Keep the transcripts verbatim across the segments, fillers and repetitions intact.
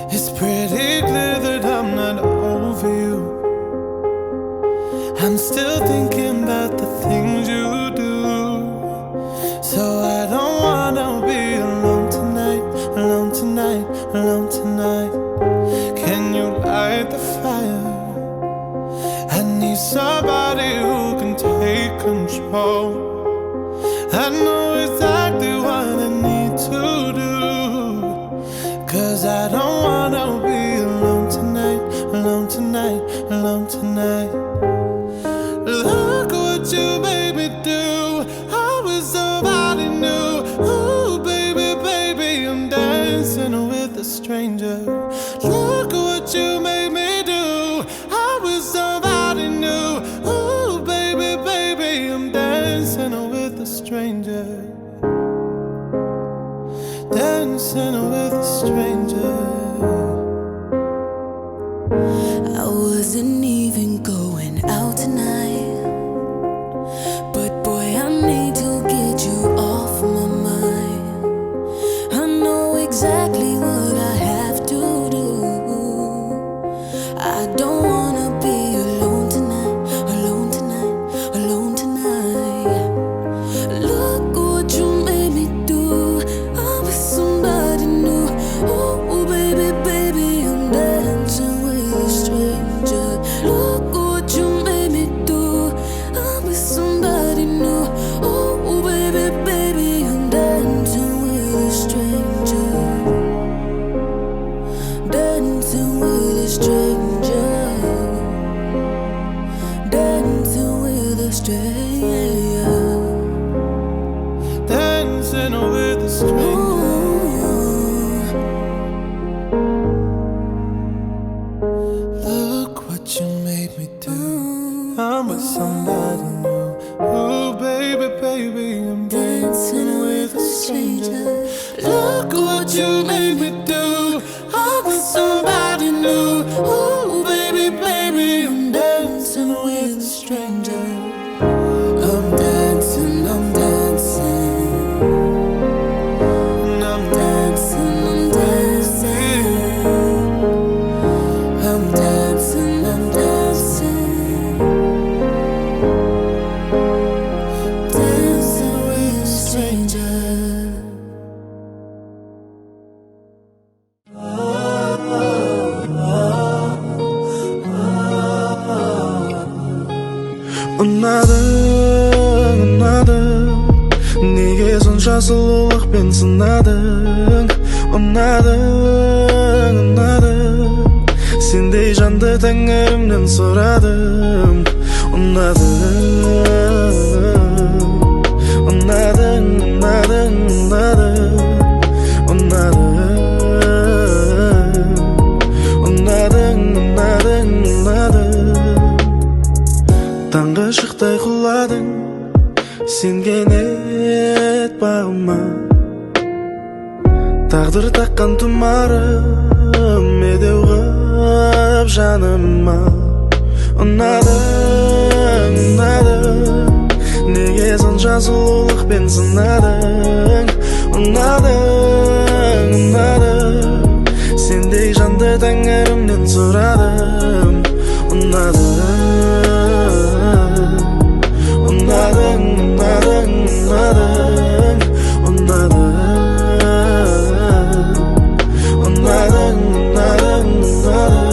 It's pretty clear that I'm not over you. I'm still thinking about the things you do. So I don't wanna be alone tonight, alone tonight, alone tonight. Can you light the fire? I need somebody who can take control. I know exactly what I need to do. 'Cause I don't wanna be alone tonight, alone tonight, alone tonight. Look what you made me do. I was somebody new. Ooh, baby, baby, I'm dancing with a stranger. Look what you made me do. I was somebody new. Ooh, baby, baby, I'm dancing with a stranger. Dancing with a stranger. I wasn't even going out tonight, but boy, I need to get you off my mind. I know exactly what I have to do. I don't wanna be alone tonight, alone tonight, alone tonight. Look what you made me do. I'm with somebody new. Ooh, baby, baby, I'm dancing with a stranger. Look what you made me do. I'm with somebody new. Ooh, baby, baby, I'm dancing with a stranger. Dancing with a stranger. Dancing with a stranger. Dancing with a stranger. Ooh. Look what you made me do. I'm with somebody new. Ooh, baby, baby, I'm dancing with a stranger. Look what you made me do. I'm with somebody new. Ooh, baby, baby, I'm dancing with a stranger. I'm dancing, I'm dancing. And I'm dancing, I'm dancing. I'm dancing, I'm dancing. Dancing with a stranger. Unadıń, unadıń, nege sonsha sulıwlıqpen sınadıń? Unadıń, unadıń, sendey jandı táńirimnen soradım. Unadıń, unadıń, unadıń, unadıń. Unadıń, unadıń, unadıń, unadıń. Tańǵa shıqtay quladıń, sen kennet baǵıma. Táǵdir taqqan tumarım medew qıp janıma. Unadıń, unadıń, nege sonsha sulıwlıqpen sınadıń? Unadıń, unadıń, sendey jandı táńirimnen soradım. Unadıń, unadıń, unadıń, unadıń, unadıń. Unadıń, unadıń, unadıń.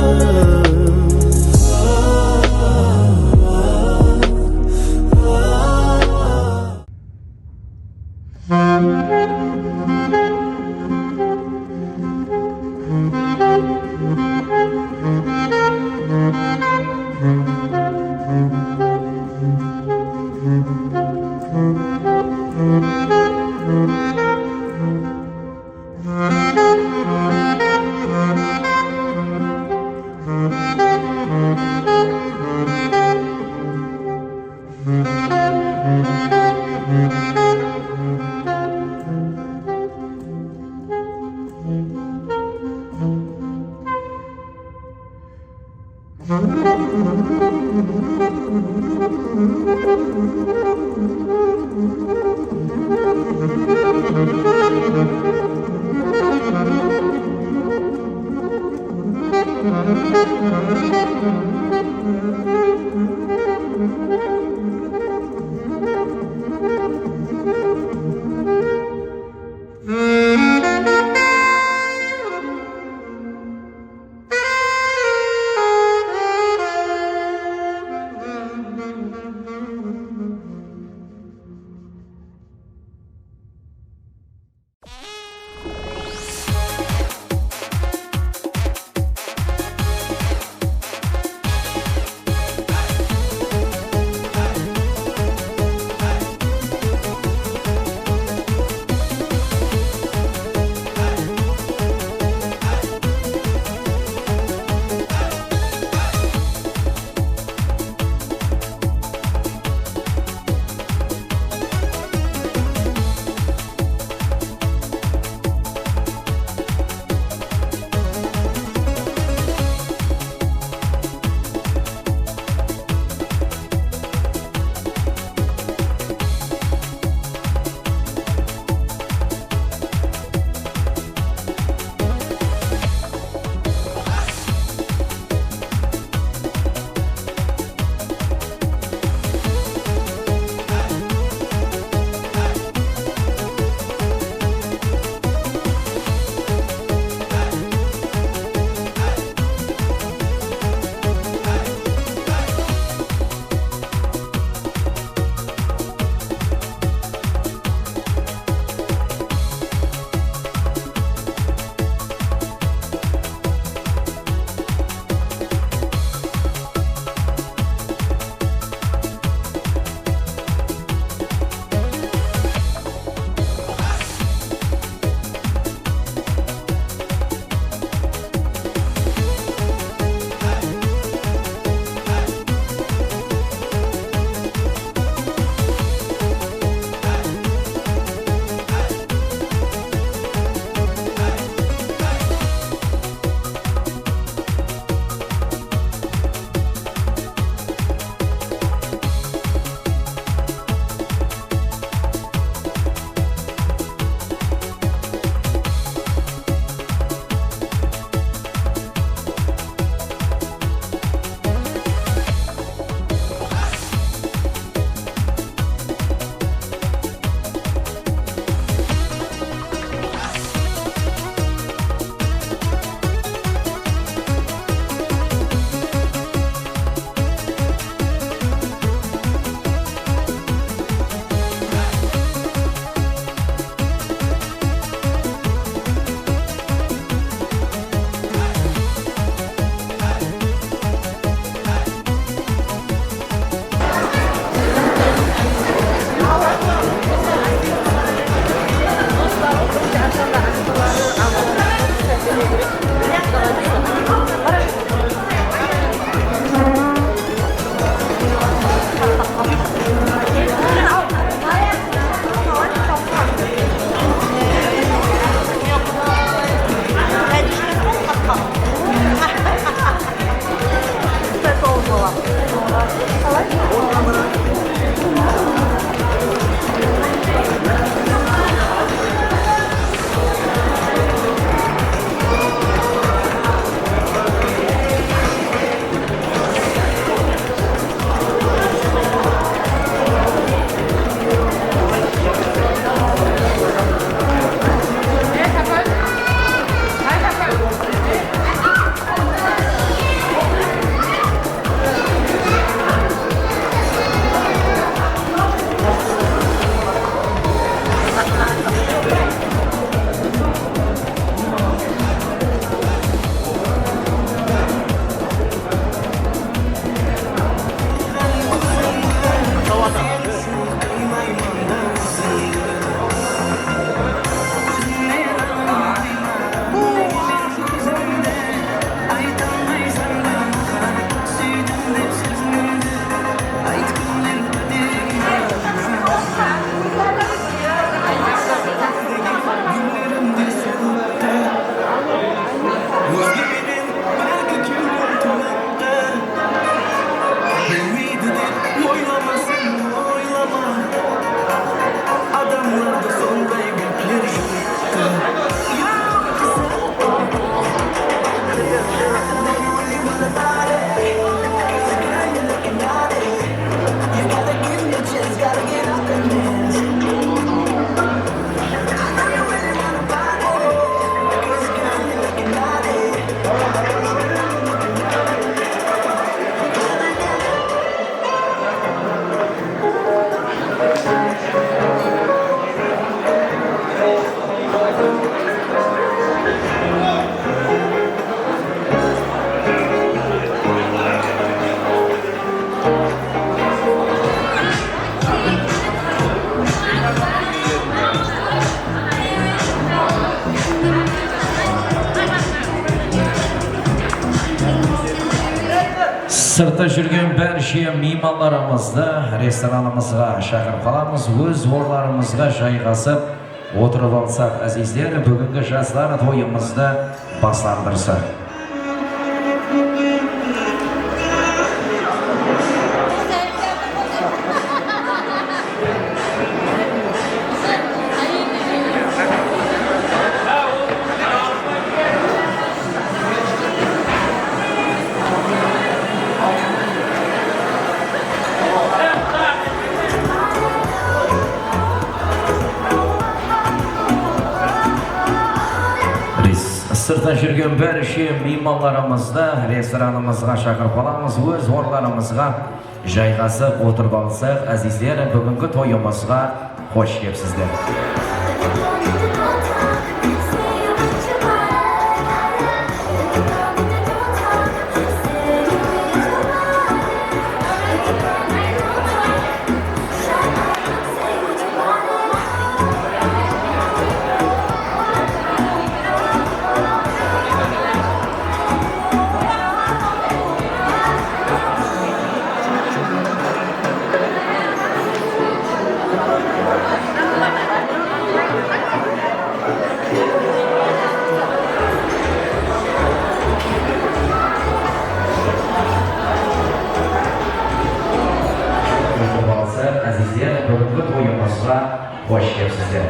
Sırtta júrgen bárshe miymanlarımızdı restoranımızǵa shaqırıp qalamız. Óz orınlarımızǵa jayǵasıp otırıp alsaq, ázizler, búgingi jaslar toyımızdı baslandırsın. Biz sırttan júrgen bárshe miymanlarımızdı restoranımızǵa shaqırıp alamız, óz orınlarımızǵa jayǵasıp otırıp alsaq, ázizler, búgingi toyımızǵa xosh kelipsizler. Ázizler, búgingi toyımızǵa xosh kelipsizler.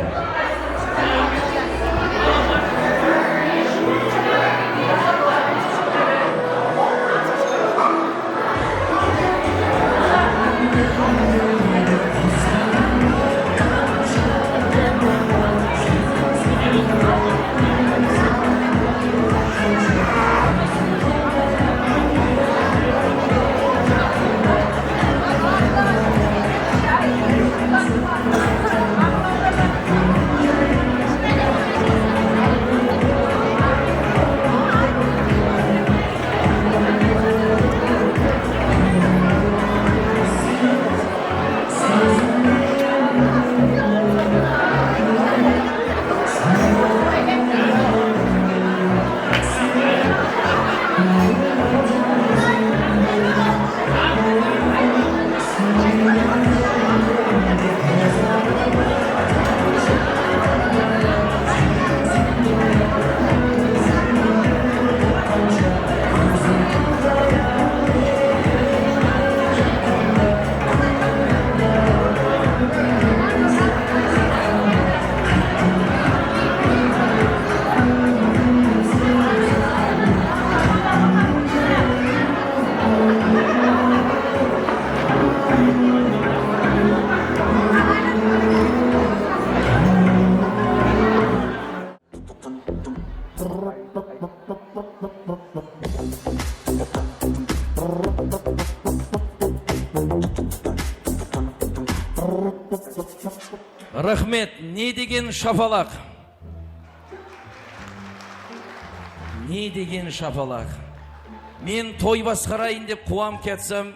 Raxmet, ne degen shapalaq? Ne degen shapalaq? Men toy basqarayın dep quwanıp ketsem,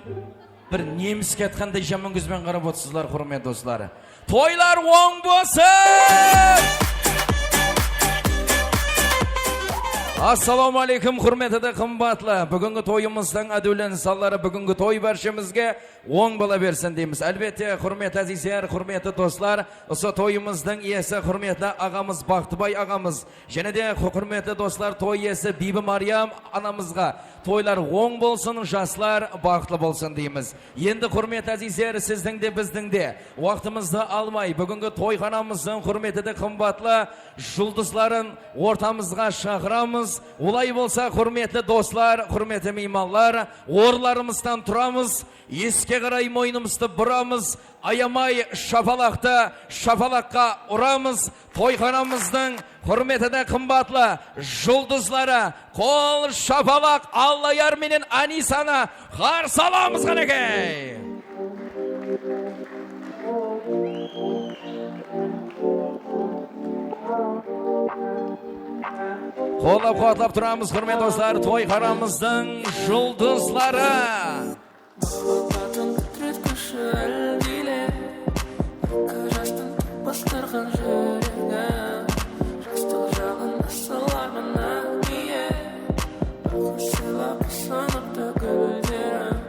bir nemis ketqanday jaman kóz benen qarap otırsızlar, húrmetli doslar. Toylar oń bolsın! Assalawma aleykum, húrmetli de qımbatlı. Búgingi toyımızdıń ádiwli insanları, búgingi toy bárshemizge oń bola bersin deymiz. Álbette, húrmetli ázizler, húrmetli doslar, usı toyımızdıń iyesi, húrmetli aǵamız Baxtıbay aǵamız, jáne de hú-, húrmetli doslar, toy iyesi Biybi Maryam anamızǵa toylar oń bolsın, jaslar baxıtlı bolsın deymiz. Endi, húrmetli ázizler, sizdiń de, bizdiń de waqtımızdı almay, búgingi toyxanamızdıń húrmetli de qımbatlı juldızların ortamızǵa shaqıramız. Olay bolsa, húrmetli doslar, húrmetli miymanlar, orınlarımızdan turamız, eske qaray moynımızdı buramız, ayamay shapalaqtı shapalaqqa uramız. Toyxanamızdıń húrmetli de qımbatlı juldızları, qol shapalaq, Allayar menen Anisanı qarsı alamız, qánekey! Qollap-quwatlap turamız, húrmetli doslar, toyxanamızdıń juldızları! Balalardan titretkishi aldile, eki jastıń basqarǵan júregi. Jastıq jalın asılarmın ápiye, baqırsıla qısınıptı gúlderim.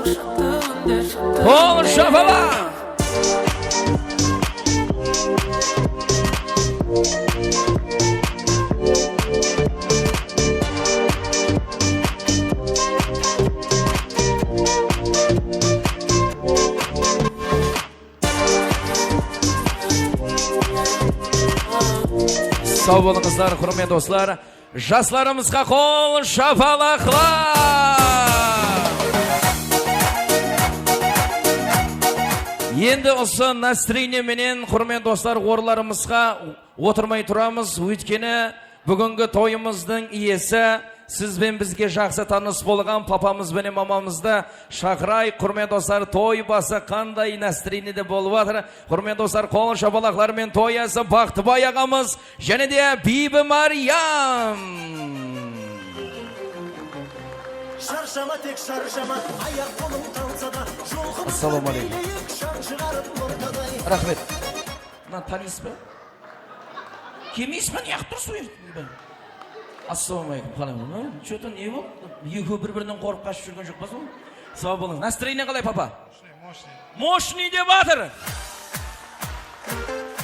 Qol shapalaq! Saw bolıńızlar, húrmetli doslar. Jaslarımızǵa qol shapalaqlar! Endi usı nastroenie menen, húrmetli doslar, orınlarımızǵa otırmay turamız, óytkeni búgingi toyımızdıń iyesi, siz benen bizge jaqsı tanıs bolǵan papamız benen mamamızdı shaqırayıq. Húrmetli doslar, toy bası qanday nastroeniede bolıp atır? Húrmetli doslar, qol shapalaqlar menen toy iyesi Baqtıbay aǵamız, jáne de Biybi Maryam. Sharshama, tek sharshama, ayaq-qolım qalsa da, jolqıp Assalawma aleykum. Kúleyik, shań shıǵarıp ortaday. Raxmet. Mına tanıysız ba? Kelmeysiz ba, ne qılıp tursız bu jerde? Assalawma aleykum, qalayman? Что-то ne boldı? Ekewi bir-birinen qorqıp qashıp júrgen joq pa sol? Saw bolıń. Nastroenie qalay, papa? Мощный, мощный. Мощный dep atır.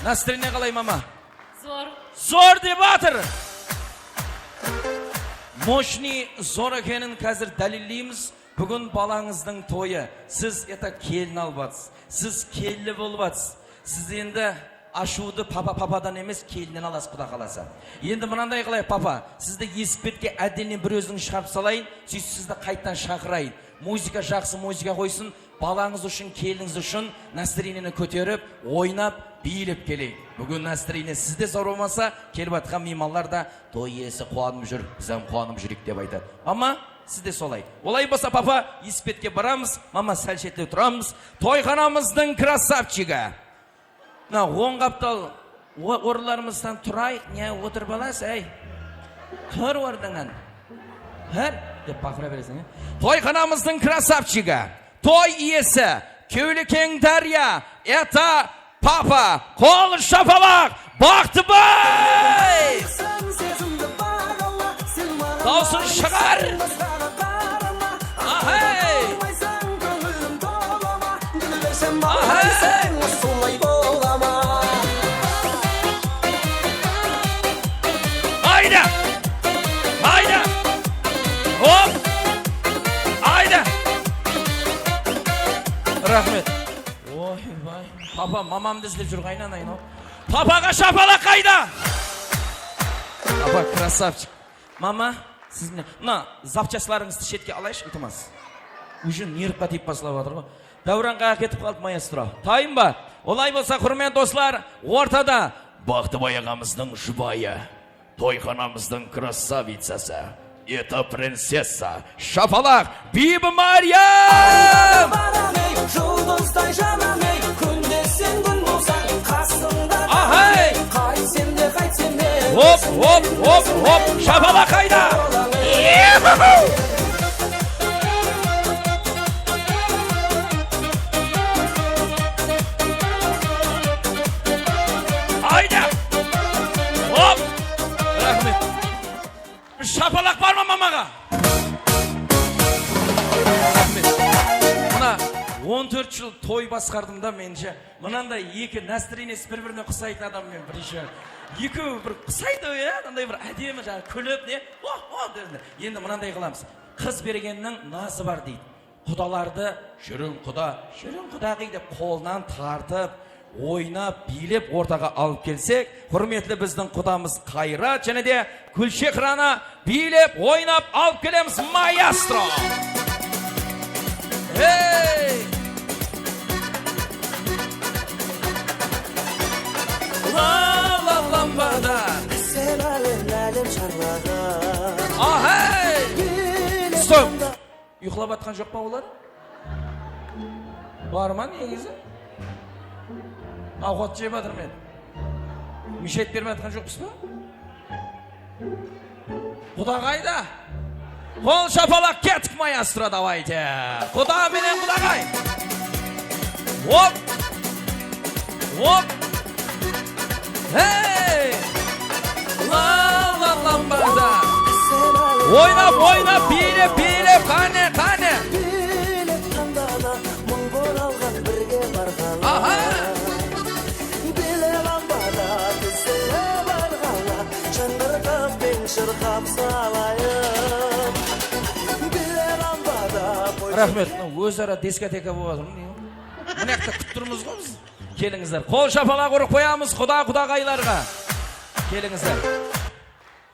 Nastroenie qalay, mama? Zor. Zor dep atır. Мощный zor ekenin házir dálilleymiz. Búgin balańızdıń toyı. Siz, это, kelin alıp atırsız. Siz kelin bolıp atırsız. Siz endi ashıwdı papa-papadan emes, kelinnen alasız, Quda qalasa. Endi mınanday qılayıq, papa. Sizdi esik betke отдельный bir óziń shıǵarıp salayın, sóytip sizdi qaytadan shaqırayın. Muzıka, jaqsı muzıka qoysın, balańız ushın, kelinińiz ushın nastroenieni kóterip, oynap, biylep keleyik. Búgin nastroenie sizde zor bolmasa, kelip atırǵan miymanlar da toy iyesi quwanıp júr, biz hám quwanıp júreyik dep aytadı. Mama, siz de solay. Olay bolsa, papa, esik betke baramız, mama, sál shette turamız. Toyxanamızdıń krasavchigi. Mına, oń qaptal o-, orınlarımızdan turayıq, ne otırıp alasız, áy? Tur ornıńnan. Tur, dep baqıra bereseń, ya. Toyxanamızdıń krasavchigi, toy iyesi, Kewlekeń Dárya, это papa, qol shapalaq, Baqtıbay! Dawısın shıǵar! Ahay! Ahay! Ayda! Ayda! Hop! Ayda! Raxmet. Oy, bay. Papa, mamamdı izlep júr, qaynanayın-aw. Papaǵa shapalaq qayda? Papa, krasavchik. Mama, siz mine, mına zapchastlarıńızdı shetke alayıshı, iltimas. Уже nervqa tiyip baslap atır ǵoy. Dáwranǵa ketip qaldı, maestro. Tayın ba? Olay bolsa, húrmetli doslar, ortada Baqtıbay aǵamızdıń jubayı, toyxanamızdıń krasavitsası, это prinsessa, shapalaq, Biybi Maryam! Baramey, juldızday janamey, kúnde sen kún bolsań, qasımda Ahay! Qaytsem de, qaytsem de, hop, hop, hop, hop, shapalaq qayda? Yuhu! Ayda! Hop! Raxmet. Shapalaq bar ma mamaǵa? Raxmet. Mına on tórt jıl toy basqardım da, menińshe. Mınanday eki nastroeniesi bir-birine qusaytın adam menen birinshi. Ekewi bir qusaydı, ya, mınanday bir ádemi, jańa kúlip, ne? Oh, oh, dedi. Endi mınanday qılamız. Qız bergenniń nazı bar deydi. Qudalardı, júriń quda, júriń qudaǵıy dep qolınan tartıp, oynap, biylep ortaǵa alıp kelsek, húrmetli bizdiń qudamız Qayrat jáne de Gúlshehranı biylep, oynap alıp kelemiz, maestro! Hey! La la lambada. Sen álem, álem sharlaǵan. Ahay! Stop! Uyqılap atqan joq pa olar? Bar ma negizi? Awqat jep atırman. Mishet berip atqan joqpız ba? Quda qayda? Qol shapalaq, kettik, maestro, давайте. Quda menen qudaǵay. Hop! Hop! Hey! La la lambada. Oynap, oynap, biylep, biylep, qáne, qáne. Raxmet. Mına óz-ara diskoteka bolıp atır. Mına jaqta kútip turmız ǵoy biz. Kelińizler. Qol shapalaq urıp qoyamız quda-qudaǵaylarǵa. Kelińizler.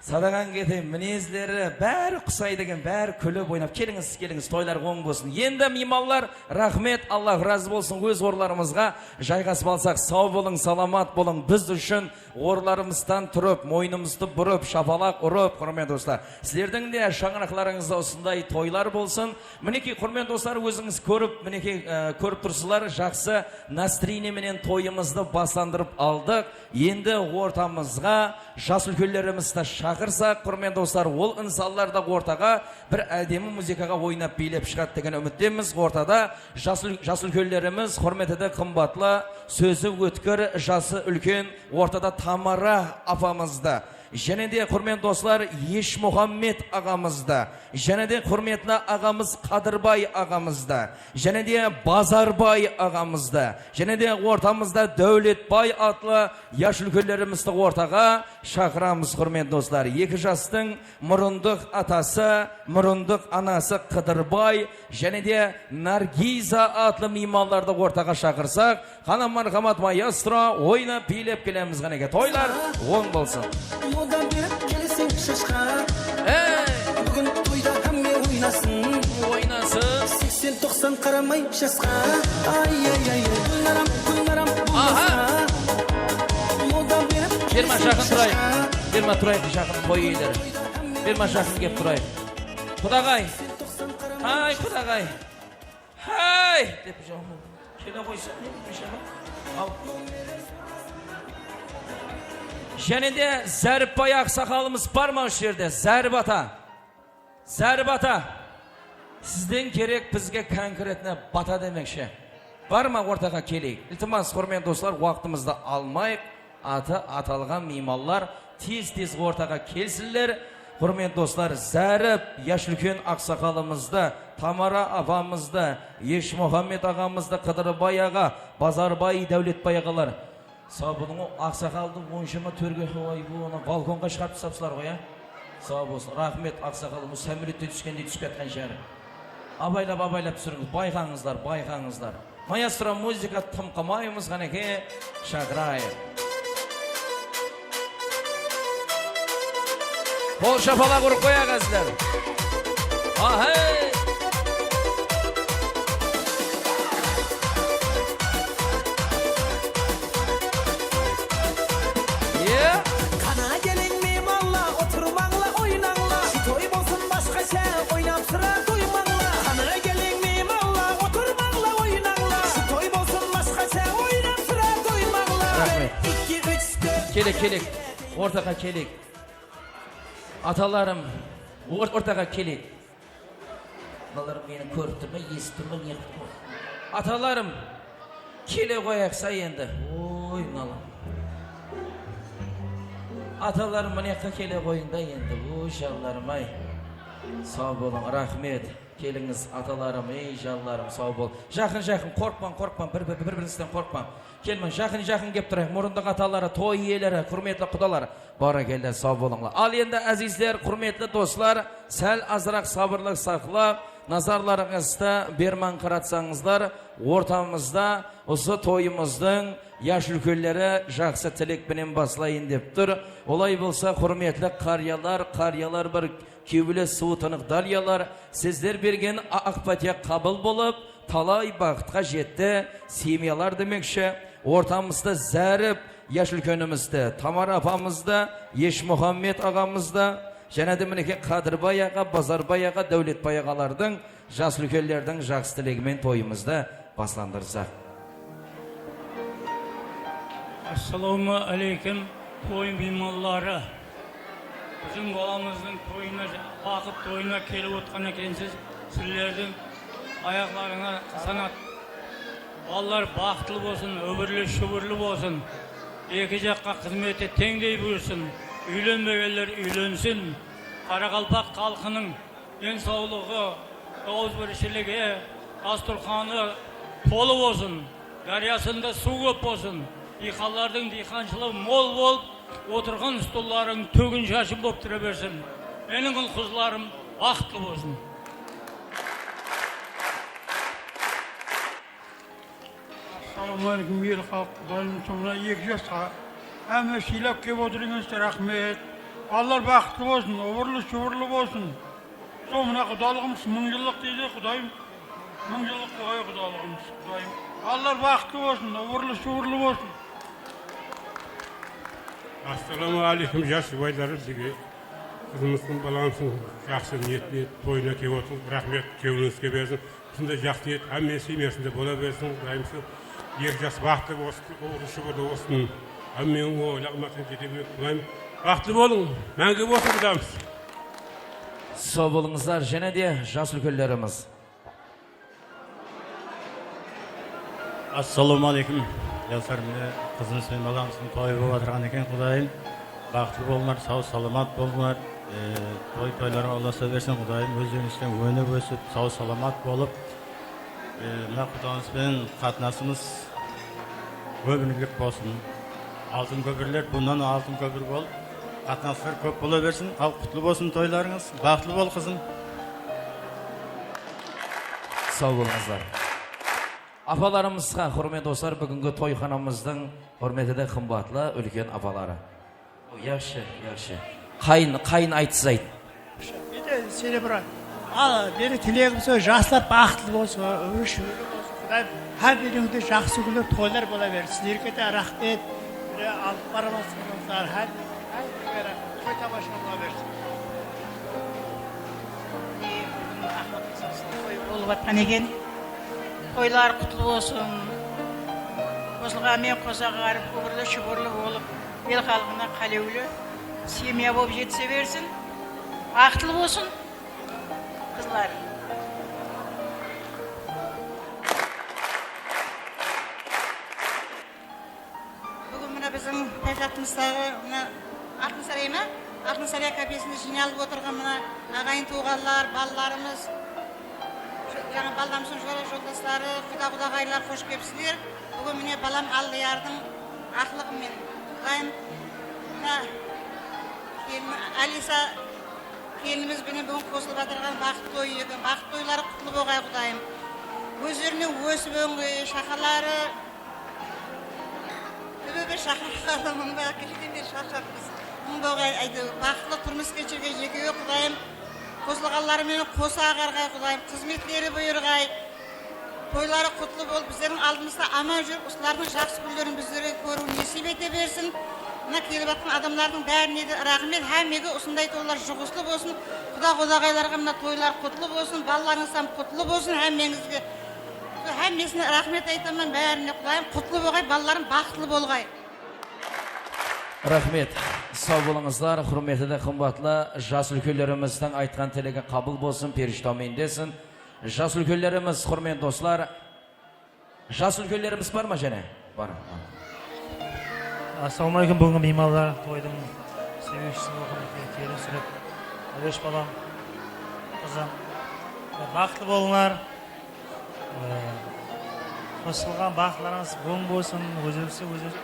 Sadaǵan kete minezleri, bári qusaydı eken, bári kúlip oynap. Kelińiz, kelińiz, toylar oń bolsın. Endi miymanlar, raxmet, Allah razı bolsın, óz orınlarımızǵa jayǵasıp alsaq, saw bolıń, salamat bolıń. Biz ushın orınlarımızdan turıp, moynımızdı burıp, shapalaq urıp, húrmetli doslar, sizlerdiń de shańaraqlarıńızda usınday toylar bolsın. Minekey, húrmetli doslar, ózińiz kórip, minekey, e, kórip tursızlar, jaqsı nastroenie menen toyımızdı baslandırıp aldıq. Endi ortamızǵa jas úlkenlerimizdi shaqırsaq, húrmetli doslar, ol insanlar da ortaǵa bir ádemi muzıkaǵa oynap, biylep shıǵadı degen úmittemiz. Ortada jas ún-, jas úlkenlerimiz, húrmeti de qımbatlı, sózi ótkir, jası úlken, ortada Tamara apamızdı, jáne de, húrmetli doslar, Eshmuhammed aǵamızdı, jáne de, húrmetli aǵamız Qadırbay aǵamızdı, jáne de, Bazarbay aǵamızdı, jáne de, ortamızda Dáwletbay atlı jas úlkenlerimizdi ortaǵa shaqıramız, húrmetli doslar. Eki jastıń murındıq atası, murındıq anası Qıdırbay, jáne de Nargiza atlı miymanlardı ortaǵa shaqırsaq, qáne, marhamat, maestro, oynap, biylep kelemiz, qáneke, toylar oń bolsın. Moda berip keleseń shashqa. Ey! Búgin toyda hámme oynasın. Oynasın. Seksen, toqsan qaramay jasqa. Ay, ay, ay, ay, Gúlnaram, Gúlnaram bolmasa. Aha! Moda berip keleseń shashqa. Berma, jaqın turayıq. Berma, turayıq, jaqın, toy iyeleri. Berma, jaqın kelip turayıq. Qudaǵay. Ay, qudaǵay. Háy! Dep, kele qoysa, ne qılmaysań? Al. Jáne de Záripbay aqsaqalımız bar ma usı jerde? Zárip ata. Zárip ata. Sizden kerek bizge konkretno bata demekshi. Bar ma, ortaǵa keleyik? Iltimas, húrmetli doslar, waqtımızdı almayıq. Atı atalǵan miymanlar tez-tez ortaǵa kelsinler. Húrmetli doslar, Zárip, jas úlken aqsaqalımızdı, Tamara apamızdı, Eshmuhammed aǵamızdı, Qıdırbay aǵa, Bazarbay, Dáwletbay aǵalar. Saw bolıń, o aqsaqaldı onshama tórge, oy, bu, onı balkonǵa shıǵarıp taslapsızlar ǵoy, ya? Saw bolsın, raxmet, aqsaqalım, o sámolyotte túskendey túsip kiyatqan shıǵar. Abaylap, abaylap túsirińiz, bayqańızlar, bayqańızlar. Maestro, muzıka tım qılmaymız, qáneke, shaqırayıq. Qol shapalaq urıp qoyaq, ázizler. Ahey! Ye! Qáne keliń, miymanlar, otırmańlar, oynańlar. Toy bolsın bashqasha, oynap sıra toymańlar. Qáne keliń, miymanlar, otırmańlar, oynańlar. Toy bolsın bashqasha, oynap sıra toymańlar. Raxmet. Ikki, úsh, tórt. Kelek, kelek. Ortaǵa kelek. Atalarım, or-, ortaǵa kelek. Mınalar meni kórip tur ma, esitip tur ma, ne qılıp tur? Atalarım, kele qoyaqsa endi. Oy, mınalar. Atalarım, mına jaqqa kele qoyıń da endi. Oy, janlarım-ay. Saw bolıń, raxmet. Kelińiz, atalarım, ey, janlarım, saw bol. Jaqın, jaqın, qorqpań, qorqpań, bir, bir, bir-birińizden qorqpań. Kelmeń, jaqın, jaqın kelip turayıq. Murındıq ataları, toy iyeleri, húrmetli qudalar. Barakallah, saw bolıńlar. Al endi, ázizler, húrmetli doslar, sál azıraq sabırlıq saqlap, nazarlarıńızdı berman qaratsańızlar, ortamızda usı toyımızdıń jas úlkenleri jaqsı tilek penen baslayın dep tur. Olay bolsa, húrmetli qariyalar, qariyalar bir kewli suwı tınıq daryalar, sizler bergen a-, aq pátiya qabıl bolıp, talay baxıtqa jetti semyalar demekshi. Ortamızda Zárip jas úlkenimizdi, Tamara apamızdı, Eshmuhammed aǵamızdı, jáne de, minekey, Qadırbay aǵa, Bazarbay aǵa, Dáwletbay aǵalardıń, jas úlkenlerdiń jaqsı tilegi menen toyımızdı baslandırsaq. Assalawma áleykum, toy miymanları. Biziń balamızdıń toyına, baxıt toyına kelip otqan ekensiz. Sizlerdiń ayaqlarıńa sanat. Balalar baxıtlı bolsın, óbirli-shúbirli bolsın. Eki jaqqa xızmeti teńdey buyırsın. Úylenbegenler úylensin. Qaraqalpaq xalqınıń densawlıǵı, awızbirshiligi, dasturxanı tolı bolsın, dáryasında suw kóp bolsın, diyqanlardıń diyqanshılıǵı mol bolıp, otırǵan stullarıń tógin shashın bolıp tura bersin. Meniń ul-qızlarım baxıtlı bolsın. Assalamu aleykum, el xalıq, Qudayım, sol mına eki jasqa hámme sıylap kelip otırıńız, raxmet. Balalar baxıtlı bolsın, ubırlı-shubırlı bolsın. Sol mına qudalıǵımız mıń jıllıq deydi, Qudayım. Mıń jıllıq qoy qudalıǵımız, Qudayım. Balalar baxıtlı bolsın, ubırlı-shubırlı bolsın. Assalamu aleykum, jas jubaylar, bizge qızımızdıń, balamızdıń jaqsı niyetine, toyına kelip otırıń. Raxmet, kewlińizge bersin. Usınday jaqsı niyet hámme semyasında bola bersin. Qudayım sol eki jas baxıtlı bolsın, ubırlı-shubırlı bolsın. Hámmeniń oylaǵan maqsetine jete bersin. Qudayım, baxıtlı bolıń, máńgi bolsın Qudamız. Saw bolıńızlar, jáne de jas úlkenlerimiz. Assalawma aleykum. Jaslar, mine, qızımız benen balamızdıń toyı bolıp atırǵan eken, Qudayım. Baxıtlı bolıńlar, saw-salamat bolıńlar. E, toy-toylarǵa ulasa bersin, Qudayım. Ózlerińizden ónip-ósip, saw-salamat bolıp, e, mına qudamız benen qatnasımız Ómirlik bolsın. Altın kópirler bunnan altın kópir bolıp, qatnaslar kóp bola bersin. Al, qutlı bolsın toylarıńız. Baxıtlı bol, qızım. Saw bolıńızlar. Apalarımızǵa, húrmetli doslar, búgingi toyxanamızdıń húrmetli de qımbatlı úlken apaları. Yaqshı, yaqshı. Qayın, qayın aytıs ayt. Bir de Serebro. Al, meni tilegim sol, jaslar baxıtlı bolsın, úmish úmir bolsın. Qudayım hámmeniń de jaqsı kúnler, toylar bola bersin. Sizlerge de raxmet. Mine, alıp baraman qızlar. Hár, hár toy tamasha bola bersin. Toy bolıp atqan eken. Toylar qutlı bolsın. Qosılǵan menen qosa aqarıp, úmirli-shúbirli bolıp, el xalqına qálewli semya bolıp jetise bersin. Baxıtlı bolsın, qızlar. Búgin mına biziń paytaxtımızdaǵı mına Altın Saray ma? Altın Saray kafesinde jıynalıp otırǵan mına aǵayin-tuwǵanlar, balalarımız, jańa balalarımızdıń jora-joldasları, quda-qudaǵaylar, xosh kelipsizler. Búgin mine balam Aldıyardıń aqlıǵı menen, Qudayım, mına kelin Alisa kelinimiz benen búgin qosılıp atırǵan baxıt toyı eken. Baxıt toyları qutlı bolǵay, Qudayım. Ózlerine ósip óngge shaqaları Tube bir shaqırıp qaldı, mıń bala kelgende sharshapmız. Mıń bolǵay, áytewir, baxıtlı turmıs keshirgen ekewi, Qudayım, qosılǵanları menen qosa aǵarǵay, Qudayım, xızmetleri buyırǵay. Toyları qutlı bolıp, bizlerdiń aldımızda aman júrip, usılardıń jaqsı kúnlerin bizlerge kóriw nesip ete bersin. Mına kelip atqan adamlardıń bárine de raxmet, hámmege usınday toylar juǵıslı bolsın. Quda-qudaǵaylarǵa mına toylar qutlı bolsın, balalarıńız hám qutlı bolsın, hámmeńizge. Hámmesine raxmet aytaman, bárine Qudayım qutlı bolǵay, balalarım baxıtlı bolǵay. Raxmet. Saw bolıńızlar, húrmetli de qımbatlı jas úlkenlerimizdiń aytqan tilegi qabıl bolsın, perishte ámin desin. Jas úlkenlerimiz, húrmetli doslar, jas úlkenlerimiz bar ma jáne? Bar. Assalawma aleykum, búgingi miymanlar, toydıń sebiwshisi bolǵan eken, kelin súrep, Alyosh balam, qızım. Baxıtlı bolıńlar. Ee, qosılǵan baxıtlarıńız oń bolsın, ózlerse ózler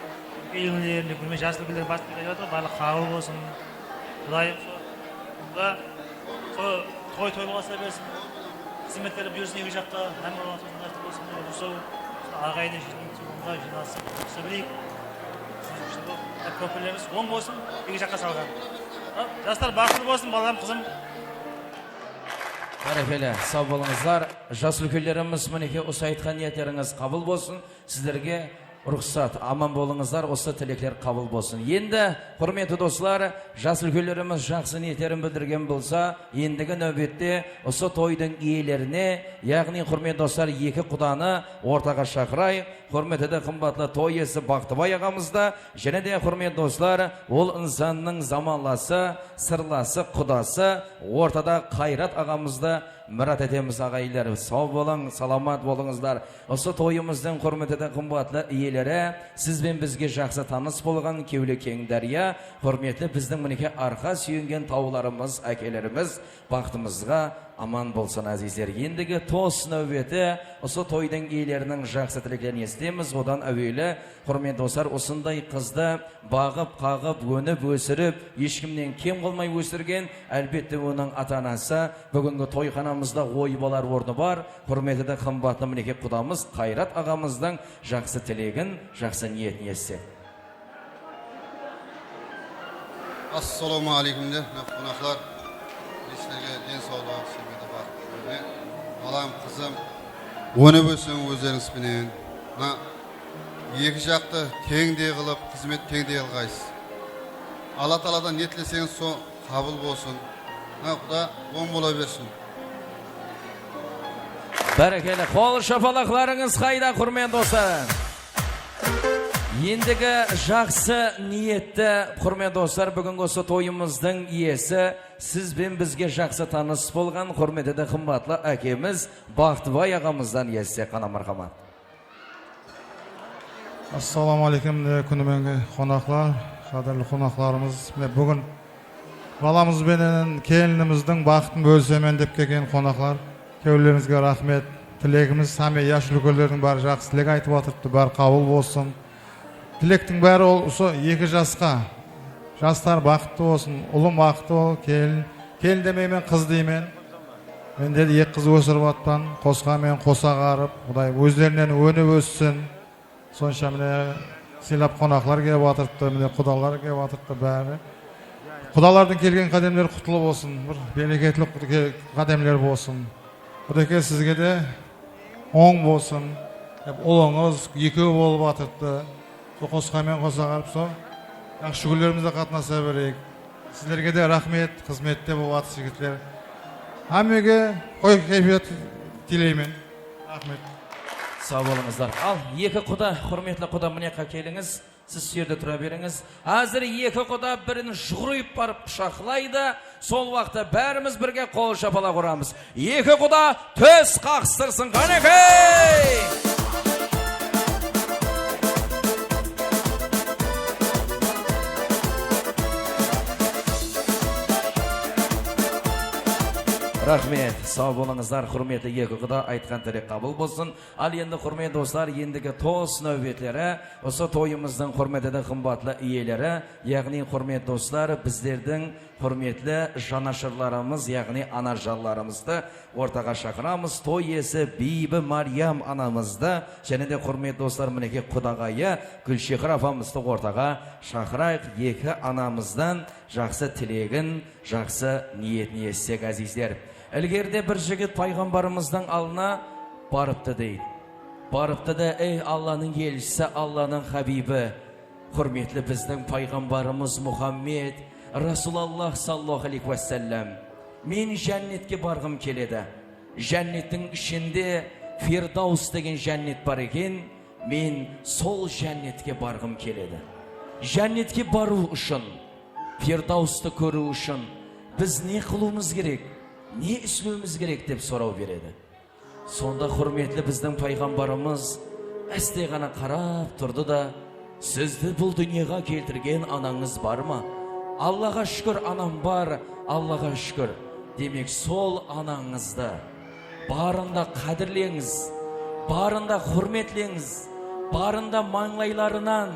úlken úylerinde gúlme jas úlkenler basıp kele atır, barlıq qabıl bolsın. Qudayım sol, sol toy toy bolıp bersin. Xızmetleri buyırsın eki jaqqa, hámme bolǵan soń bolsın. Sol aǵayinler jıynalıp, jıynalıp, jıynalıp bileyik. Kópirlerimiz oń bolsın, eki jaqqa salǵan. Jaslar baxıtlı bolsın, balalarım, qızım. Bárekella, saw bolıńızlar. Jas úlkenlerimiz, mineke, usı aytqan niyetlerińiz qabıl bolsın. Sizlerge ruxsat, aman bolıńızlar, usı tilekler qabıl bolsın. Endi, húrmetli doslar, jas úlkenlerimiz jaqsı niyetlerin bildirgen bolsa, endigi náwbette usı toydıń iyelerine, yaǵnıy, húrmetli doslar, eki qudanı ortaǵa shaqırayıq. Húrmetli de qımbatlı toy iyesi Baxtıbay aǵamızdı, jáne de, húrmetli doslar, ol insannıń zamanlası, sırlası, qudası, ortada Qayrat aǵamızdı mirát etemiz, aǵayinler. Saw bolıń, salamat bolıńızlar. Usı toyımızdıń, húrmetli de qımbatlı iyeleri, siz benen bizge jaqsı tanıs bolǵan Kewli keń dárya, húrmetli bizdiń, mineke, arqa súyengen tawlarımız, ákelerimiz, baxtımızǵa Aman bolsın, áziyzler. Endigi tos náwbeti, usı toydıń iyeleriniń jaqsı tileklerin esitemiz. Odan áweli, húrmetli doslar, usınday qızdı baǵıp, qaǵıp, ónip, ósirip, hesh kimnen kem qılmay ósirgen, álbette, onıń ata-anası. Búgingi toyxanamızda oybalar ornı bar. Húrmetli de qımbatlı, minekey, qudamız Qayrat aǵamızdıń jaqsı tilegin, jaqsı niyetin esitsek. Assalawma áleykum de, mına qonaqlar. Sizlerge densawlıq, sizlerge de baxıt, balam, qızım, ónip óssiń ózlerińiz benen. Mına eki jaqtı teńdey qılıp, xızmet teńdey qılǵaysız. Alla taaladan ne tileseńiz, sol qabıl bolsın. Mına Quda oń bola bersin. Bárekella, qol shapalaqlarıńız qayda, húrmetli doslar? Endigi jaqsı niyetti, húrmetli doslar, búgingi usı toyımızdıń iyesi, siz ben bizge jaqsı tanıs bolǵan, húrmetli de qımbatlı ákemiz Baxtıbay aǵamızdan esitsek ǵana, marhamat. Assalawma áleykum, e, kúnimengi qonaqlar, qádirli qonaqlarımız. Mine, búgin balamız benen kelinimizdiń baxıtın bólisemen dep kelgen qonaqlar. Kewillerińizge raxmet. Tilegimiz, hámme yash úlkenlerdiń bári jaqsı tilek aytıp atırıptı, bári qabıl bolsın. Tilektiń bári ol usı eki jasqa. Jaslar baxıtlı bolsın, ulım baxıtlı bol, kelin, kelin demeymen, qız deymen. Mende de eki qız ósirip atpan, qosqa menen qosa ǵarıp, Quday ózlerinen ónip óssin. Sonsha mine sıylap qonaqlar kelip atırıptı, mine qudalar kelip atırıptı bári. Qudalardıń kelgen qádemleri qutlı bolsın, bir bereketli qu-, ke-, qádemler bolsın. Qudayke sizge de oń bolsın. Hep ulıńız ekew bolıp atırıptı. Sol qosqa menen qosa ǵarıp, sol jaqsı kúnlerimizde qatnasa bereyik. Sizlerge de raxmet, xızmette bolıp atır jigitler. Hámmege toy keypiyat tileymen. Raxmet. Saw bolıńızlar. Al, eki quda, húrmetli quda, mına jaqqa kelińiz. Siz usı jerde tura berińiz. Házir eki quda birin juwırıp barıp qushaqlaydı. Sol waqıtta bárimiz birge qol shapalaq uramız. Eki quda tós qaqıstırsın, qánekey! Raxmet, saw bolıńızlar, húrmetli eki quda, aytqan tilek qabıl bolsın. Al endi, húrmetli doslar, endigi tos náwbetleri usı toyımızdıń húrmetli de qımbatlı iyeleri, yaǵnıy, húrmetli doslar, bizlerdiń húrmetli janashırlarımız, yaǵnıy anajanlarımızdı ortaǵa shaqıramız. Toy iyesi Biybi Maryam anamızdı, jáne de, húrmetli doslar, minekey, qudaǵayı Gúlshehra apamızdı ortaǵa shaqırayıq. Eki anamızdan jaqsı tilegin, jaqsı niyetin esitsek, áziyzler. Ilgeride bir jigit payǵambarımızdıń aldına barıptı, deydi. Barıptı da, ey Allanıń elshisi, Allanıń hábibi, húrmetli bizdiń payǵambarımız Muhammed Rasulallah sallallahu alayhi wa sallam, men jánnetke barǵım keledi. Jánnettiń ishinde Firdaws degen jánnet bar eken, men sol jánnetke barǵım keledi. Jánnetke barıw ushın, Firdawstı kóriw ushın biz ne qılıwımız kerek, ne islewimiz kerek dep soraw beredi. Sonda húrmetli bizdiń payǵambarımız áste ǵana qarap turdı da, sizdi bul dúnyaǵa keltirgen anańız bar ma? Allaǵa shúkir, anam bar, Allaǵa shúkir. Demek, sol anańızdı barında qádirleńiz, barında húrmetleńiz, barında mańlaylarınan,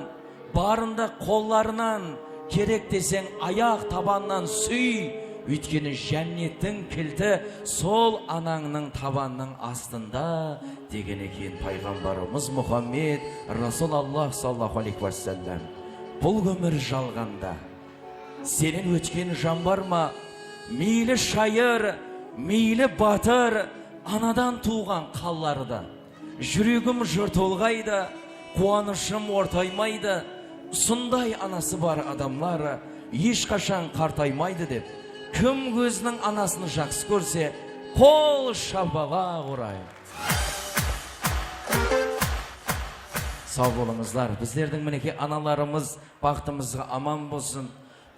barında qollarınan, kerek deseń ayaq tabanınan súy, óytkeni jánnettiń kilti sol anańnıń tabanınıń astında, degen eken payǵambarımız Muhammed Rasulallah sallallahu alayhi wa sallam. Bul ómir jalǵanda senen ótken jan bar ma? Meyli shayır, meyli batır, anadan tuwǵan qanları da. Júregim jırtılǵaydı, quwanıshım ortaymaydı. Usınday anası bar adamlar hesh qashan qartaymaydı, dep, kim óziniń anasın jaqsı kórse, qol shapalaq urayıq. Saw bolıńızlar. Bizlerdiń, minekey, analarımız baxtımızǵa aman bolsın.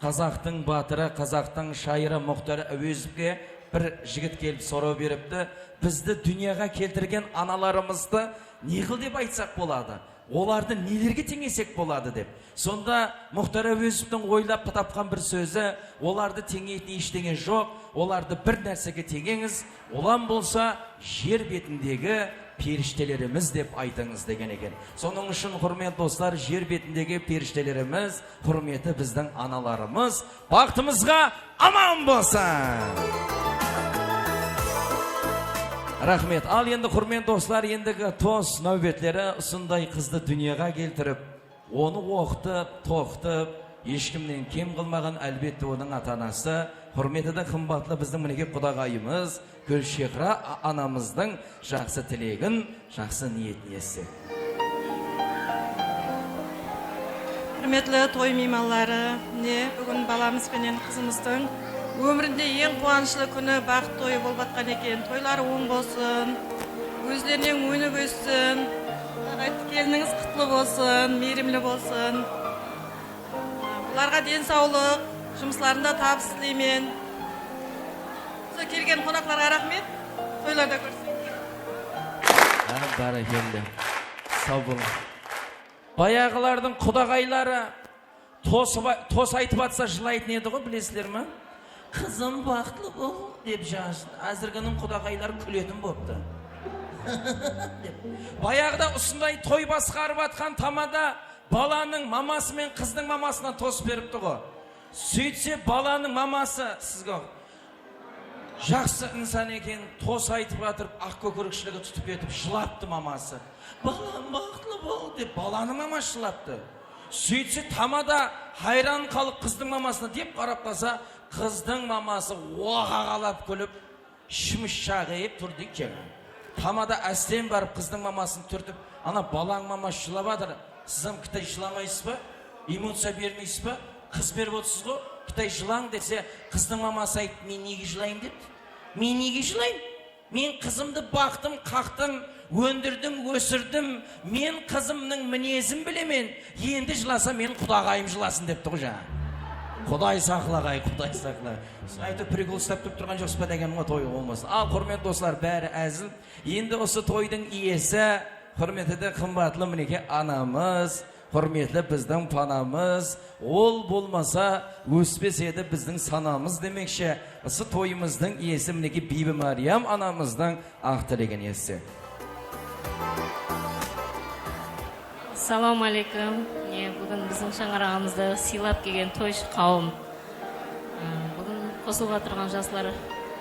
Qazaqtıń batırı, qazaqtıń shayırı Muxtar Áwezovke bir jigit kelip soraw beripti. Bizdi dúnyaǵa keltirgen analarımızdı ne qıl dep aytsaq boladı? Olardı nelerge teńesek boladı dep. Sonda Muxtar Áwezovtıń oylap tapqan bir sózi, olardı teńeytin eshteńe joq, olardı bir nársege teńeńiz, olam bolsa jer betindegi perishtelerimiz dep aytıńız degen eken. Sonıń ushın, húrmet doslar, jer betindegi perishtelerimiz, húrmetli bizdiń analarımız, baxtımızǵa aman bolsın! Raxmet. Al endi, húrmet doslar, endigi tos náwbetleri usınday qızdı dúnyaǵa keltirip, onı oqıtıp, toqıtıp, hesh kimnen kem qılmaǵan, álbette, onıń ata-anası, húrmetli de qımbatlı bizdiń, minekey, qudaǵayımız Gúlshehra a-, anamızdıń jaqsı tilegin, jaqsı niyetin esitsek. Húrmetli toy miymanları, mine, búgin balamız benen qızımızdıń ómirinde eń quwanıshlı kúni, baxıt toyı bolıp atqan eken. Toyları oń bolsın, ózlerinen ónip óssin. Taq ayttı, kelinińiz qutlı bolsın, miyrimli bolsın. Bularǵa densawlıq, jumıslarında tabıs tileymen. Usı kelgen qonaqlarǵa raxmet. Toylarda kóriskensizler. Há, bárekella. Saw bolıń. Bayaǵılardıń qudaǵayları tosıp a-, tos aytıp atsa jılaytın edi ǵoy, bilesizler ma? Qızım, baxıtlı bol, dep jazdı. Házirginiń qudaǵayları kúletin boptı. Dep. Bayaǵıda usınday toy basqarıp atqan tamada balanıń maması menen qızdıń mamasına tos beripti ǵo. Sóytse, balanıń maması sizge jaqsı insan eken, tos aytıp atırıp, aq kókirek shiligi tutıp etip jılaptı maması. "Balam, baxıtlı bol," dep, balanıń maması jılaptı. Sóytse, tamada hayran qalıp qızdıń mamasına dep qarap qalsa, qızdıń maması oqaǵalap kúlip, shımısh shaǵıyıp turdı eken. Tamada ásten barıp qızdıń mamasın túrtip, "Ana, balań maması jılap atır, siz hám kitay jılamaysız ba? Emociya bermeysiz ba? Qız berip otırsız ǵo, kitay jılań," dese, qızdıń maması ayttı, "Men nege jılayın?" depti. "Men nege jılayın? Men qızımdı baqtım, qaqtım, óndirdim, ósirdim. Men qızımnıń minezin bilemen. Endi jılasa, meniń qudaǵayım jılasın," depti ǵo jańa. Quday saqlaǵay, Quday saqla. Siz aytıp prikol uslap turıp turǵan joqsız ba degen ǵo, toy bolmasın. Al, húrmetli doslar, bári házil. Endi usı toydıń iyesi, húrmetli de qımbatlı, minekey, anamız, húrmetli bizdiń panamız, ol bolmasa, óspes edi bizdiń sanamız demekshi. Usı toyımızdıń iyesi, minekey, Biybi Máriyam anamızdıń aq tilegin esitsek. Assalawma áleykum. Mine, búgin biziń shańaraǵımızdı sıylap kelgen toyshı qawım. Aa, búgin qosılıp atırǵan jaslar,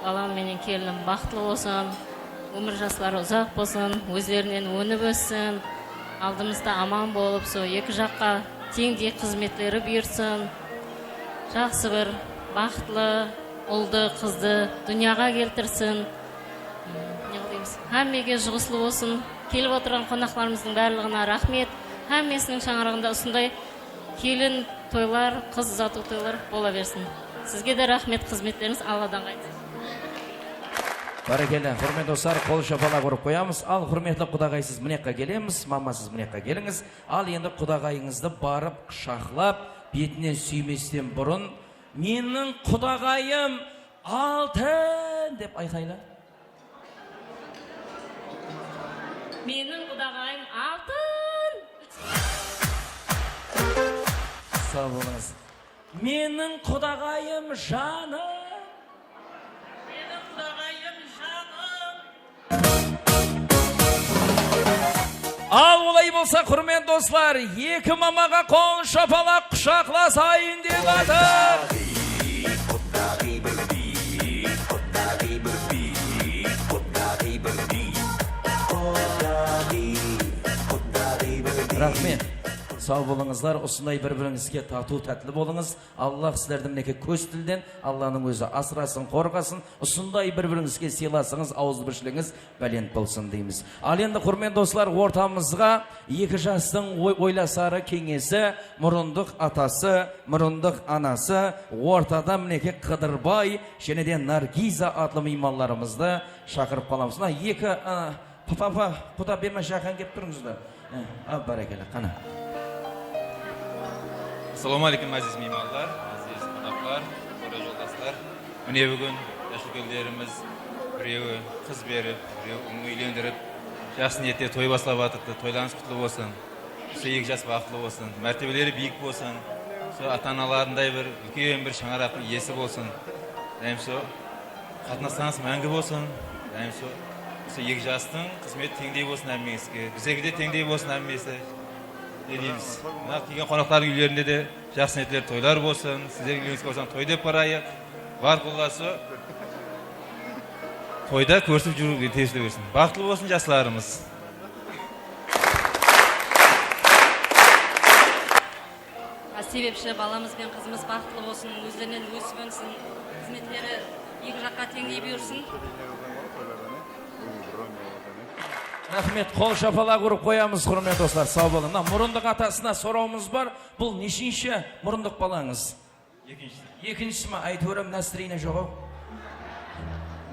balam menen kelinim baxıtlı bolsın, ómir jasları uzaq bolsın, ózlerinen ónip óssin, aldımızda aman bolıp, sol eki jaqqa teńdey xızmetleri buyırsın. Jaqsı bir baxıtlı uldı, qızdı dúnyaǵa keltirsin. Ne qılaymız? Hámmege juǵıslı bolsın. Kelip otırǵan qonaqlarımızdıń barlıǵına raxmet. Hámmesiniń shańaraǵında usınday kelin toylar, qız uzatıw toylar bola bersin. Sizge de raxmet, xızmetlerińiz Alladan qaytsın. Bárekella, húrmetli doslar, qol shapalaq urıp qoyamız. Al, húrmetli qudaǵay, siz mına jaqqa kelemiz, mama, siz mına jaqqa kelińiz. Al, endi qudaǵayıńızdı barıp qushaqlap, betinen súymesten burın, "Meniń qudaǵayım altın!" dep ayqayla. Meniń qudaǵayım altın! Saw bolıńız. Meniń qudaǵayım janım! Meniń qudaǵayım janım! Al, olay bolsa, húrmetli doslar, eki mamaǵa qol shapalaq, qushaqlasayın dep atır. Raxmet. Saw bolıńızlar, usınday bir-birińizge tatıw, tátli bolıńız. Allah sizlerdi, minekey, kóz tilden Allanıń ózi asırasın, qorǵasın. Usınday bir-birińizge sıylasıńız, awızbirshiligińiz bálent bolsın deymiz. Al endi, húrmetli doslar, ortamızǵa eki jastıń oy-, oylasarı keńesi, murındıq atası, murındıq anası, ortada, minekey, Qıdırbay, jáne de Nargiza atlı miymanlarımızdı shaqırıp qalamız. Mına eki, a, Pa, pa, pa, quda berme, jaqın kelip turıńızlar. E, a, bárekella, qana. Assalawma áleykum, áziz miymanlar, áziz qonaqlar, qora joldaslar. Mine, búgin jas úlkenlerimiz, birewi qız berip, birewi úylendirip, jaqsı niyette toy baslap atırdı. Toylarıńız qutlı bolsın. Usı eki jas baxıtlı bolsın, mártebeleri biyik bolsın, usı ata-analarınday bir úlken bir shańaraqtıń iyesi bolsın. Dayım usı qatnaslarıńız máńgi bolsın. Dayım usı, usı eki jastıń xızmeti teńdey bolsın hámmeńizge. Bizlerge de teńdey bolsın hámmesi. Ne deymiz? Mına kelgen qonaqlardıń úylerinde de jaqsı netler toylar bolsın. Sizlerdiń úyleńizge bolsam toy dep barayıq. Bar qullası toyda kórisip júriwge tiyisli bersin. Baxıtlı bolsın jaslarımız. A, sebepshi balamız benen qızımız baxıtlı bolsın, ózlerinen ósip ónsin, xızmetleri eki jaqqa teńley buyırsın. Raxmet, qol shapalaq urıp qoyamız, húrmetli doslar, saw bolıń. Mına, murındıq atasına sorawımız bar. Bul neshinshi murındıq balańız? Ekinshisi. Ekinshisi ma? Áytewir hám настроение joq-aw.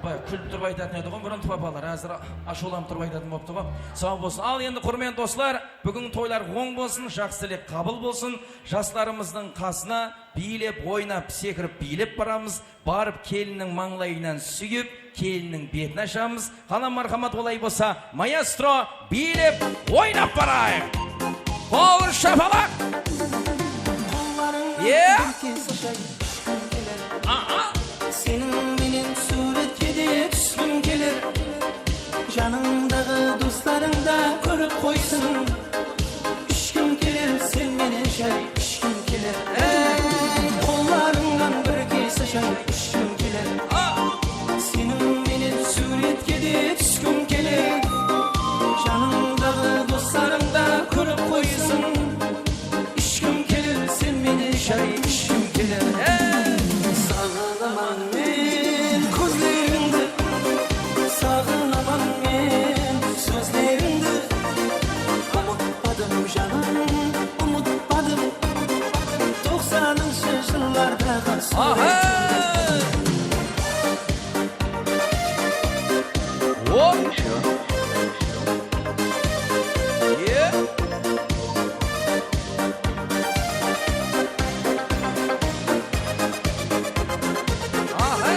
Bay, kúlip turıp aytatın edi ǵoy, murın papalar, házir ashıwlanıp turıp aytatın bolıptı ǵoy. Saw bolsın. Al endi, húrmetli doslar, búgingi toylar oń bolsın, jaqsı tilek qabıl bolsın. Jaslarımızdıń qasına biylep, oynap, sekirip, biylep baramız. Barıp kelinniń mańlayınan súyip, kelinniń betin ashamız. Qana marhamat, olay bolsa, maestro, biylep, oynap barayıq. Qol shapalaq. Qollarıńnan bir kese shay ishkim keler. Aha. Seniń menen súwretke de túskim keler. Janıńdaǵı doslarıń da kórip qoysın. Ishkim keler sen menen shay. Ishkim keler, ey, qollarıńnan bir kese shay ishkim keler. Seniń menen súwretke de túskim keler. Janıńdaǵı doslarıń da kórip qoysın. Ishkim keler, sen menen shay ishkim keler. Ey! Saǵınaman men kózlerińdi, saǵınaman men sózlerińdi. Umıtpadım janım, umıtpadım. Toqsanınshı jıllardaǵı súwret. Aha! Hop! Ye! Aha!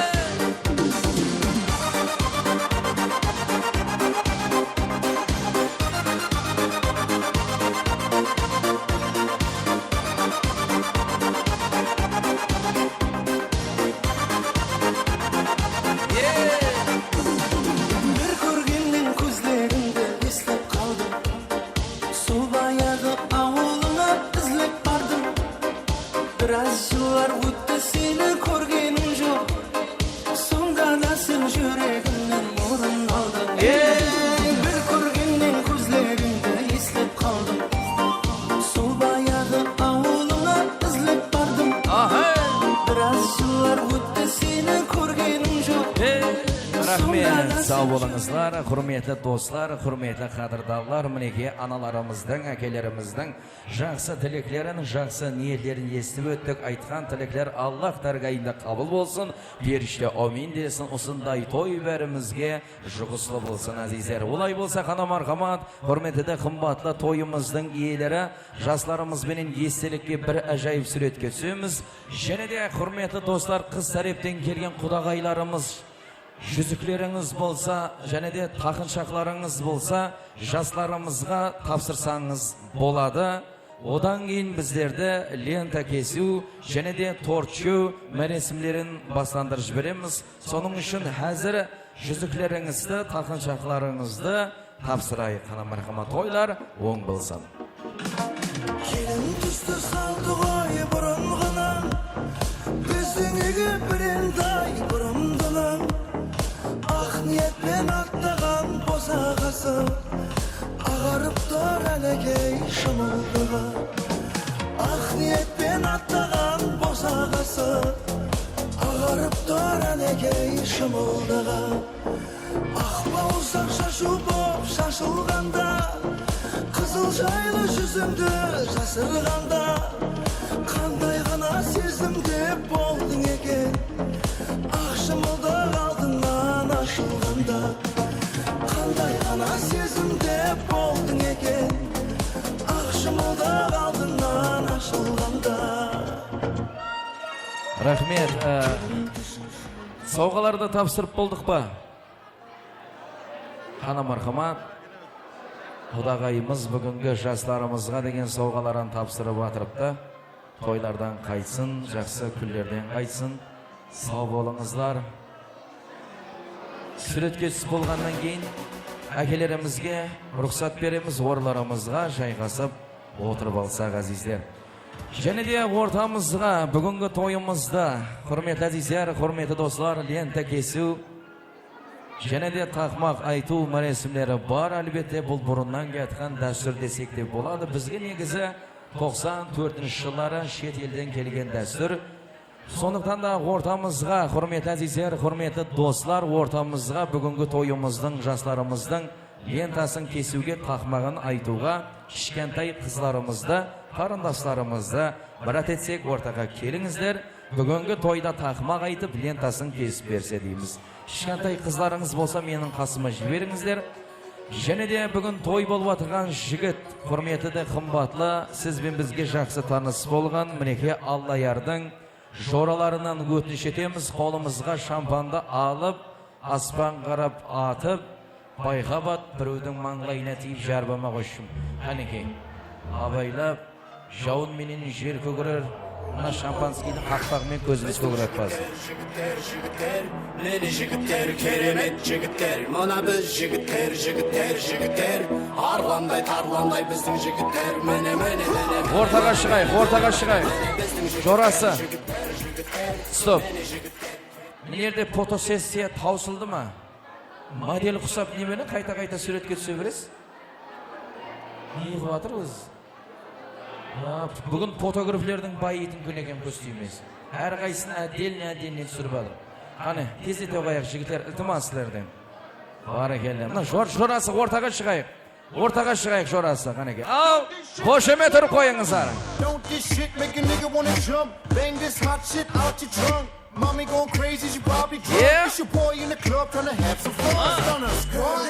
Bir kórgennen kózlerińdi eslep qaldım. Sol bayaǵı awılıńa izlep bardım. Biraz jıllar ótti, seni kórgenim joq. Sonda da sen júregimnen orın aldıń. Ey! Bir kórgennen kózlerińdi eslep qaldım. Sol bayaǵı awılıńa izlep bardım. Aha! Biraz jıllar ótti, seni kórgenim joq. Ey! Raxmet, saw bolıńızlar, húrmetli doslar, húrmetli qádirdanlar. Minekey, analarımızdıń, ákelerimizdiń jaqsı tileklerin, jaqsı niyetlerin esitip óttik. Aytqan tilekler Allah dárgayında qabıl bolsın, perishte áwmin desin. Usınday toy bárimizge juǵıslı bolsın, ázizler. Olay bolsa, qana marhamat, húrmetli de qımbatlı toyımızdıń iyeleri, jaslarımız benen estelikke bir ájayıp súwretke túsemiz. Jáne de, húrmetli doslar, qız tárepten kelgen qudaǵaylarımız, júziklerińiz bolsa, jáne de taqınshaqlarıńız bolsa, jaslarımızǵa tapsırsańız boladı. Odan keyin bizlerde lenta kesiw, jáne de tort jew máresimlerin baslandırıp jiberemiz. Sonıń ushın házir júziklerińizdi, taqınshaqlarıńızdı tapsırayıq, qana marhamat, toylar oń bolsın. Kelin tústi saldı ǵoy burınǵınan, bizdiń úyge birendi-ay burındınan. Aq niyet penen atlaǵan bosaǵası, aǵarıp tur ánekey shımıldıǵı. Aq niyet penen atlaǵan bosaǵası, aǵarıp tur ánekey shımıldıǵı. Aq bawırsaq shashıw bolıp shashılǵanda, qızıl jaylı júzimdi jasırǵanda, qanday ǵana sezimde boldıń eken, aq shımıldaq aldınan ashılǵanda. Qanday ǵana sezimde boldıń eken, aq shımıldaq aldınan ashılǵanda. Raxmet. Á, sawǵalardı tapsırıp boldıq pa? Qana marhamat. Qudaǵayımız búgingi jaslarımızǵa degen sawǵaların tapsırıp atırıptı. Toylardan qaytsın, jaqsı kúnlerden qaytsın. Saw bolıńızlar. Súwretke túsip bolǵannan keyin ákelerimizge ruxsat beremiz, orınlarımızǵa jayǵasıp otırıp alsaq, ázizler. Jáne de ortamızǵa búgingi toyımızda, húrmetli ázizler, húrmetli doslar, lenta kesiw, jáne de taqmaq aytıw máresimleri bar. Álbette, bul burınnan kiyatqan dástúr desek te boladı. Bizge negizi toqsan tórtinshi jılları shet elden kelgen dástúr. Sonlıqtan da ortamızǵa, húrmetli ázizler, húrmetli doslar, ortamızǵa búgingi toyımızdıń, jaslarımızdıń lentasın kesiwge, taqmaǵın aytıwǵa kishkentay qızlarımızdı, qarındaslarımızdı mirát etsek, ortaǵa kelińizler. Búgingi toyda taqmaq aytıp, lentasın kesip berse deymiz. Kishkentay qızlarıńız bolsa, meniń qasıma jiberińizler. Jáne de búgin toy bolıp atırǵan jigit, húrmetli de qımbatlı, siz ben bizge jaqsı tanıs bolǵan, mineke, Allayardıń joralarınan ótinish etemiz, qolımızǵa shampandı alıp, aspan qarap atıp, bayqap at, birewdiń mańlayına tiyip jarbama qoyshım. Qánekey, abaylap, jawın menen jer kógirer, mına shampanskiydiń qaqpaǵı menen kózimiz kógirek basın. Jigitler, jigitler, mine jigitler, keremet jigitler, mına biz jigitler, jigitler, jigitler, arlanday, tarlanday bizdiń jigitler, mine, mine, mine, mine. Ortaǵa shıǵayıq, ortaǵa shıǵayıq. Jorası. Stop. Mine jerde fotosessiya tawsıldı ma? Model qusap nemeni qayta-qayta súwretke túse beresiz? Ne qılıp atır ózi? Ya, búgin fotograflerdiń bayıtın kúni eken, kóz tiymez. Hár qaysısın отдельно, отдельно túsirip atır. Qáne, tezlete qoyayıq, jigitler, iltimas sizlerden. Bárekella. Mına jor-, jorası ortaǵa shıǵayıq. Ortaǵa shıǵayıq, jorası, qánekey. Al, xoshamet urıp qoyıńızlar. Don't this shit make a nigga wanna jump? Bang this hot shit out your trunk. Mommy going crazy, she probably drunk. Yeah. It's your boy in the club tryna have some fun. Stunna.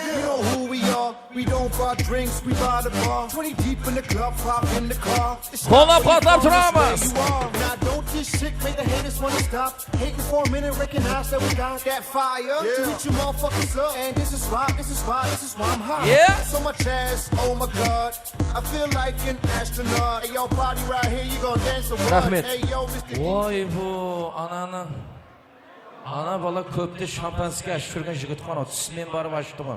You know who we are. We don't buy drinks, we buy the bar. Twenty deep in the club, pop in the car. Qollap-quwatlap turamız. Now don't this shit make the haters wanna stop? Hating for a minute, recognize that we got that fire to reach you motherfuckers up. And this is why, this is why, this is why I'm high. Yeah. So much ass, oh my God. I feel like an astronaut. Hey, yo, party right here, you gon' dance or what? Raxmet. Hey, yo, mister Oy, bu ananı. Ana bala kópte shampanskiy ashıp júrgen jigit ǵoy anaw, túsinen barıp ashıptı ǵoy.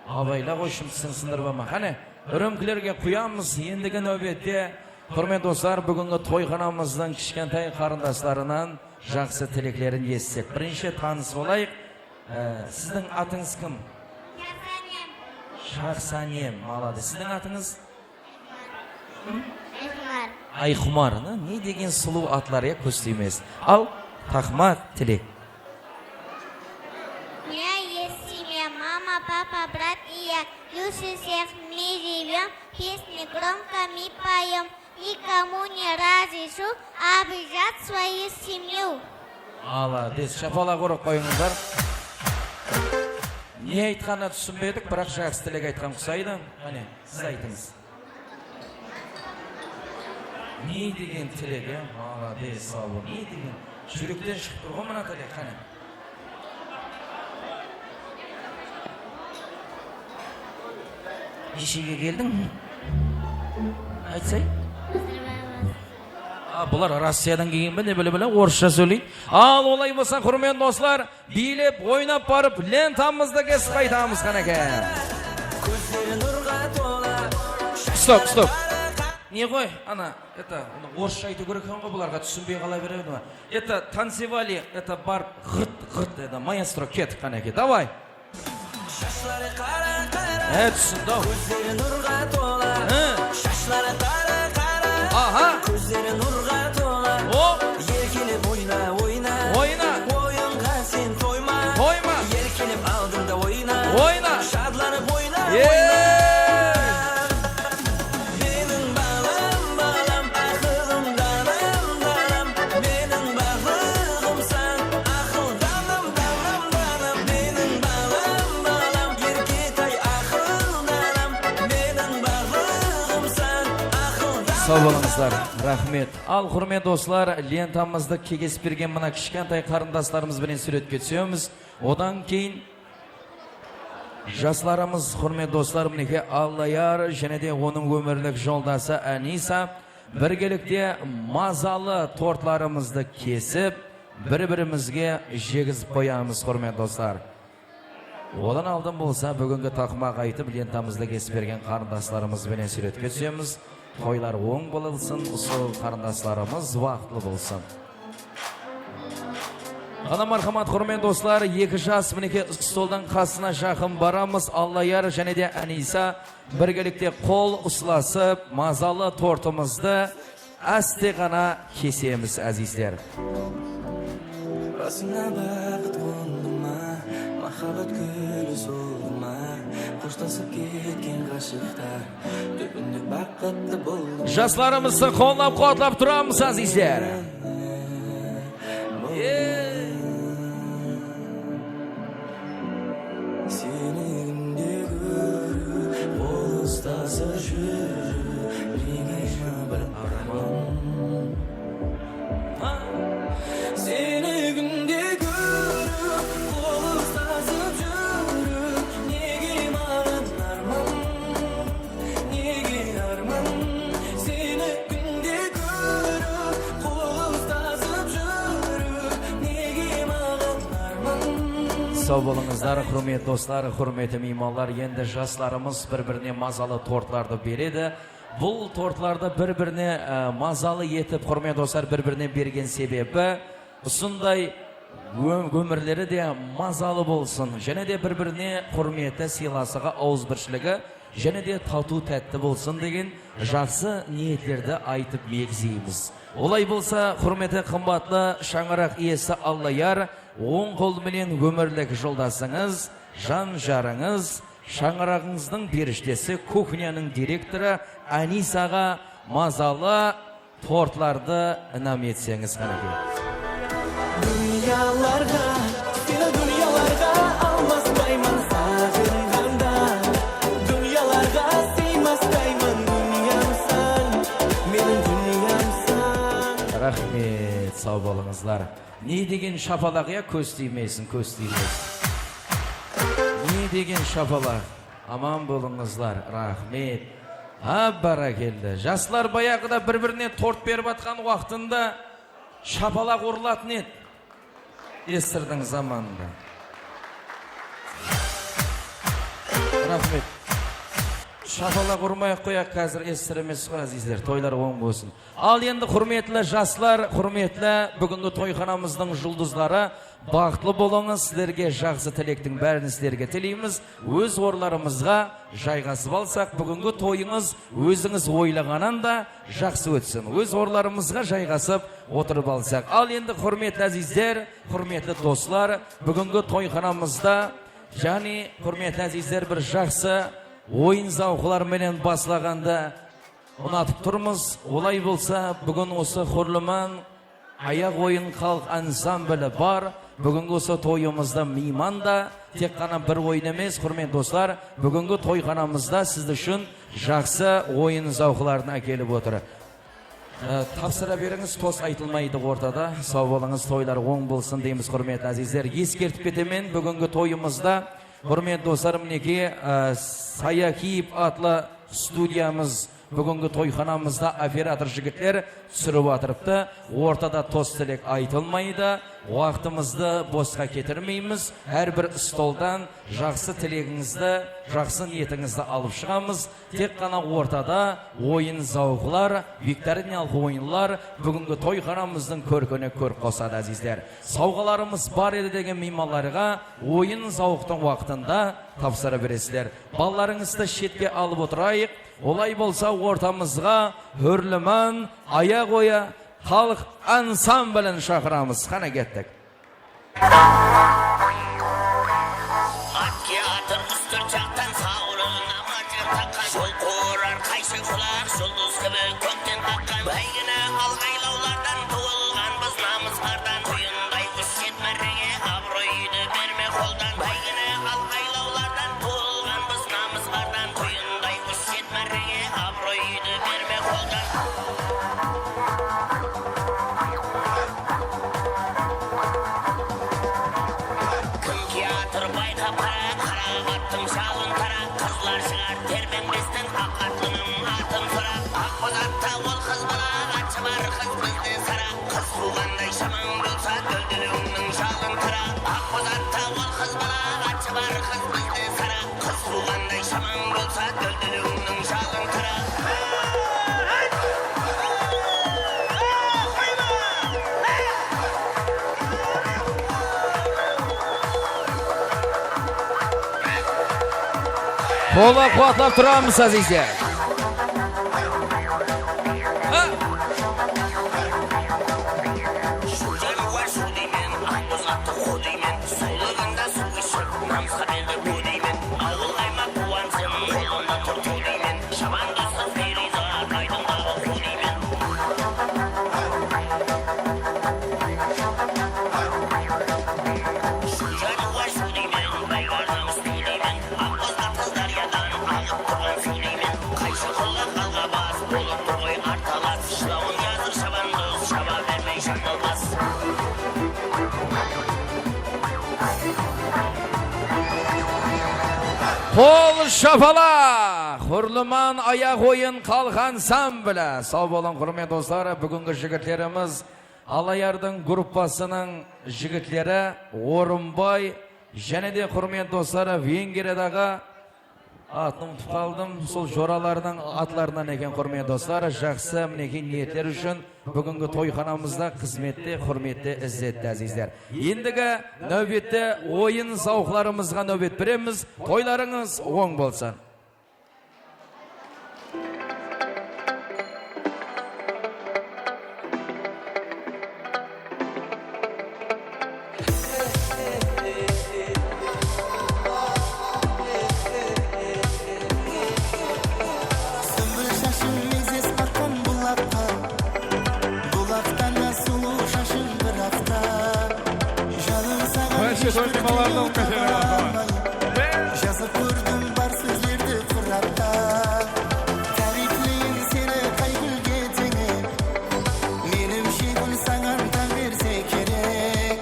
Abayla qoyshım, tiseń sındırıp alma. Qáne, römkilerge quyamız. Endigi náwbette, húrmetli doslar, búgingi toyxanamızdıń kishkentay qarındaslarınan jaqsı tileklerin esitsek. Birinshi tanıs bolayıq. E, siziń atıńız kim? Shaxsanem. Shaxsanem, malades. Siziń atıńız? Ayqumar. Ayqumar, ne, ne degen sulıw atlar, ya, kóz tiymez. Al, taqmaq tilek. Я есть семья, мама, папа, брат и я. Лучше всех в мире вьём, песни громко мы поём. Никому не разрешу обижать свою семью. Malades, shapalaq urıp qoyıńızlar. Ne aytqanına túsinbedik, biraq jaqsı tilek aytqan qusaydı. Qáne, siz aytıńız. Ne degen tilek, ya? Malades, saw bol. Ne degen? Júrekten shıǵıp tur ǵoy mına tilek, qáne. Neshege keldiń? Aytsay. A, bular Rossiyadan kelgen be, ne bile-bile, orıssha sóyleydi. Al, olay bolsa, húrmetli doslar, biylep, oynap barıp, lentamızdı kesip qaytamız, qánekey. Kózleri nurǵa tola. Stop, stop. Ne ǵoy, ana, это, bunı orıssha aytıw kerek eken ǵoy, bularǵa túsinbey qala beredi ma. Это, танцевали, это, barıp, ǵırt, ǵırt, это, maestro, ket, qánekey, давай. Shashları qara, qara. He, túsindim. Kózleri nurǵa tola. He. Shashları qara, qara. Aha. Kózleri nurǵa tola. O. Erkelep oyna, oyna. Oyna. Oyınǵa sen toyma. Toyma. Erkelep aldımda oyna. Oyna. Shadlanıp oyna, oyna. Meniń balam, balam, aqılım danam, danam. Meniń barlıǵımsań, aqıl danam, danam, danam. Meniń balam, balam, Erketay aqıl danam. Meniń barlıǵımsań, aqıl danam. Saw bolıńızlar, raxmet. Al, húrmetli doslar, lentamızdı kegizip bergen mına kishkentay qarındaslarımız benen súwretke túsemiz. Odan keyin Jaslarımız, húrmetli doslar, minekey, Allayar jáne de onıń ómirlik joldası Anisa birgelikte mazalı tortlarımızdı kesip, bir-birimizge jegizip qoyamız, húrmetli doslar. Odan aldın bolsa, búgingi taqmaq aytıp, lentamızdı kesip bergen qarındaslarımız benen súwretke túsemiz. Toylar oń bolsın, usı qarındaslarımız baxıtlı bolsın. Qana, marhamat, húrmetli doslar, eki jas, minekey, stoldıń qasına jaqın baramız. Allayar jáne de Anisa birgelikte qol uslasıp, mazalı tortımızdı áste ǵana kesemiz, ázizler. Basıńa baxıt qondı ma, mahabbat gúli soldı ma, xoshlasıp ketken ǵashıqtar dúbinde baxıtlı boldı ma? Jaslarımızdı qollap-quwatlap turamız, ázizler. Seni kúnde kórip, qol uslasıp júrip, nege bir arman. Seni kúnde kórip, qol uslasıp júrip, nege maǵan arman? Nege arman? Seni kúnde kórip, qol uslasıp júrip, nege maǵan arman? Saw bolıńızlar, húrmetli doslar, húrmetli miymanlar. Endi jaslarımız bir-birine mazalı tortlardı beredi. Bul tortlardı bir-birine, e, mazalı etip, húrmetli doslar, bir-birine bergen sebebi, usınday ó-, ómirleri de mazalı bolsın, jáne de bir-birine húrmeti, sıylasıǵı, awızbirshiligi jáne de tatıw-tátti bolsın degen jaqsı niyetlerdi aytıp megzeymiz. Olay bolsa, húrmeti qımbatlı shańaraq iyesi Allayar, oń qol menen ómirlik joldasıńız, jan jarıńız, shańaraǵıńızdıń perishtesi, kuxnyanıń direktorı Anisaǵa mazalı tortlardı inam etseńiz, qánekey. Dúnyalarǵa, seni dúnyalarǵa almaspayman saǵınǵanda. Dúnyalarǵa sıymaspayman, dúnyamsań, meniń dúnyamsań. Raxmet, saw bolıńızlar. Ne degen shapalaq, ya, kóz tiymeysin, kóz tiymeysin. Ne degen shapalaq. Aman bolıńızlar, raxmet. Ha, bárákella. Jaslar bayaǵıda bir-birine tort berip atqan waqtında shapalaq urılatın edi. Esirdiń zamanında. Raxmet. Shapalaq urmay-aq qoyaq, házir esir emes ǵoy, ázizler. Toylar oń bolsın. Al endi, húrmetli jaslar, húrmetli búgingi toyxanamızdıń juldızları, baxıtlı bolıńız, sizlerge jaqsı tilektiń bárin sizlerge tileymiz. Óz orınlarımızǵa jayǵasıp alsaq, búgingi toyıńız ózińiz oylaǵannan da jaqsı ótsin. Óz orınlarımızǵa jayǵasıp otırıp alsaq. Al endi, húrmetli ázizler, húrmetli doslar, búgingi toyxanamızda, jáne, húrmetli ázizler, bir jaqsı oyın-zawıqlar menen baslaǵandı unatıp turmız. Olay bolsa, búgin usı Húrliman ayaq oyın xalıq ansambli bar. Búgingi usı toyımızda miyman da tek ǵana bir oyın emes, húrmetli doslar, búgingi toyxanamızda siz ushın jaqsı oyın-zawıqlardı ákelip otır. E, tapsıra berińiz, tost aytılmaydı ortada. Saw bolıńız, toylar oń bolsın deymiz, húrmetli ázizler. Eskertip ketemen, búgingi toyımızda, húrmetli doslar, minekey, e, Sayakiyev atlı studiyamız búgingi toyxanamızda operator jigitler túsirip atırıptı. Ortada tost-tilek aytılmaydı. Waqtımızdı bosqa ketirmeymiz. Hár bir stoldan jaqsı tilegińizdi, jaqsı niyetińizdi alıp shıǵamız. Tek ǵana ortada oyın-zawıqlar, viktorinalıq oyınlar búgingi toyxanamızdıń kórkine kórk qosadı, ázizler. Sawǵalarımız bar edi degen miymanlarǵa oyın-zawıqtıń waqtında tapsıra beresizler. Balalarıńızdı shetke alıp otırayıq. Olay bolsa, ortamızǵa Húrliman ayaq oyı xalıq ansamblin shaqıramız. Qáne, kettik. Atke atır úsh-tórt jaqtan, sawrıǵına marjan taqqan, jol qurar qayshı qulaq, juldız kibi kókten qaqqan. Báygini al aylawlardan, tuwılǵanbız namısqardan, quyınday úsh shet márrege, abıroydı berme qoldan. Báygini al aylawlardan, tuwılǵanbız namısqardan, quyınday úsh shet márrege, abıroydı berme qoldan. Kim kiyatır bayqa para, qaraǵattıń Qollap-quwatlap turamız, ázizler. Qol shapalaq! Hurliman ayaq oyın xalıq ansambli. Saw bolıń, húrmetli doslar. Búgingi jigitlerimiz Alayardıń gruppasınıń jigitleri Orınbay, jáne de, húrmetli doslar, Vengriyadaǵı, atın umıtıp qaldım, sol joralardıń atlarınan eken, húrmetli doslar. Jaqsı, minekey, niyetler ushın búgingi toyxanamızda xızmette, húrmette, izzetti, ázizler. Endigi náwbette oyın-sawıqlarımızǵa náwbet beremiz. Toylarıńız oń bolsın! Sımbil shashıń meńzes aqqan bulaqqa, bulaqtan da sulıw shashıń bir aqta. Janım saǵan hesh bir kúnde tawalmay, jazıp kórdim bar sózlerdi qurapta. Táriypleyin seni qay gúlge teńe, menimshe gúl saǵan tań berse kerek.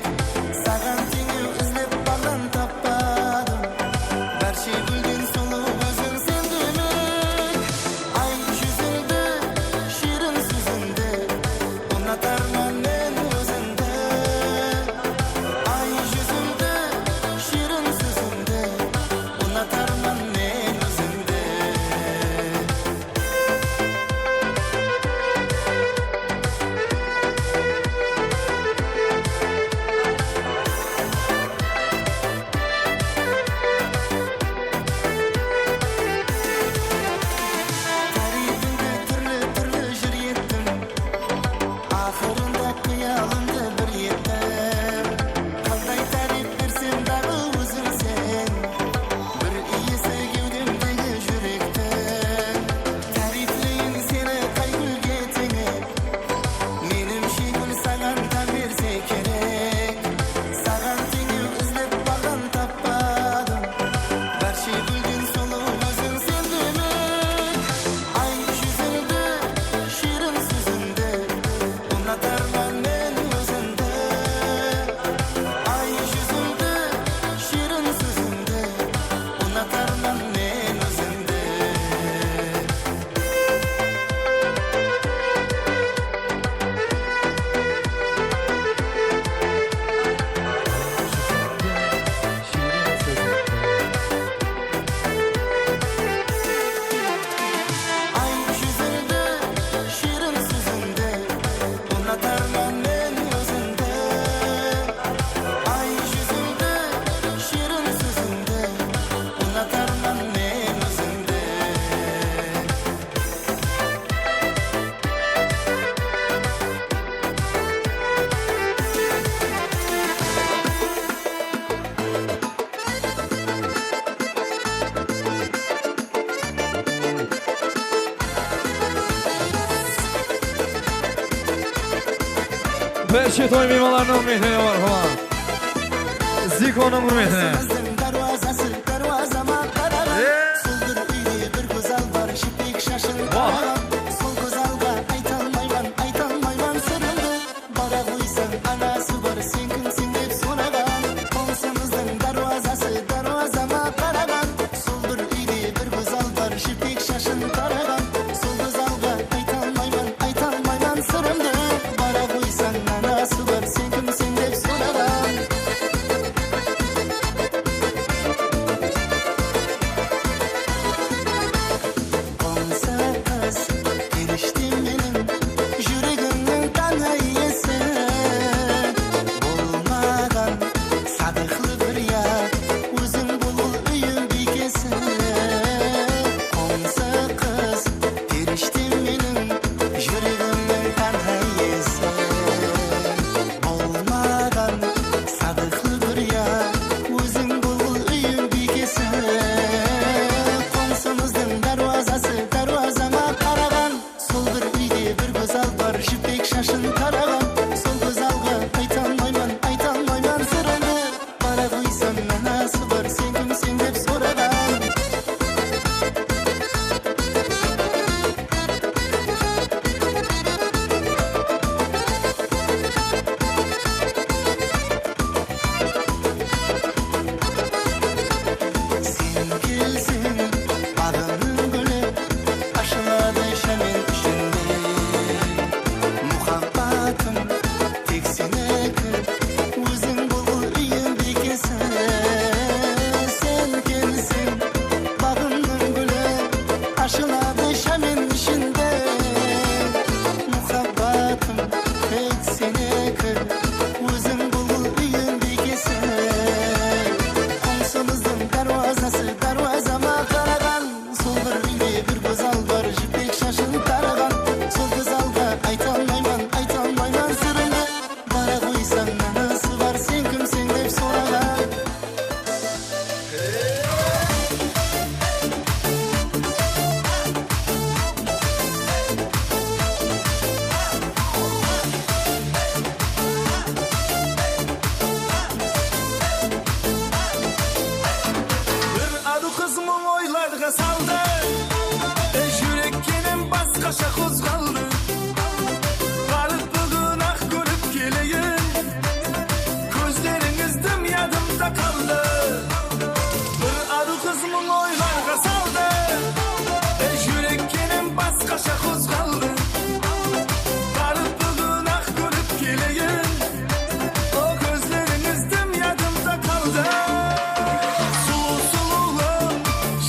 Saǵan teńew izlep bardan tappadım, bárshe gúlden sulıw óziń sen demek. Ay júzińdi, shiyrin sózińdi, unatarman men ózińdi. Ay júzińdi, shiyrin sózińdi, unatarman men ózińdi. Táriypińdi túrli-túrli jır ettim, aqırında qıyalımdı bir ettim. Qanday táriyp bersem daǵı ózińseń, bir iyesi kewdemdegi júrektiń. Táriypleyin seni qay gúlge teńe, menimshe gúl saǵan tań berse kerek. Saǵan teńew izlep bardan tappadım, bárshe gúlden sulıw óziń sen demek. Ay júzińdi, shiyrin sózińdi, unatarman men ózińdi. Ay júzińdi, shiyrin sózińdi, unatarman men ózińdi. Ay júzińdi, shiyrin sózińdi, unatarman men ózińdi. Ay júzińdi, shiyrin sózińdi, unatarman men ózińdi. Bárshe toy miymanlarınıń húrmetine, marhamat. Zikonıń húrmetine. Qasımızdıń dárwazası dárwazama qaraǵan. Sol bir úyde bir gózzal bar, jipek shashın taraǵan. Sol gózzalǵa aytalmayman, aytalmayman sırımdı. Bara qoysań, anası bar, sen kimseń dep soraǵan. Qońsımızdıń dárwazası dárwazama qaraǵan. Sol bir úyde bir gózzal bar, jipek shashın taraǵan. Sol gózzalǵa aytalmayman, aytalmayman sırımdı. Bara qoysań, anası bar, sen kimseń dep soraǵan. Shınadı shamen ishinde muhabbatım tek seniki. Óziń bul úyim biygesi, qońsımızdıń dárwazası dárwazama qaraǵan. Sol bir úyde bir gózzal bar, jipek shashın taraǵan. Sol gózzalǵa ayta almayman, ayta almayman sırımdı. Bara qoysań, nanası bar, sen kimseń dep soraǵan. Bir arıw qız mıń oylarǵa saldı. E, júrek kenem basqasha qozǵaldı. Barıp búgin-aq kórip keleyin. Kózlerińiz dım yadımda qaldı. Bir arıw qız mıń oylarǵa saldı. E, júrek kenem basqasha qozǵaldı. Barıp búgin-aq kórip keleyin. O kózlerińiz dım yadımda qaldı. Sulıw sulıwım,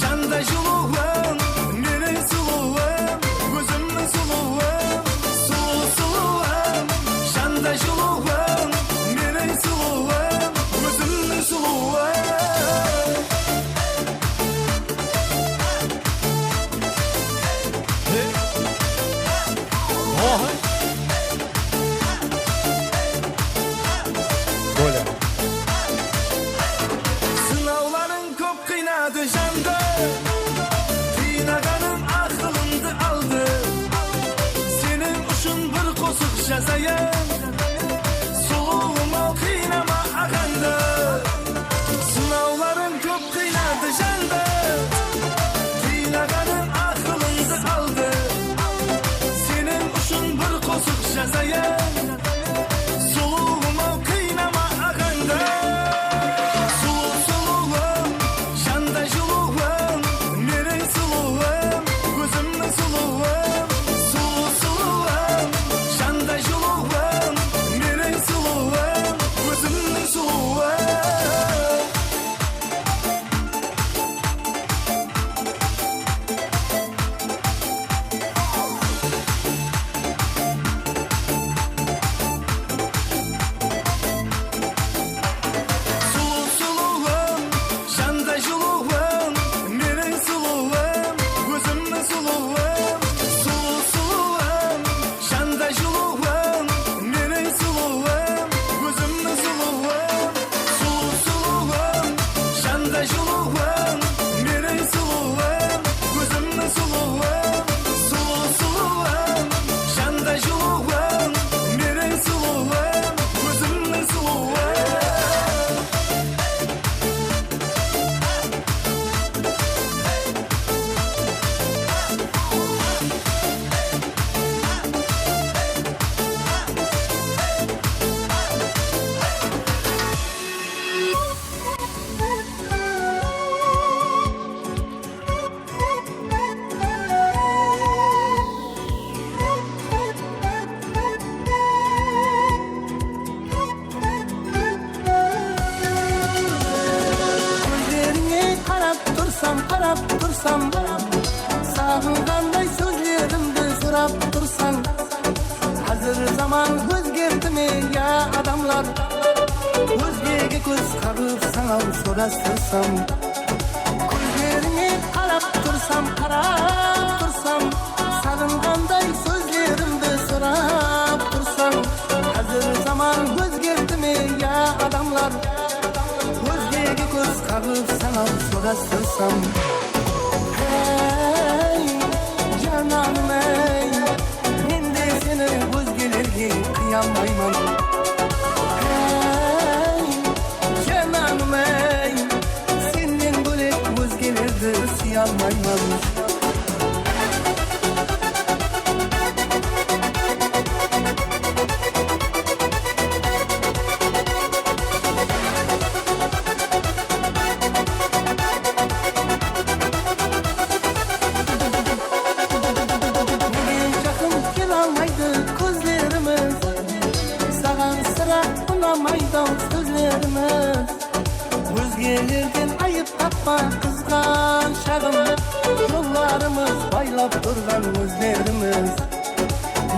janday jılıwım, meniń sulıwım, ózimniń sulıwım. Sulıw sulıwım, janday jılıwım, meniń sulıwım, ózimniń sulıwım. Oy. Kolya. Sınawlarıń kóp qıynadı jandı, qıynaǵanım aqılımdı aldı. Seniń ushın bir qosıq jazayın, sulıwım-aw, qıynama aǵańdı. Sınawlarıń kóp qıynadı jandı, qıynaǵanım aqılıńdı aldı. Seniń ushın bir qosıq jazayın, sulıwım-aw, qıynama aǵańdı. Sulıw sulıwım, janday jılıwım, meniń sulıwım, ózimniń sulıwım. Sulıw sulıwım, janday jılıwım, meniń sulıwım, ózimniń sulıwım. Sulıw sulıwım, janday jılıwım, meniń sulıwım, ózimniń sulıwım. Sulıw sulıwım, janday jılıwım, meniń sulıwım, ózimniń sulıwım. Sulıw sulıwım, janday jılıwım, meniń sulıwım, ózimniń sulıwım. Sulıw sulıwım, janday jılıwım, meniń sulıwım, ózimniń sulıwım. Kózlerińe qarap tursam, qarap tursam, saǵınǵanday sózlerimdi sorap tursań. Házir zaman ózgerdi me, ya adamlar? Ózgege kóz qaǵıp sańa sorastırsam. Kózlerińe qarap tursam, qarap tursam, saǵınǵanday sózlerimdi sorap tursań. Házir zaman ózgerdi me, ya adamlar? Ózgege kóz qaǵıp sańa sorastırsam. Hey, jananım-ey, men de seni ózgelerge qıya almayman. Hey, jananım-ey, sennen bólek ózgelerdi súye almayman. Nege jaqın kele almaydı kózlerimiz? Saǵan sirá unamaydı-aw sózlerimiz. Ózgelerden ayıp tappa, qızǵanshaǵım, jollarımız Aylap turǵan ózlerimiz.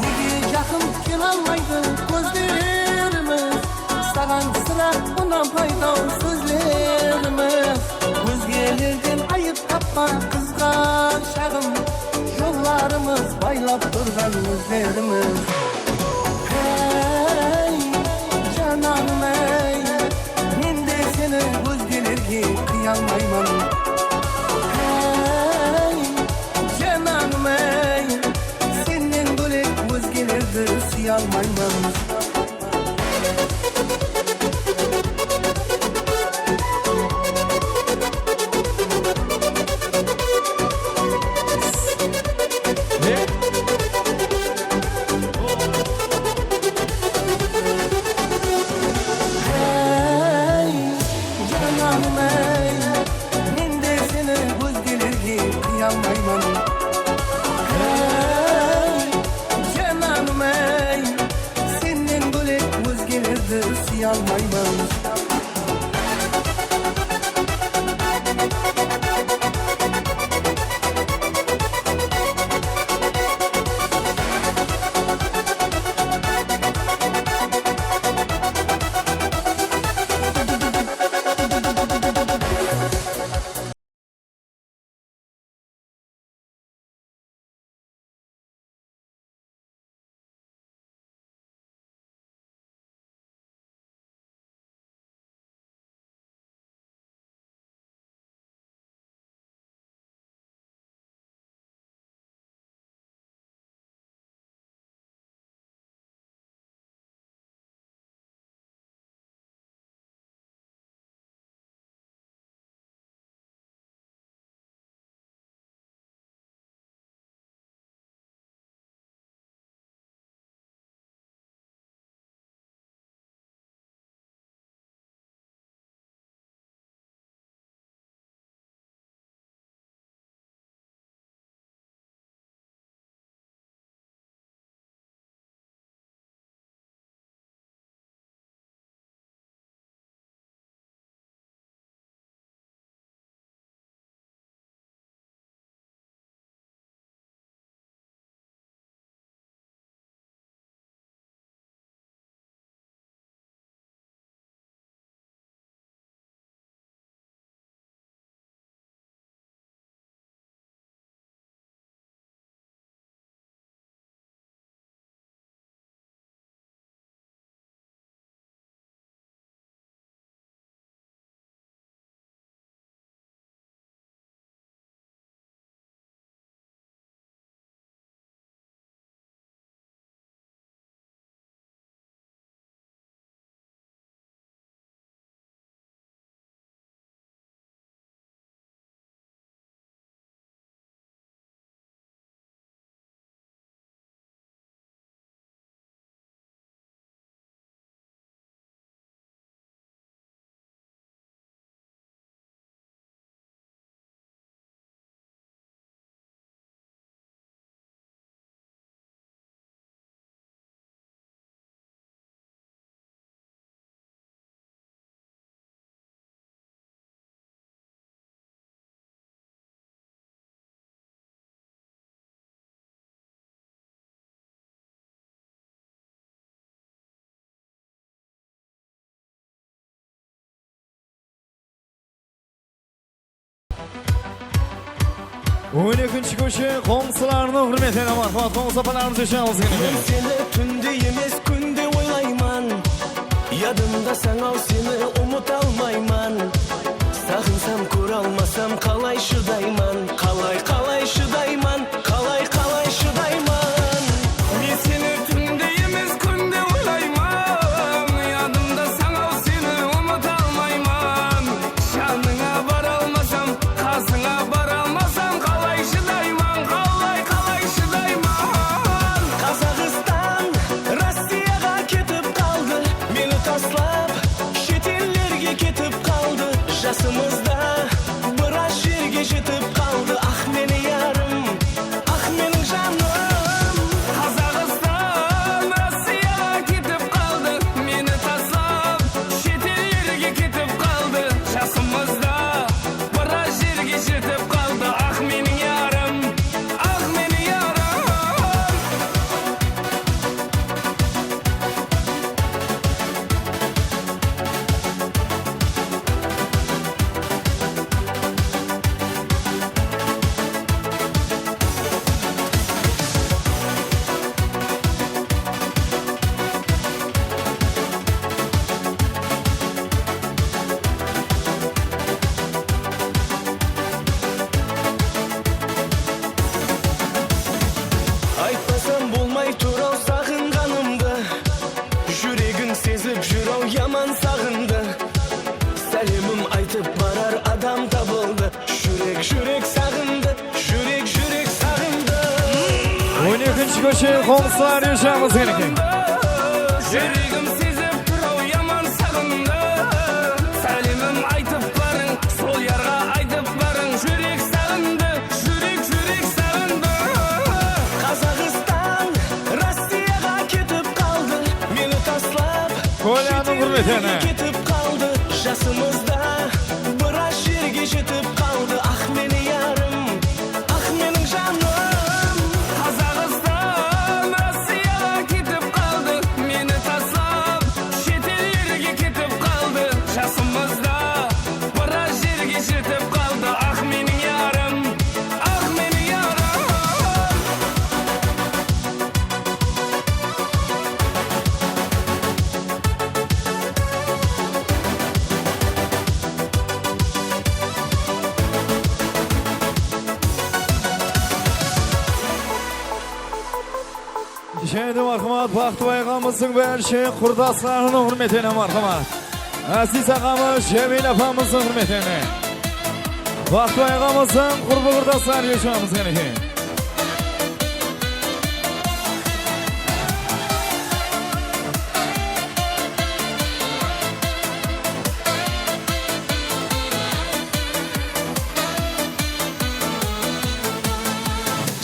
Nege jaqın kele almaydı kózlerimiz? Saǵan sirá unapaydı-aw sózlerimiz. Ózgelerden ayıp tappa qızǵa shaǵım, jollarımız baylap turǵan ózlerimiz. Hey, jananım-ey, men de seni ózgelerge qıya almayman. Hey, jananım-ey, sennen bólek ózgelerdi súye almayman. Hey, jananım-ey, men de seni ózgelerge qıya almayman. Hey, jananım-ey, sennen bólek ózgelerdi súye almayman. On ekinshi kóshe qońsılarına húrmet, marhamat, qońsı apalarımız ushın alǵıs. Men seni túnde emes, kúnde oylayman. Yadımdasań-aw, seni umıta almayman. Saǵınsam, kóre almasam, qalay shıdayman? Qalay, qalay shıdayman? Qalay, qalay shıdayman? Men seni túnde emes, kúnde oylayman. Yadımdasań-aw, seni umıta almayman. Janıńa bara almasam, qasıńa bara almasam, qalay shıdayman? Qalay, qalay shıdayman? Qazaxstan Rossiyaǵa ketip qaldı, meni taslap, shet ellerge ketip qaldı. Jasımızda biraz Kóshe qońsılar, eshamiz eken. Júregim sezip tur-aw, yaman saǵındı. Sálemim aytıp barıń, sol yarǵa aytıp barıń. Júrek saǵındı, júrek, júrek saǵındı. Qazaqstan Rossiyaǵa ketip qaldı, meni taslap. Kolyanıń húrmetine. Ketip qaldı, jasımızda biraz jerge jetip qaldı. Ah, meni yarım, ah, meniń janım. Qazaqstan Rossiyaǵa ketip qaldı, meni taslap, shet ellerge ketip qaldı. Jasımızda biraz jerge jetip qaldı. Ah, meniń yarım, ah, meniń yarım. Jáne de marhamat, Baxtыбay aǵamızdıń bárshe qurdaslarınıń húrmetine marhamat. Áziz aǵamız Jámiyla apamızdıń húrmetine. Baxtыбay aǵamızdıń qurbı qurdasları eshamiz eken.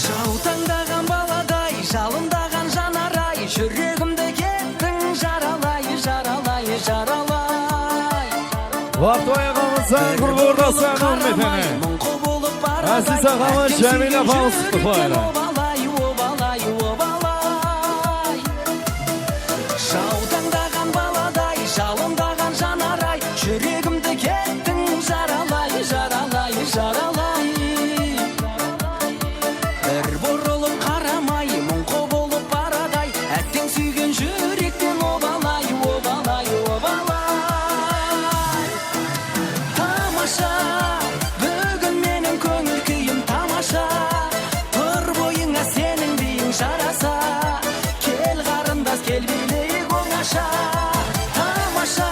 Jawtańdaǵan baladay, jalındaǵan janaray, júregimdi kettiń jaralay, jaralay, jaralay. Baxtыбay aǵamızdıń qurbı qurdaslarınıń húrmetine. Áziz aǵamız Jámiyla apamız qutlıqlaydı. Jawtańdaǵan baladay, jalındaǵan janaray, júregimdi kettiń jaralay, jaralay, jaralay. Bir burılıp qaramay, muńqı bolıp baraday, átteń súygen júrekten obalay, obalay, obalay. Tamasha, búgin meniń kóńil kúyim tamasha. Tur boyıńa seniń biyiń jarasa. Kel, qarındas, kel, biyleyik ońasha. Tamasha,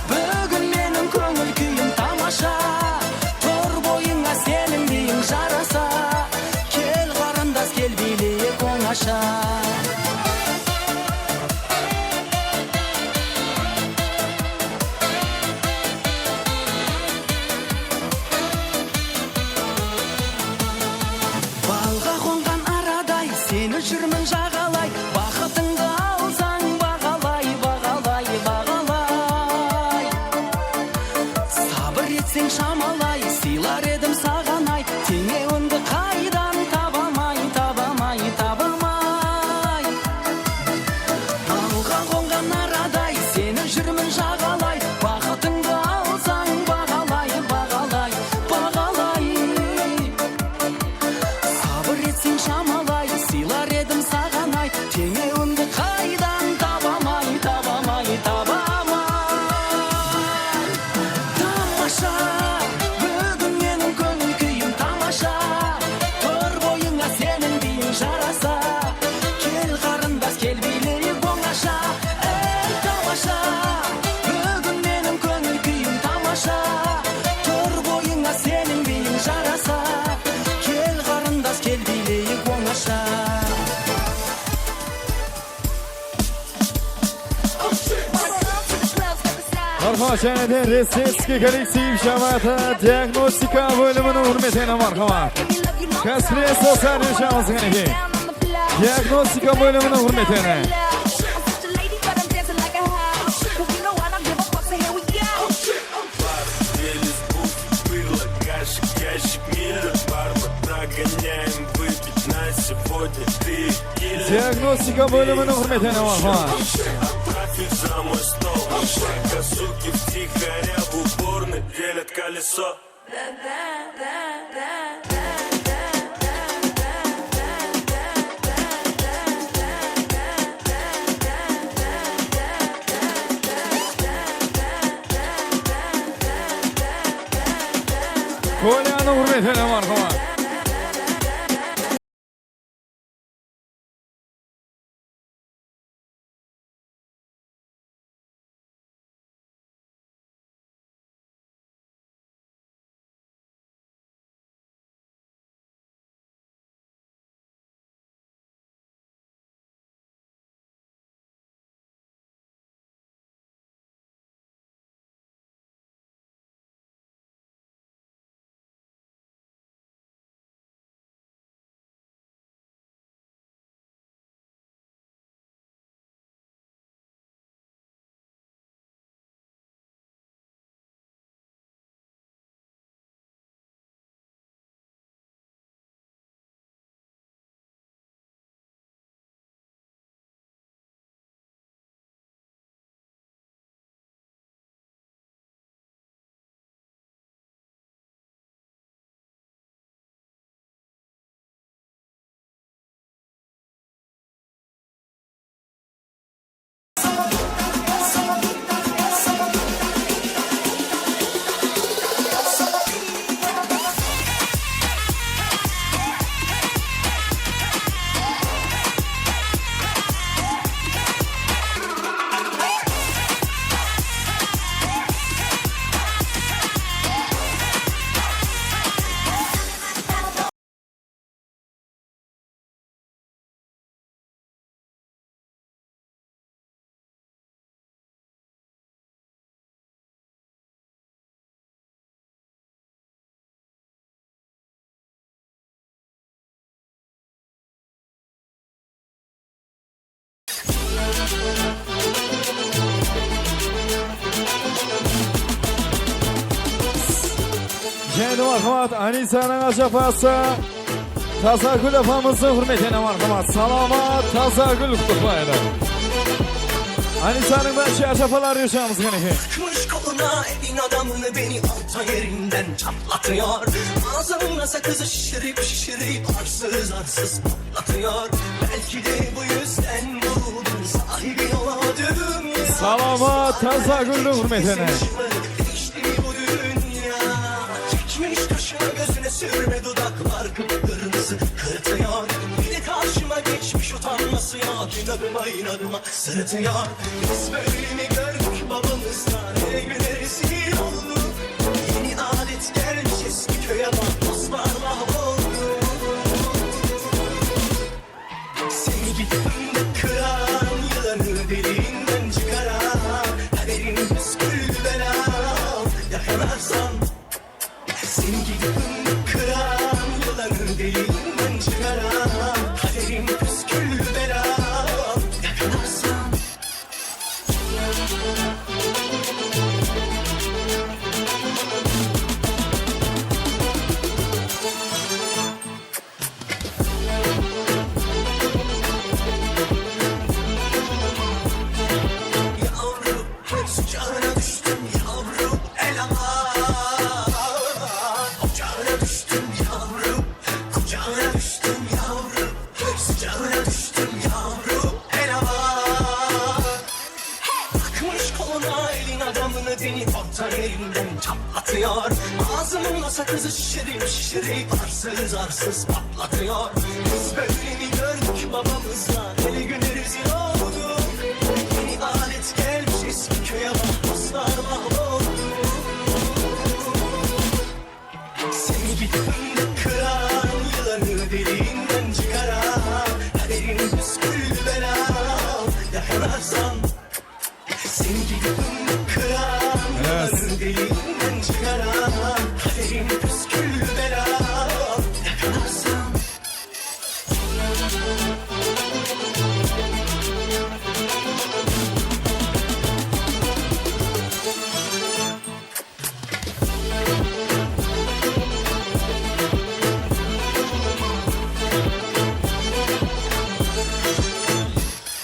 búgin meniń kóńil kúyim tamasha. Tur boyıńa seniń biyiń jarasa. Kel, qarındas, kel, biyleyik ońasha. Balǵa qonǵan araday, seni júrmen jaǵalay. Baxıtıńdı alsań, baǵalay, baǵalay, baǵalay. Sabır etseń shamalay, sıylar edim saǵan-ay. Teńewińdi qaydan tabamay, tabamay, tabamay. Balǵa qonǵan araday, seni júrmen jaǵalay. Baxıtıńdı alsań, baǵalay, baǵalay, baǵalay. Sabır etseń shamalay, sıylar edim saǵan-ay. Teńewińdi qaydan tabamay, tabamay, tabamay. Tamasha, búgin meniń kóńil kúyim tamasha. Tur boyıńa seniń biyiń jarasa. Kel, qarındas, kel, biyleyik ońasha. Ey, tamasha, búgin meniń kóńil kúyim tamasha. Tur boyıńa seniń biyiń jarasa. Kel, qarındas, kel, biyleyik ońasha. Marhamat, jáne de Restetskiy kollektiv jamoati diagnostika bóliminiń húrmetine marhamat. Kásiples doslar, eshamiz eken. Diagnostika bóliminiń húrmetine. Diagnostika bóliminiń húrmetine marhamat. Kolyanıń húrmetine marhamat. Endi marhamat, Anisanıń ájapası Tazagúl apamızdıń húrmetine marhamat. Salamat, Tazagúl, qutlıq bayramı. Anisanıń bárshi ájapaları ushın qanekey. Takmış koluna elin adamını, beni orta yerinden çatlatıyor. Ağzımda sakızı şişirip şişirip arsız arsız patlatıyor. Belki de bu yüzden buldum sahibi ola dünya. Salamat, Tazagúldiń húrmetine. Değişti bu dünya. Çekmiş kaşına gözüne sürme, dudaklar kıpkırmızı kırıtıyor. Bir de karşıma geçmiş utanması yok, inanma inanma sırıtıyor. Biz böyle mi gördük babamızdan, ele güne rezil olduk. Yeni adet gelmiş eski köye bak, dostlar mahvoldu. Seni gittim de kıran, yılanı deliğinden çıkaran, kaderim püsküllü bela, yakalarsan. Seni gittim de kıran, yılanı deliğinden çıkaran, kaderim püsküllü bela, yakalarsan. Yavrum, sıcağına düştüm yavrum, el aman. Ocağına düştüm yavrum, kucağına düştüm yavrum, sıcağına düştüm yavrum, el aman. Takmış koluna elin adamını, beni orta yerinden çatlatıyor. Ağzımda sakızı şişirip şişirip arsız arsız patlatıyor. Biz böyle mi gördük babamızdan, eli güne rezil olduk. Yeni adet gelmiş eski köye bak, dostlar mahvoldu. Seni gittim de kıran, yılanı deliğinden çıkaran, kaderim püsküllü bela, yakalarsan. Seni gittim de kıran, yılanı deliğinden çıkaran, kaderim püsküllü bela, yakalarsan.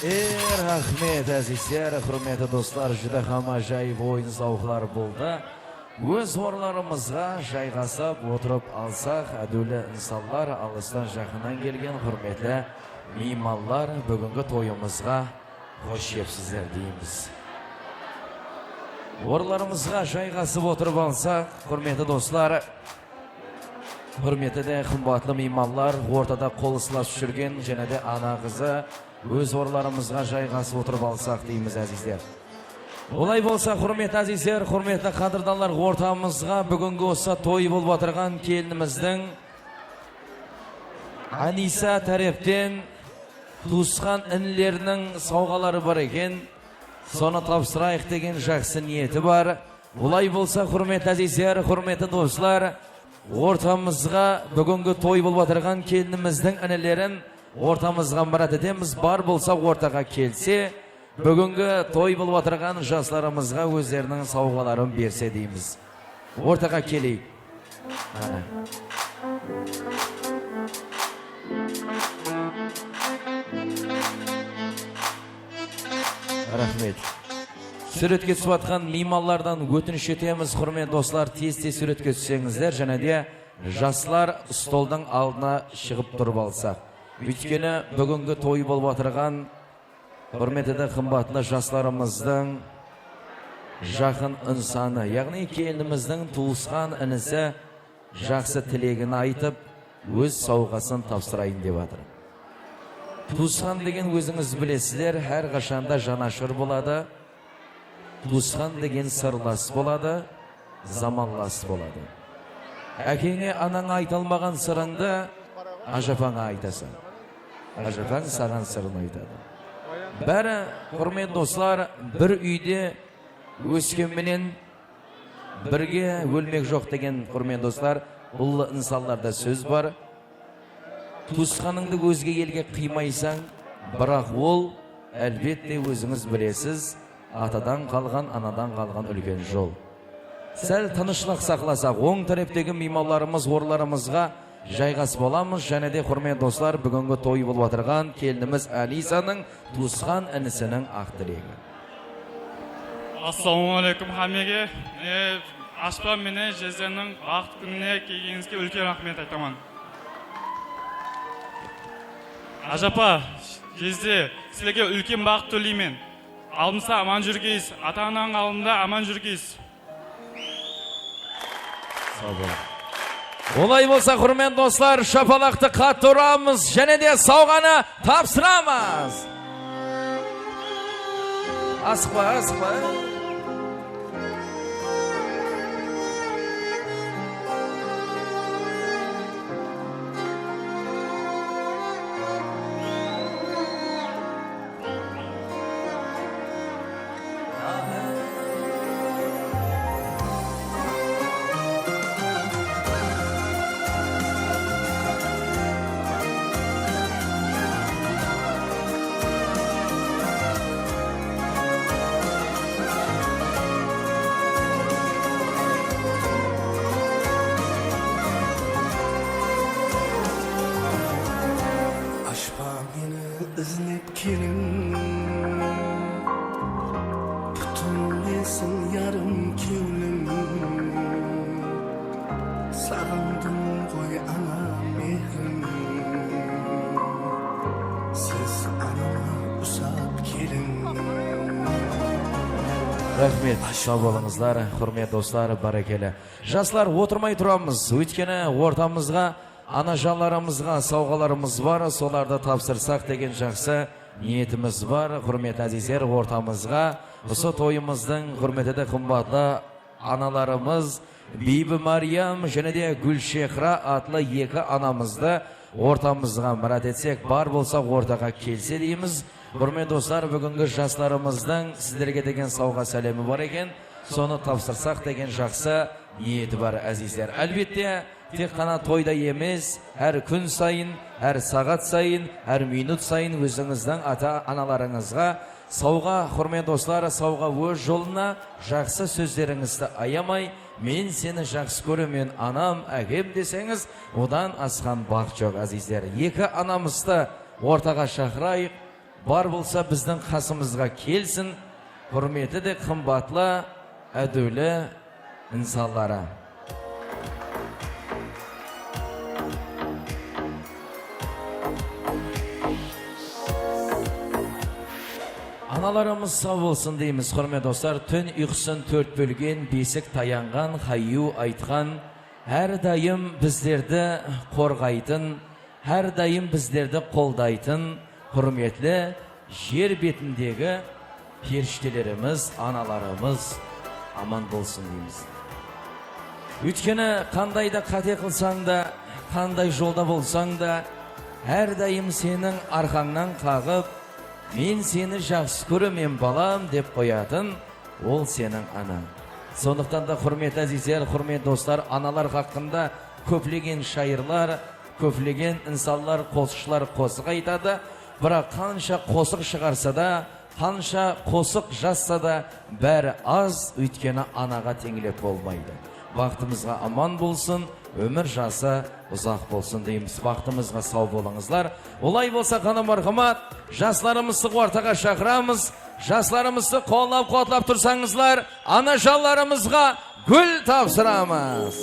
E, raxmet, ázizler, húrmetli doslar, júdá hám ájayıp oyın-sawıqlar boldı. Óz orınlarımızǵa jayǵasıp otırıp alsaq, ádiwli insanlar, alıstan jaqınnan kelgen húrmetli miymanlar, búgingi toyımızǵa xosh kelipsizler deymiz. Orınlarımızǵa jayǵasıp otırıp alsaq, húrmetli doslar, húrmetli de qımbatlı miymanlar, ortada qol uslasıp júrgen jáne de ana qızı, óz orınlarımızǵa jayǵasıp otırıp alsaq deymiz, ázizler. Olay bolsa, húrmetli ázizler, húrmetli qádirdanlar, ortamızǵa búgingi usı toy bolıp atırǵan kelinimizdiń Anisa tárepten tuwısqan inileriniń sawǵaları bar eken, sonı tapsırayıq degen jaqsı niyeti bar. Olay bolsa, húrmetli ázizler, húrmetli doslar, ortamızǵa búgingi toy bolıp atırǵan kelinimizdiń inilerin ortamızǵa mirát etemiz. Bar bolsa, ortaǵa kelse, búgingi toy bolıp atırǵan jaslarımızǵa ózleriniń sawǵaların berse deymiz. Ortaǵa keleyik. Qáne. Raxmet. Súwretke túsip atqan miymanlardan ótinish etemiz, húrmetli doslar, tez-tez súwretke tússeńizler, jáne de jaslar stoldıń aldına shıǵıp turıp alsaq. Óytkeni búgingi toy bolıp atırǵan húrmetli de qımbatlı jaslarımızdıń jaqın insanı, yaǵnıy kelinimizdiń tuwısqan inisi jaqsı tilegin aytıp, óz sawǵasın tapsırayın dep atır. Tuwısqan degen, ózińiz bilesizler, hár qashan da janashır boladı. Tuwısqan degen sırlas boladı, zamanlas boladı. Ákeńe, anańa ayta almaǵan sırıńdı ájapańa aytasań. Ájapań saǵan sırın aytadı. Bári, húrmetli doslar, bir úyde ósken menen birge ólmek joq degen, húrmetli doslar, ullı insanlarda sóz bar. Tuwısqanıńdı ózge elge qıymaysań, biraq ol, álbette, ózińiz bilesiz, atadan qalǵan, anadan qalǵan úlken jol. Sál tınıshlıq saqlasaq, oń táreptegi miymanlarımız orınlarımızǵa jayǵasıp alamız. Jáne de, húrmetli doslar, búgingi toy bolıp atırǵan kelinimiz Alisanıń tuwısqan inisiniń aq tilegi. Assalawma aleykum hámmege. E, Ashpa menen Jezdeniń baxıt kúnine kelgenińizge úlken raxmet aytaman. Ajapa, Jezde, sizlerge úlken baxıt tileymen. Aldımızda aman júrgeysiz, ata-anań aldında aman júrgeysiz. Saw bolıń. Olay bolsa, húrmetli doslar, shapalaqtı qattı uramız, jáne de sawǵanı tapsıramız. Asıqpa, asıqpa. Ashpa meni izlep keliń, putın desin yarım kewlim. Saǵındım ǵoy ana mehrin, siz anama usap keliń. Raxmet, saw bolıńızlar, húrmetli doslar, bárekella. Jaslar, otırmay turamız, óytkeni ortamızǵa anajanlarımızǵa sawǵalarımız bar, solardı tapsırsaq degen jaqsı niyetimiz bar. Húrmetli ázizler, ortamızǵa usı toyımızdıń húrmeti de qımbatlı analarımız Biybi Máriyam jáne de Gúlshehra atlı eki anamızdı ortamızǵa mirát etsek, bar bolsa ortaǵa kelse deymiz. Húrmetli doslar, búgingi jaslarımızdıń sizlerge degen sawǵa sálemi bar eken, sonı tapsırsaq degen jaqsı niyeti bar, ázizler. Álbette, tek ǵana toyda emes, hár kún sayın, hár saǵat sayın, hár minut sayın ózińizdiń ata-analarıńızǵa sawǵa, húrmetli doslar, sawǵa óz jolına, jaqsı sózlerińizdi ayamay, "Men seni jaqsı kóremen, anam, ákem," deseńiz, odan asqan baxt joq, ázizler. Eki anamızdı ortaǵa shaqırayıq. Bar bolsa, bizdiń qasımızǵa kelsin, húrmetli de qımbatlı, ádiwli insanları. Analarımız saw bolsın deymiz, húrmetli doslar. Tún uyqısın tórt bólgen, besik tayanǵan, hayyu aytqan, hár dayım bizlerdi qorǵaytın, hár dayım bizlerdi qoldaytın, húrmetli jer betindegi perishtelerimiz, analarımız aman bolsın deymiz. Óytkeni, qanday da qáte qılsań da, qanday jolda bolsań da, hár dayım seniń arqańnan qaǵıp, "Men seni jaqsı kóremen, balam," dep qoyatın, ol seniń anań. Sonlıqtan da, húrmetli ázizler, húrmetli doslar, analar haqqında kóplegen shayırlar, kóplegen insanlar, qosıqshılar qosıq aytadı. Biraq qansha qosıq shıǵarsa da, qansha qosıq jazsa da, bári az, óytkeni anaǵa teńlep bolmaydı. Baxtımızǵa aman bolsın, ómir jası uzaq bolsın deymiz. Baxtımızǵa saw bolıńızlar. Olay bolsa, qáne, marhamat, jaslarımızdı ortaǵa shaqıramız. Jaslarımızdı qollap-quwatlap tursańızlar, anajanlarımızǵa gúl tapsıramız.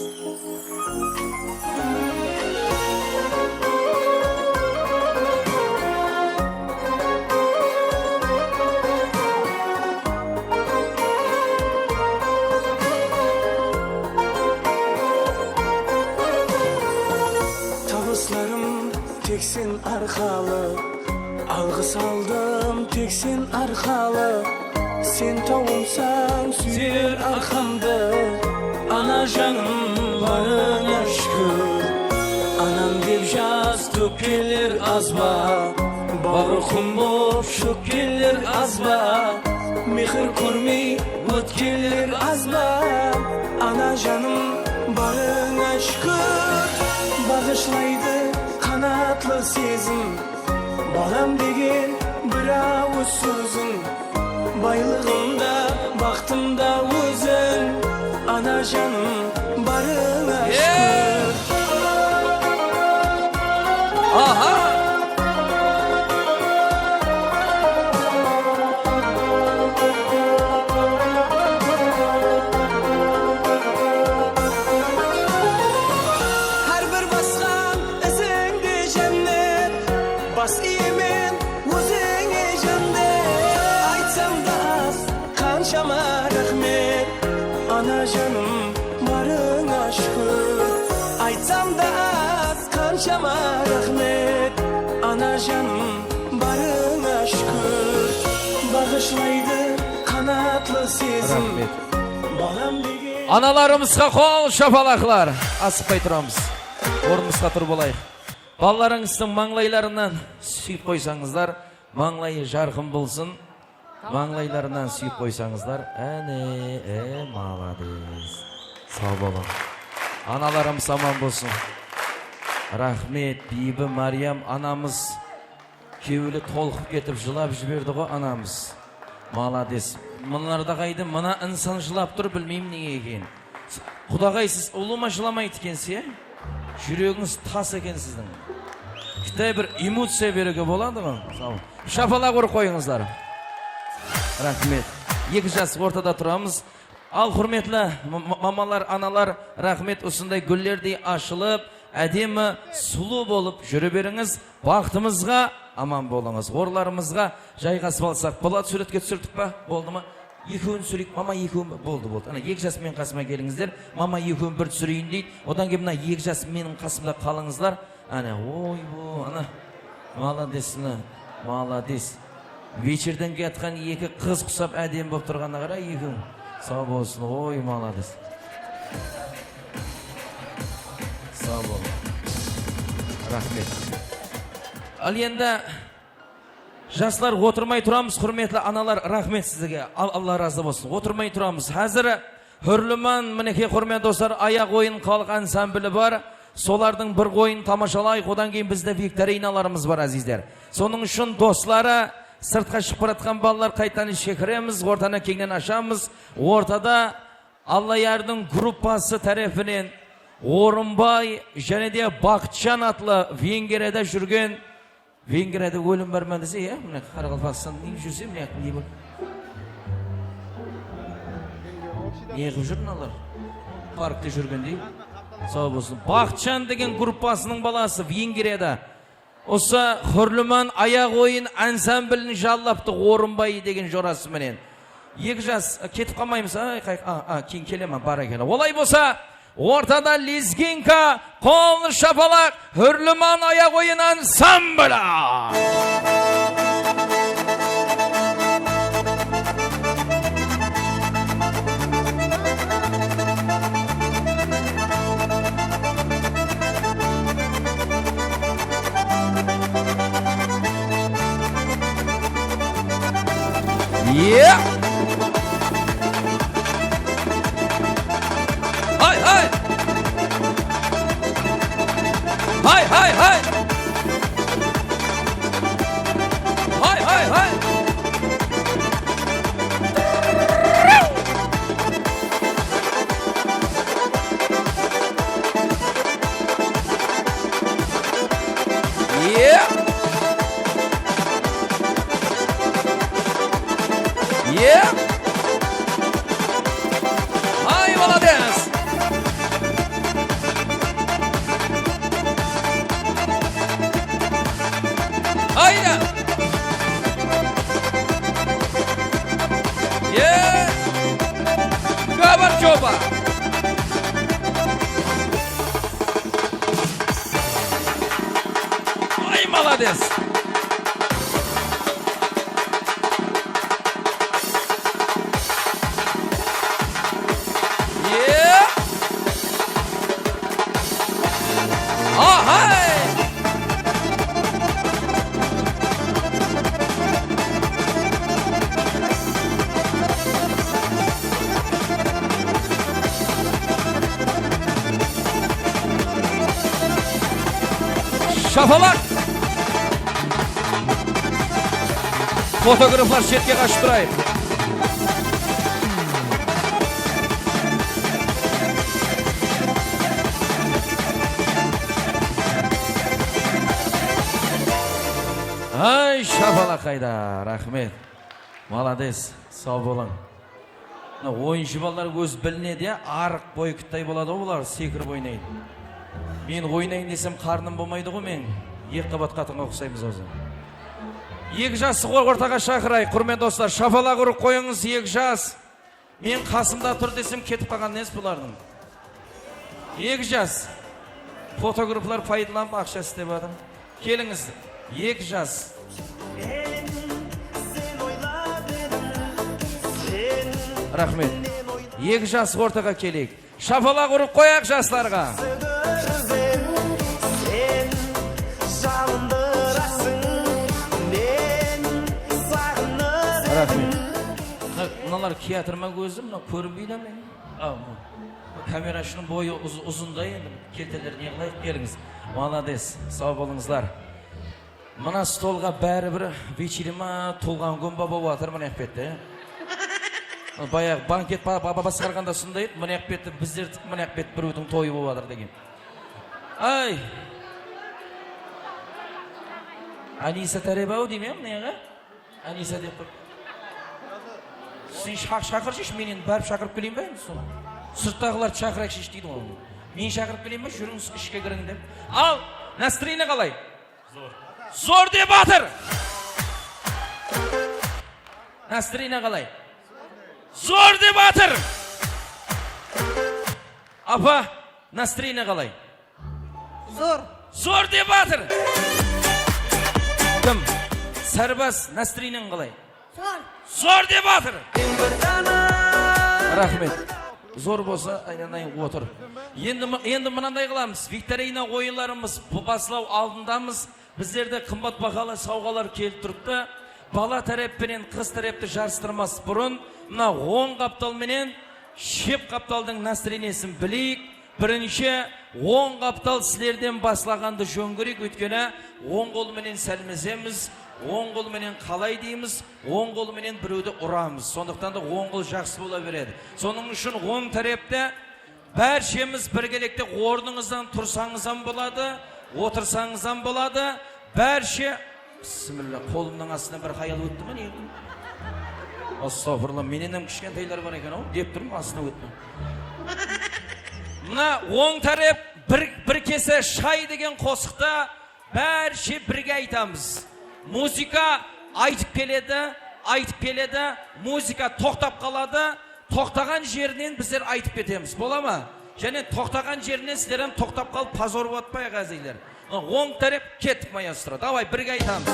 Tabıslarım tek sen arqalı, alǵıs aldım tek sen arqalı. Sen tawımsań súyer arqamdı, ana janım, barına shúkir. Anam dep jas tókkenler az ba? Bawır qum bolıp shókkenler az ba? Mehir kórmey ótkenler az ba? Ana janım, barına shúkir. Baǵıshlaydı qanatlı sezim, balam degen bir awız sóziń. Baylıǵım da, baxtım da óziń. Ana janım, barıńa shúkir. Aha! Hár bir basqan izińde jánnet, bas iyemen ózińe jánnet. Aytsam da az, qanshama raxmet, ana janım, barıńa shúkir. Aytsam da az, qanshama raxmet, ana janım, barıńa shúkir. Baǵıshlaydı qanatlı sezim. Raxmet. Balam degen. Analarımızǵa qol shapalaqlar. Asıqpay turamız. Ornımızǵa turıp alayıq. Balalarıńızdıń mańlaylarınan súyip qoysańızlar, mańlayı jarqın bolsın. Mańlaylarınan súyip qoysańızlar. Áne, e, malades. Saw bolıń. Analarımız aman bolsın. Raxmet, Biybi Máriyam anamız kewli tolqıp ketip jılap jiberdi ǵo anamız. Malades. Mınalarda qaydı, mına insan jılap tur, bilmeymen nege ekenin. Qudaǵay, siz ulıwma jılamaydı ekensiz, ya? Júregińiz tas eken siziń. Kitay bir emociya beriwge boladı ǵo. Saw bol. Shapalaq urıp qoyıńızlar. Raxmet. Eki jas ortada turamız. Al, húrmetli ma-, ma-, mamalar, analar, raxmet, usınday gúllerdey ashılıp, ádemi, sulıw bolıp júre berińiz. Baxtımızǵa aman bolıńız. Orınlarımızǵa jayǵasıp alsaq boladı. Súwretke túsirdik pa? Boldı ma? Ekewin túsireyik, mama, ekewin ba? Boldı, boldı. Ana, eki jas meniń qasıma kelińizler. Mama, ekewin bir túsireyin deydi. Odan keyin mına eki jas meniń qasımda qalıńızlar. Áne, oy, bu, ana. Malades, mına. Malades. Vechirden kiyatqan eki qız qusap ádemi bolıp turǵanına qara, ekewi. Saw bolsın, oy, malades. Saw bolıń. Raxmet. Al endi, jaslar, otırmay turamız, húrmetli analar, raxmet sizlerge. Al-, Alla razı bolsın. Otırmay turamız. Házir Húrliman, minekey, húrmetli doslar, Ayaq oyın xalıq ansambli bar. Solardıń bir qoyın tamashalayıq, odan keyin bizde viktorinalarımız bar, ázizler. Sonıń ushın dosları, sırtqa shıǵıp baratqan balalar, qaytadan ishke kiremiz, ortanı keńnen ashamız. Ortada Allayardıń gruppası tárepinen Orınbay jáne de Baxıtjan atlı Vengriyada júrgen Vengriyada ólim bar ma dese, ya, mine, Qaraqalpaqstan neyip júrse, mine, ne bar? Ne qılıp júr mınalar? Parkte júrgendey. Saw bolsın. Baxıtjan degen gruppasınıń balası Vengriyada. Usı Húrliman Ayaq oyın ansamblin jallaptı Orınbay degen jorası menen. Eki jas, ketip qalmaymız, ay, qay-, a, a, keyin kelemen, barakella. Olay bolsa, ortada Lezginka, qol shapalaq, Húrliman Ayaq oyın ansambli. Ye! Hay, hay! Hay, hay, hay! Hay, hay, hay! Ye! Ye! Ay, malades! Hayda! Ye! Gabar joba! Ay, malades! Ye! Ahay! Shapalaq! Fotograflar shetke qashıp turayıq. Ay, shapalaq qayda, raxmet. Malades, saw bolıń. Mına oyınshı balalar ózi bilinedi, ya, arıq boykuttay boladı ǵoy bular, sekirip oynaydı. Men oynayın desem, qarnım bolmaydı ǵoy meniń. Eki qabat qatınǵa uqsaymız ózi. Eki jastı or-, ortaǵa shaqırayıq, qurmetli doslar, shapalaq urıp qoyıńız, eki jas. Men qasımda tur desem, ketip qalǵan emes bulardıń. Eki jas. Fotograflar paydalanıp aqsha islep atır. Kelińiz, eki jas. Raxmet. Eki jas ortaǵa keleyik. Shapalaq urıp qoyaq jaslarǵa. Raxmet. Mına, mınalar kiyatır ma ózi, mına kórinbeydi men. A, bu kamerashınıń boyı uz-, uzınday endi, kelteler ne qılayıq, kelińiz. Malades, saw bolıńızlar. Mına stolǵa báribir вечеринка, tuwılǵan kún ba bolıp atır, mına yaq bette. Bayaǵı banket ba-, ba-, ba-, basqarǵanda usınday edi, mına yaq bette bizler, mına yaq bette birewdiń toyı bolıp atır degen. Ay! Anisa tárep-aw deymen, mına yaǵı. Anisa dep qoy. Sen shaq-, shaqırshısh, men endi bárip shaqırıp keleyin be endi sonı? Sırttaǵılardı shaqırayıqshı deydi ǵoy. Men shaqırıp keleyin be, júrińiz ishke kiriń dep. Al, nastroenie qalay? Zor. Zor dep atır! Nastroenie qalay? Zor dep atır! Apa, nastroenie qalay? Zor. Zor dep atır! Kim? Sárbaz, nastroenień qalay? Zor. Zor dep atır! Raxmet. Zor bolsa, aynanayın, otır. Endi mı-, endi mınanday qılamız. Viktorina oyınlarımız, bu baslaw aldındamız. Bizlerde qımbat bahalı sawǵalar kelip turıptı. Bala tárep penen qız tárepti jarıstırmas burın, mına oń qaptal menen shep qaptaldıń nastroeniesin bileyik. Birinshi, oń qaptal sizlerden baslaǵandı jón kóreyik, óytkeni oń qol menen sálmesemiz, oń qol menen qalay deymiz, oń qol menen birewdi uramız. Sondıqtan da oń qol jaqsı bola beredi. Sonıń ushın oń tárepte bárshemiz birgelikte ornıńızdan tursańız hám boladı, otırsańız hám boladı. Bárshe, bismilla, qolımnıń astına bir hayal ótti me, ne? Astagfirullah, mennen hám kishkentaylar bar eken-aw, dep turman, astına ótti. Mına oń tárep bir, bir kese shay degen qosıqtı bárshe birge aytamız. Muzıka aytıp keledi, aytıp keledi, muzıka toqtap qaladı. Toqtaǵan jerinen bizler aytıp ketemiz, bola ma? Jáne toqtaǵan jerinen sizler hám toqtap qalıp, pozor boladı ma, áziz ájaylar? Mına, oń tárep, kettik, maestro. Davay, birge aytamız.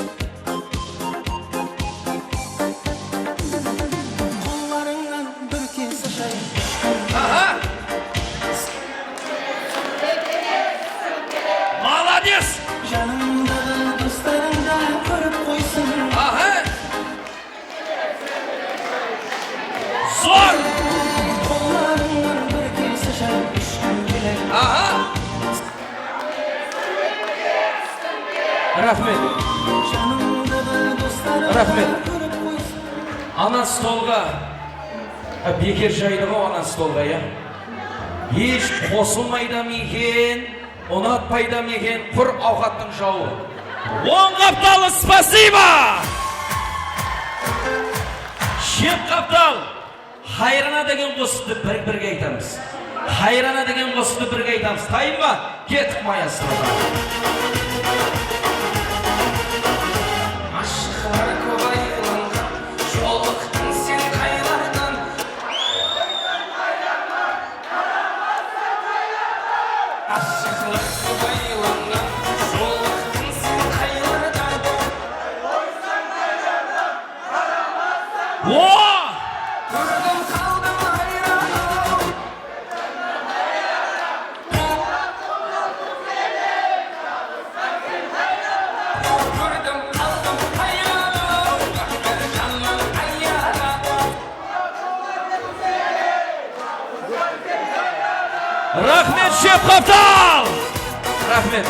Qollarıńnan bir kese shay. Aha! Malades! Janıńdaǵı doslarıń da kórip qoysın. Aha! Zor! Qollarıńnan bir kese shay ishkim keler. Aha! Raxmet. Janıńdaǵı doslarıń da kórip qoysın. Raxmet. Ana stolǵa. Ha, beker jaydı ǵo ana stolǵa, ya. Hesh qosılmaydı ma eken? Unatpaydı ma eken qur awqattıń jawı? Oń qaptalı, спасибо! Shep qaptal, hayrana degen qosıqtı bir-birge aytamız. Hayrana degen qosıqtı birge aytamız. Tayın ba? Kettik, maestro. Ashıqlar kóp aylanǵan, jolıqtıń sen qaylardan? Ashıqlar kóp aylanǵan, jolıqtıń sen qaylardan? O! Kórdim, qaldım hayran. Kórdim, qaldım hayran. Raxmet, Shep qaptal! Raxmet.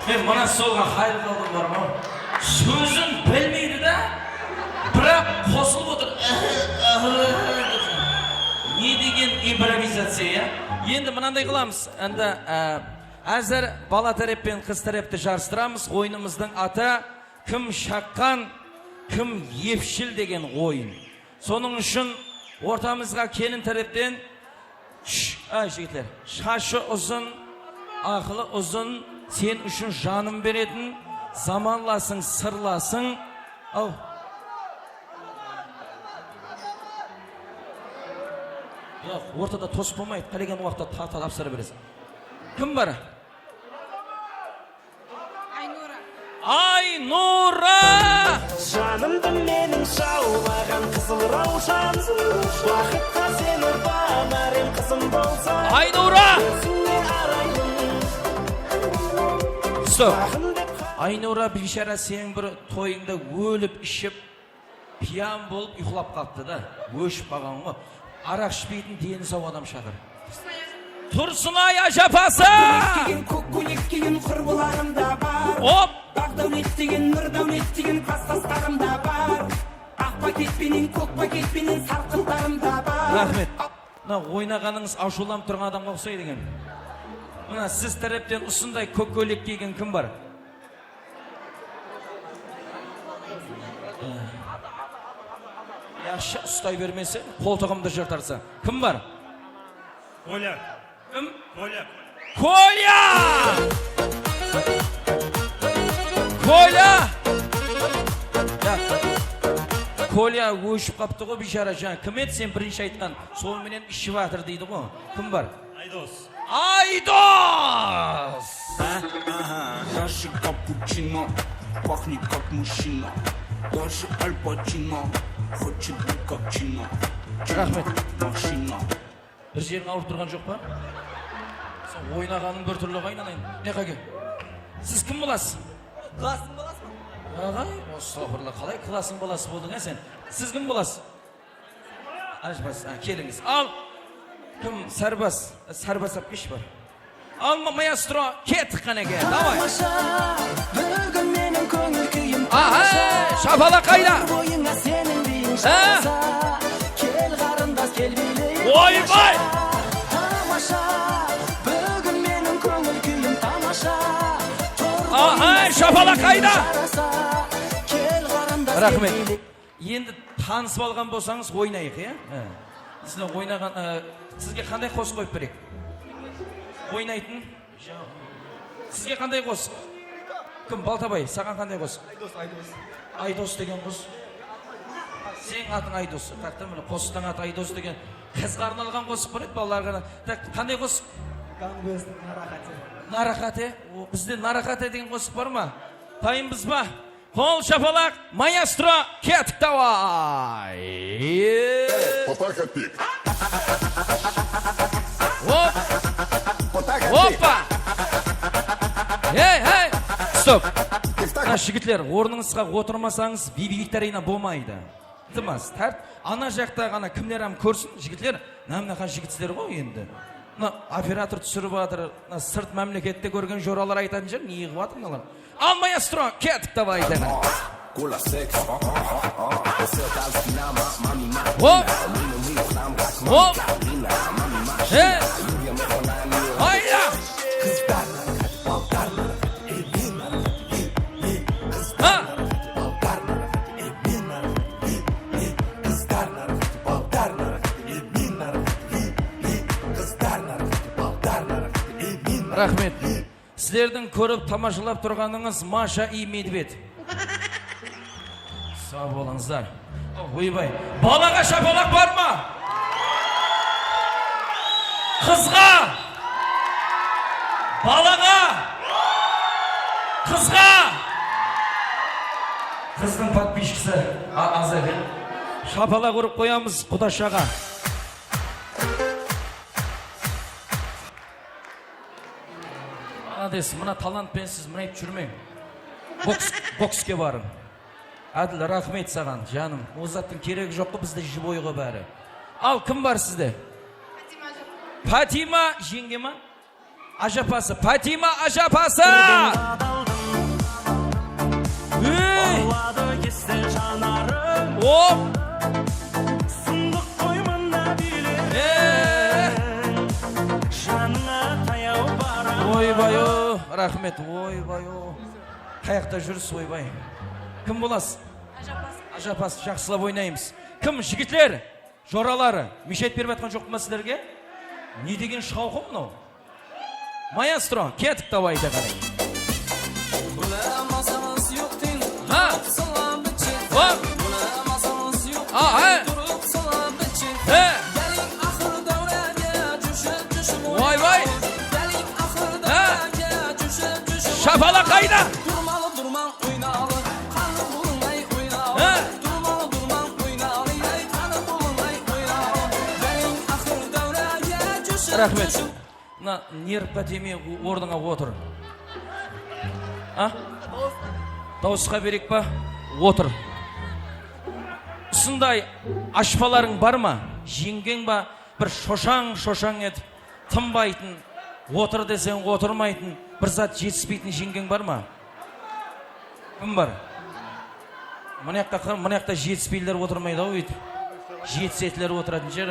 Men mına stolǵa hayırlı adamlar bar. Sózin bilmeydi da, biraq qosılıp otır. Ne degen improvizaciya, ya? Endi mınanday qılamız. Endi, e, házir bala tárep penen qız tárepti jarıstıramız. Oyınımızdıń atı Kim shaqqan, kim epshil degen oyın. Sonıń ushın ortamızǵa kelin tárepten, sh-, ay, jigitler, shashı uzın, aqılı uzın, sen ushın janın beretin, zamanlasıń, sırlasıń. Aw. Yoq, ortada tosıp bolmaydı, qálegen waqıtta ta-, ta-, tapsıra beresiz. Kim bar? Aynura. Aynura! Janımdı meniń jawlaǵan qızıl rawshan, baxıtqa seni banar em qızım bolsa. Aynura! Ózińe araydım. Stop. Aynura biyshara, seniń bir toyıńda ólip iship, piyan bolıp uyqılap qalıptı da, óship qalǵan ǵoy. Araq ishpeytin, deni saw adam shaqır. Tursınay ájapası! Kók kóylek kiygen qurbilarim da bar. Hop! Baq dáwlet degen, nur dáwlet degen klastaslarım da bar. Aq paket penen, kók paket penen sarqıtlarım da bar. Raxmet. Mına oynaǵanıńız ashıwlanıp turǵan adamǵa uqsaydı eken. Mına siz tárepten usınday kók kóylek kiygen kim bar? Yaqshı, ustay bermese, qoltıǵımdı jırtarsa. Kim bar? Kolya. Kim? Kolya. Kolya! Kolya! Ya, Kolya óship qaptı ǵo, biyshara jan. Kim edi sen birinshi aytqan? Sol menen iship atır deydi ǵo. Kim bar? Aydos. Aydos! Даже капучино пахнет как мужчина. Даже Аль Пачино хочет быть как Чино. Raxmet. Машина. Bir jeriń awırıp turǵan joq pa? Sen oynaǵanıń bir túrli ǵo, aynanayın. Ne qáke? Siz kim bolasız? Klastıń balası ma? Aǵay, astagfirullah, qalay klastıń balası boldıń, á, sen? Siz kim bolasız? Ajbas, a, kelińiz. Al. Kim? Sarbaz. Sarbaz, ap, ish bar. Al, ma-, maestro, kettik qáneke. Davay. Tamasha, búgin meniń kóńil kúyim. Aha, tamasha. Shapalaq qayda? Boyıńa seniń biyiń jarasa. Kel, qarındas, kel, biyleyik. Oybay! Tamasha, búgin meniń kóńil kúyim tamasha. Aha, shapalaq qayda? Kel, qarındas, kel, biyleyik. Raxmet. Endi tanısıp alǵan bolsańız, oynayıq, ya? Há. Sizler oynaǵan, ı, sizge qanday qosıq qoyıp bereyik? Oynaytın? Sizge qanday qosıq? Kim, Baltabay, saǵan qanday qosıq? Aydos, Aydos. Aydos degen qosıq. Seniń atıń Aydos. Taqta, mine, qosıqtıń atı Aydos degen. Qızǵa arnalǵan qosıq bar edi, balalarǵa. Tak, qanday qosıq? Gangbezdiń Naraqate. Naraqate? O, bizde Naraqate degen qosıq bar ma? Tayınbız ba? Qol shapalaq, maestro, kettik, davay! Hop! Hoppa! Hey, hey! Stop! Mına jigitler, ornıńızǵa otırmasańız, viktorina bolmaydı. Iltimas, tárt. Ana jaqta ǵana kimler hám kórsin, jigitler, mına, mınaqa jigitsizler ǵoy endi. Mına operator túsirip atır, mına sırt mámlekette kórgen joralar aytatın shıǵar, ne qılıp atır mınalar? Al, maestro, kettik, davay, aytayın. Hop! Hop! Hey! Hayda! Ha! Raxmet. Sizlerdiń kórip tamashalap turǵanıńız Masha i Medved. Saw bolıńızlar. Oybay. Balaǵa shapalaq bar ma? Qızǵa! Balaǵa! Qızǵa! Qızdıń podpischisi a-, az eken. Shapalaq urıp qoyamız qudashaǵa. Molodec, mına talant penen siz mınayıp júrmeń. Boks, bokske barıń. Ádil, raxmet saǵan, janım. Ol zattıń keregi joq ǵo, bizde живой ǵo bári. Al, kim bar sizde? Patima jeńge ma? Ájapası, Patima ájapası! Ey! Hop! Sındıq qoy mına biyler. Ee! Janıńa tayaw baraman. Oybay-o, raxmet, oybay-o. Qayaqta júrsiz, oybay? Kim bolasız? Ajapası. Ajapası, jaqsılap oynaymız. Kim, jigitler, joraları, mishet berip atqan joqpın ba sizlerge? Ne degen shawqım mınaw? Maestro, kettik, davay, ayta qanay. Ha! Hop! Aha! He! Vay, vay! Ha! Shapalaq qayda? Ha! Raxmet. Mına nervqa tiymey, ornıńa otır. A? Dawısqa bereyik pa? Otır. Usınday ashpalarıń bar ma? Jeńgeń ba? Bir shoshań-shoshań etip, tınbaytın, otır deseń otırmaytın, bir zat jetispeytin jeńgeń bar ma? Kim bar? Mına jaqqa qar, mına jaqta jetispeydiler otırmaydı-aw, úytip. Jetisetiler otıratın jer.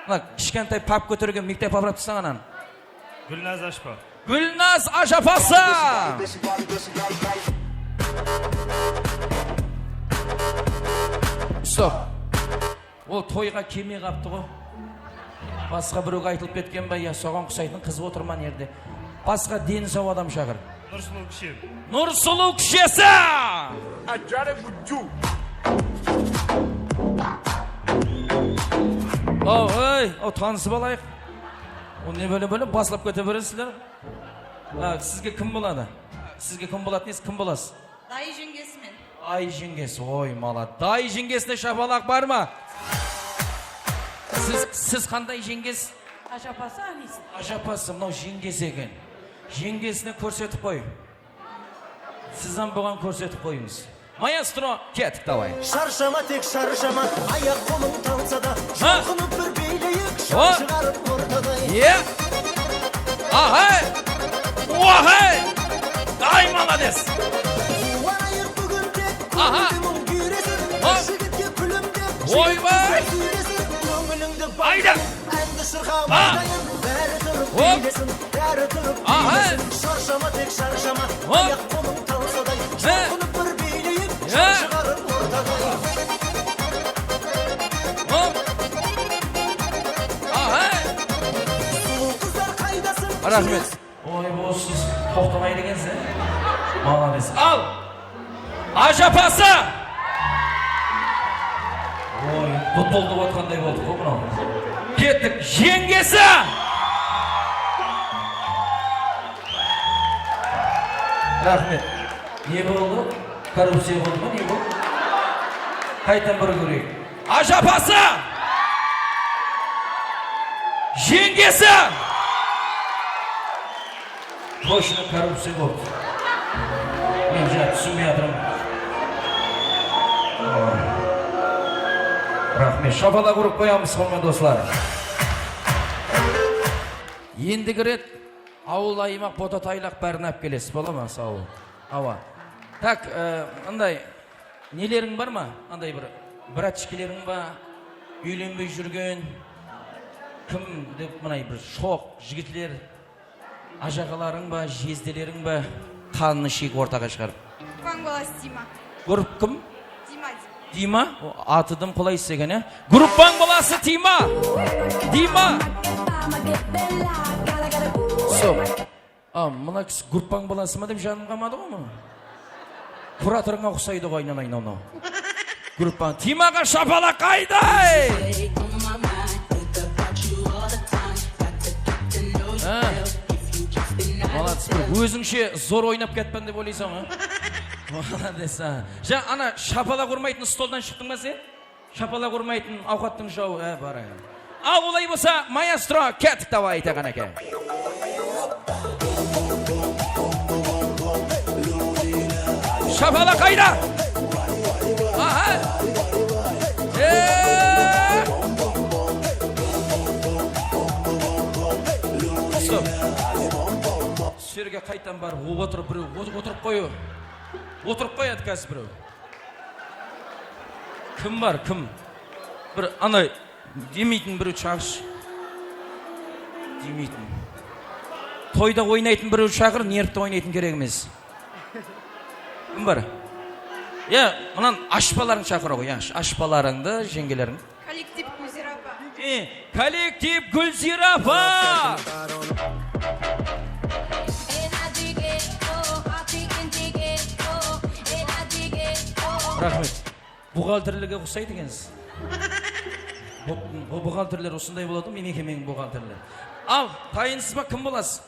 Mına kishkentay pap kótergen mektep aparatıpsań anan. Gúlnaz ashpa. Gúlnaz ashapası! Stop. Ol toyǵa kelmey qalıptı ǵo. Basqa birewge aytılıp ketken ba, ya soǵan qusaytın qız otır ma nerde? Basqa deni saw adam shaqır. Nursulıw Kúshe. Nursulıw Kúshesi! Ajara gujju. Ow, ey, ow, tanısıp alayıq. O ne bóle-bóle baslap kete beresizler? Ha, sizge kim boladı? Sizge kim boladı, nesiz, kim bolasız? Dayı jeńgesimen. Dayı jeńgesi, oy, mala. Dayı jeńgesine shapalaq bar ma? Siz, siz qanday jeńgesiz? Ajapası, aniysi. Ajapası, mınaw jeńgesi eken. Jeńgesine kórsetip qoy. Siz hám buǵan kórsetip qoyıńız. Maestro, kettik, davay. Sharshama, tek sharshama, ayaq-qolıń talsa da, jolqınıp bir biyleyik, shar shıǵarıp ortaday. Ye! Ahay! Ohay! Ay, malades! Quwanayıq búgin tek, kóńildiń kúyresin, jigitke kúlimdep, jigitke kúyresin, kóńilińdi bayda. Ándi shırqa, bári turıp biylesin, bári turıp biylesin. Sharshama, tek sharshama, ayaq-qolıń talsaday, jolqınıp bir biyleyik, shar shıǵarıp ortaday. Sulıw qızlar qaydasın? Raxmet. Oy, bos, siz toqtamaydı ekensiz, e? Malades. Al! Ajapası! Oy, butıldı otqanday boldıq ǵo mınaw. Kettik, jeńgesi! Raxmet. Ne boldı? Korrupciya boldı ma, ne boldı? Qaytan bir kóreyik. Ajapası! Jeńgesi! Tochno korrupciya bolıptı. Men ja túsinbey atırman. Raxmet. Shapalaq urıp qoyamız, húrmetli doslar. Endigi ret awıl, aymaq, bota, taylaq bárin alıp kelesiz, bola ma? Saw bol. Awa. Tak, e, mınday neleriń bar ma? Anday bir bratishkaleriń ba? Úylenbey júrgen? Kim dep, mınay bir shoq jigitler? Ajaǵalarıń ba, jezdeleriń ba, qanın isheyik ortaǵa shıǵarıp. Gruppań balası Dima. Grup kim? Dima, Dima. Dima? O, atı dım qolaysız eken, e? Gruppań balası Dima! Dima! Sol. A, mına kisi gruppań balası ma dep janım qalmadı ǵoy mına. Kuratorıńa uqsaydı ǵoy, aynanay, mınaw. Gruppań, Dimaǵa shapalaq qayday! Ha. Молодец, bir ózińshe zor oynap ketpen dep oylaysań ǵoy. Молодец, ha. Ja, ana, shapalaq urmaytın stoldan shıqtıń ba sen? Shapalaq urmaytın awqattıń jawı, e, bar eken. Al, olay bolsa, maestro, kettik, davay, aytaǵan eken. Shapalaq qayda? Aha! E! Stop. Usı jerge qaytan barıp otırıp, birew otırıp qoy. Otırıp qoyadı házir birew. Kim bar, kim? Bir anay demeytin birew shaqırshı. Demeytin. Toyda oynaytın birew shaqır, nervte oynaytın kerek emes. Kim bar? Ya, mınan ashpalarıńdı shaqırıw, ya, ashpalarıńdı, jeńgelerińdi. Kollektiv Gúlziyra apa. E, kollektiv Gúlziyra apa! Raxmet. Buxgalterlerge uqsaydı ekensiz. Bu, bu buxgalterler usınday boladı, mekemeniń buxgalterleri. Al, tayınsız ba, kim bolasız?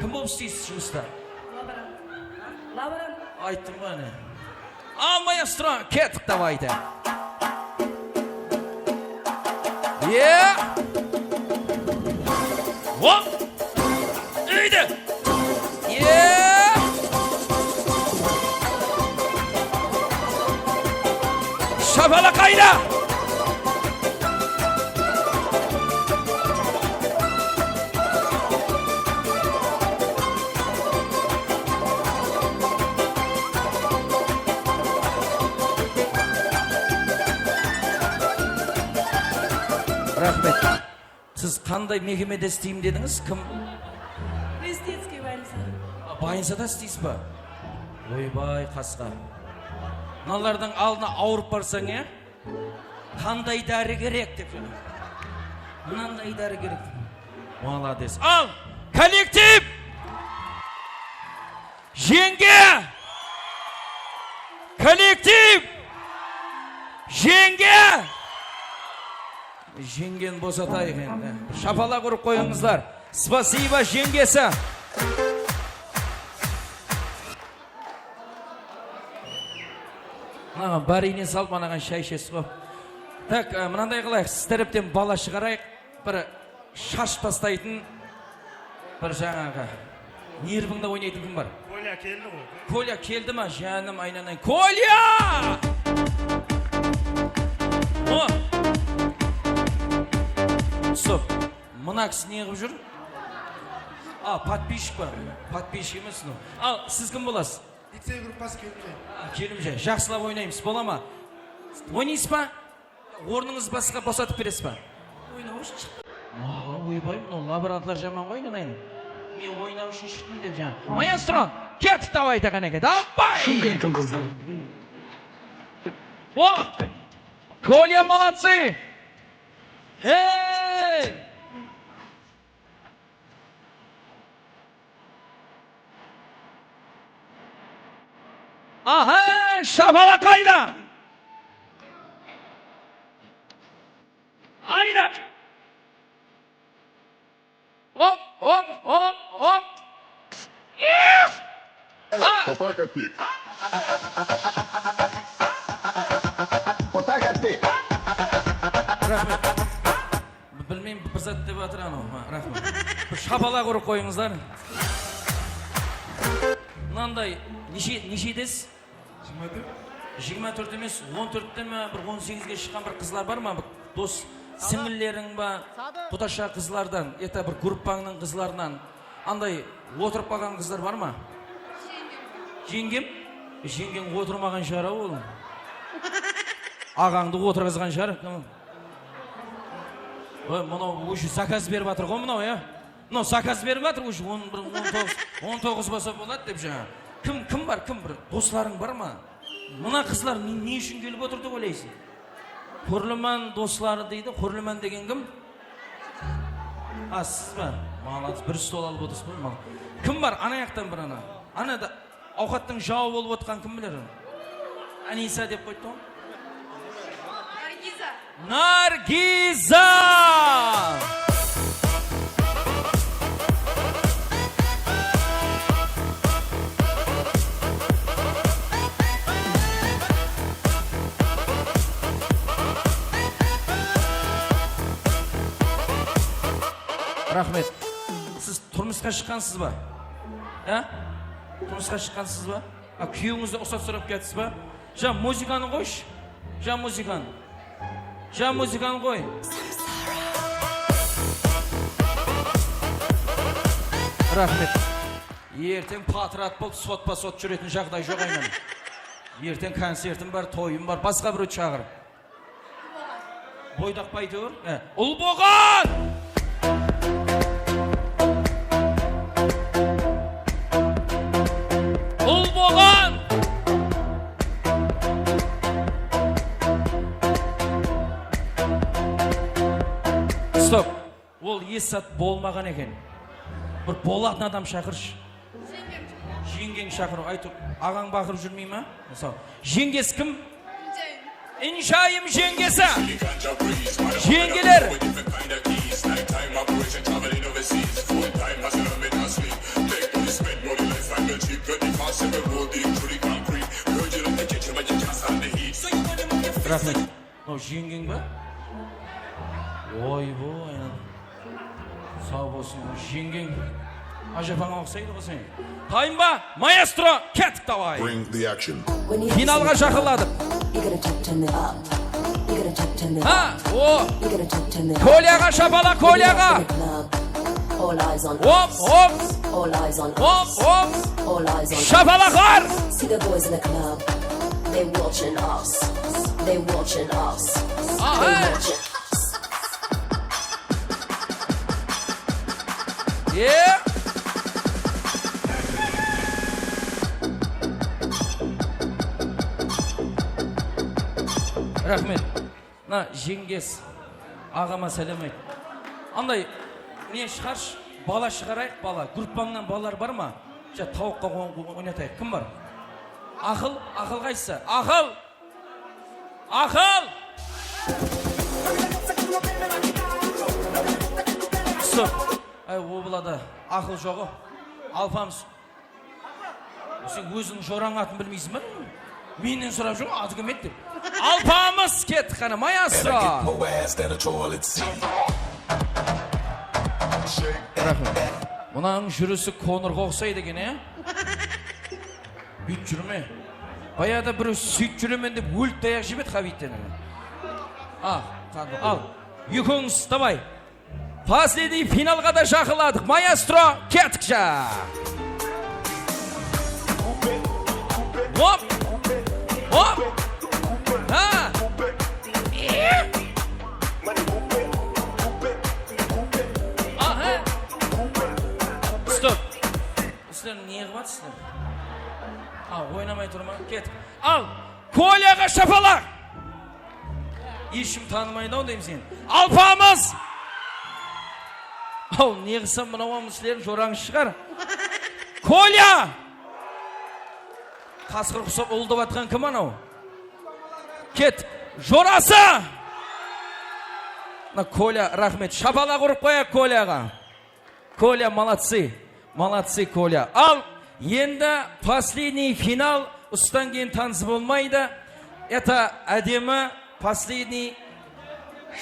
Kim bolıp isleysiz jumısta? Laborant. Laborant. Ayttım ǵoy, áne. Al, maestro, kettik, davaydı. Ye! Hop! Úydi! Ye! Shapalaq qayda? Raxmet. Siz qanday mekemede isleymen dedińiz? Kim? Президентский больница. A, bolnicada isleysiz ba? Oybay, qasqa. Mınalardıń aldına awırıp barsań, ya? Qanday dári kerek dep. Mınanday dári kerek. Molodec. Al, kollektiv! Jeńge! Kollektiv! Jeńge! Jeńgeni bosatayıq endi. Shapalaq urıp qoyıńızlar. Spasiba, jeńgesi! Mınaǵan bárine salıp, anaǵan shay ishesiz ǵo. Tak, e, mınanday qılayıq, siz tárepten bala shıǵarayıq. Bir shashıp tastaytın, bir jańaǵı, nervińdi oynaytın kim bar? Kolya keldi ǵoy. Kolya keldi ma, jánim, aynanayın? Kolya! O! Stop. Mına kisi ne qılıp júr? A, podpischik pa? Podpischik emes mınaw. Al, siz kim bolasız? Licey gruppası, Kelimjay. A, Kelimjay. Jaqsılap oynaymız, bola ma? Oynaysız ba? Ornıńızdı basqa bosatıp beresiz ba? Oynaw ushın shıqtım. Aǵa, oybay, mınaw laborantlar jaman ǵoy, aynanayın. Men oynaw ushın shıqtım dep jańa. Maestro, kettik, davay, qáneke, davay! Shımpenttiń qızı. O! Kolya, молодцы! Hey! Aha, shapalaq qayda? Ayda! Hop, hop, hop, hop! Yes! Qopa kettik. Qopa kettik. Raxmet. Bilmeymen, bir zat dep atır anaw. Ha, raxmet. Bir shapalaq urıp qoyıńızlar. Mınanday, neshe, neshedesiz? Jigirma tórt. Jigirma tórt emes, on tórtten ma, bir on segizge shıqqan bir qızlar bar ma? Bir dos, sińilleriń ba, qudasha qızlardan, это bir gruppańnıń qızlarınan, anday otırıp qalǵan qızlar bar ma? Jeńgem? Jeńgem otırmaǵan shıǵar-aw ol. Aǵańdı otırǵızǵan shıǵar. Kim? Oy, mınaw уже zakaz berip atır ǵoy mınaw, ya? Mınaw zakaz berip atır, уже on bir, on toǵız, on toǵız bolsa boladı dep jańa. Kim, kim bar, kim bir doslarıń bar ma? Mına qızlar ne, ne ushın kelip otır dep oylaysız? Húrliman dosları deydi, húrliman degen kim? A, siz ba? Молодец, bir stol alıp otırsız ba? Mal. Kim bar? Ana jaqtan bir ana. Ana da. Awqattıń jawı bolıp otqanın kim biler? Anisa dep qoydı ǵoy. Nargiza. Nargiza! Raxmet. Siz turmısqa shıqqansız ba? Á? Turmısqa shıqqansız ba? A, kúyewińizdi ruxsat sorap kiyatırıpsız ba? Ja, muzıkanı qoyshı. Ja, muzıkanı. Ja, muzıkanı qoy. Raxmet. Erteń patrat bolıp, sotpa-sot júretin jaǵday joq, aynanayın. Erteń koncertim bar, toyım bar, basqa birewdi shaqır. Boydaq pa, áytewir? E, Ulboǵan! Ulboǵan! Jengesi zat bolmaǵan eken. Bir bolatın adam shaqırshı. Jeńgeń shaqırıw, ayt, aǵań baqırıp júrmey ma? Mısal, jeńgesi kim? Injayım jeńgesi. Jeńgeler. Raxmet. Mınaw jeńgeń ba? Oy-bo, aynan. Saw bolsın, jeńgeń. Ájapańa uqsaydı ǵoy sen. Tayın ba? Maestro, kettik, davay. Bring the action. Finalǵa jaqınladıq. You gotta talk to me up. You gotta talk to me up. Ha, o. You gotta talk to me up. Kolyaǵa shapalaq, Kolyaǵa. All eyes on us. Hop, hop. All eyes on us. Hop, hop. All eyes on us. Shapalaqlar. See the boys in the club. They watching us. They watching us. Aha. They watching us. E? Raxmet. Mına jeńges aǵama sálem ayt. Anday ne shıǵarshı, bala shıǵarayıq, bala. Gruppańnan balalar bar ma? Ja, tawıqqa oy-, oy-, oynatayıq. Kim bar? Aqıl, Aqıl qaysısı? Aqıl! Aqıl! Stop. Ay, o balada aqıl joǵı. Alpamıs. Sen óziń jorań atın bilmeyseń ba? Mennen sorap júr, atı kim edi dep. Alpamıs, kettik qáne, maestro. Raxmet. Mınanıń júrisi końırǵa uqsaydı eken, e? Búyt júrme. Bayada birew súyt júremen dep ólip tayaq jep edi Xabiytten. A, al. Ekewimiz, davay. Последний finalǵa da jaqınladıq. Maestro, kettik ja. Hop! Hop! Ha! Aha! Stop. Sizler ne qılıp atırsızlar? A, oynamay tur ma? Kettik. Al, Kolyaǵa shapalaq! Eshkim tanımaydı-aw deymen seni. Alpamıs! Aw, ne qılsam mınaw sizlerdiń jorańız shıǵar. Kolya! Qasqır qusap ulıldap atqan kim anaw? Ket, jorası! Mına Kolya, raxmet. Shapalaq urıp qoyayıq Kolyaǵa. Kolya, молодцы! Молодцы, Kolya! Al, endi последний final, usıdan keyin tanısı bolmaydı. Это ádemin последний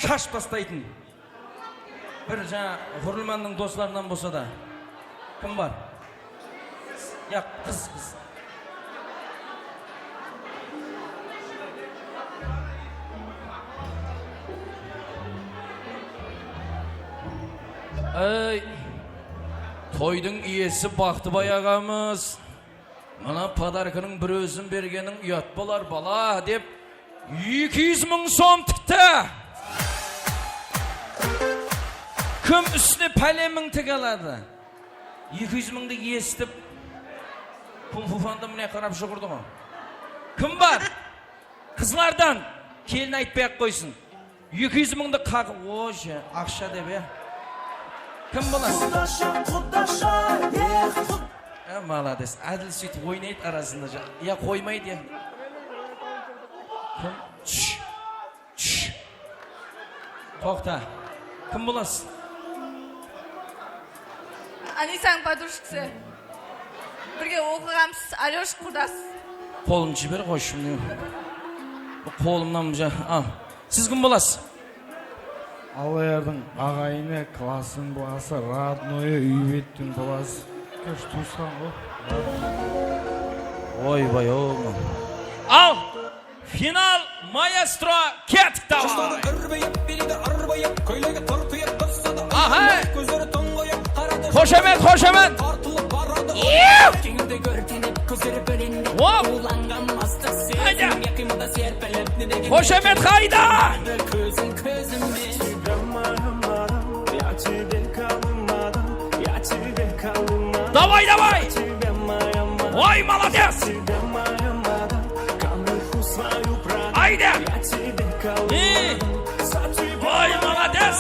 shashıp tastaytın. Bir jańa Húrlimandıń doslarınan bolsa da. Kim bar? Yaq, qız, qız. Ey, toydıń iyesi Baqtıbay aǵamız. Mına podarkanıń bir ózin bergeniń uyat bolar, bala, dep eki júz mıń som tikti. Kim ústine pálen mıń tik aladı? Eki júz mıńdı esitip, Kung Fu Panda mine qarap juwırdı ǵo. Kim bar? Qızlardan kelin aytpay-aq qoysın. Eki júz mıńdı qaq-, o, je, aqsha dep, ya. Kim bolası? Qudasha, qudasha, e, qud- E, молодец. Ádil sóytip oynaydı arasında, ja. Ya qoymaydı, ya. Kim? Shh. Shh. Toqta. Kim bolası? Anisanıń podrujkası. Birge oqıǵanbız, Alyosh qurdas. Qolın jiber, qoyshı, mine. Qolımnan mına, al. Siz kim bolasız? Allayardıń aǵayini, klassınıń balası, rodnoyı, úy bettiń balası. Короче, tuwısqan ǵoy. Oybay-ow. Al! Final, maestro, kettik, davay! Jaslardı ırbayıp, belidi arbayıp, kóylegi tırtıyıp tursa da, aha! Kózleri tıńǵıyıp qaradı. Xoshamet, xoshamet! Tartılıp baradı. Kewilde górkenip, kózleri bólendi. Hop! Ulanǵan mastıq sezimge qıymılda serpilip, ne degen. Xoshamet qayda? Kózin kózime. Davay, davay! Oy, молодец! Ayda! Ey! Oy, молодец!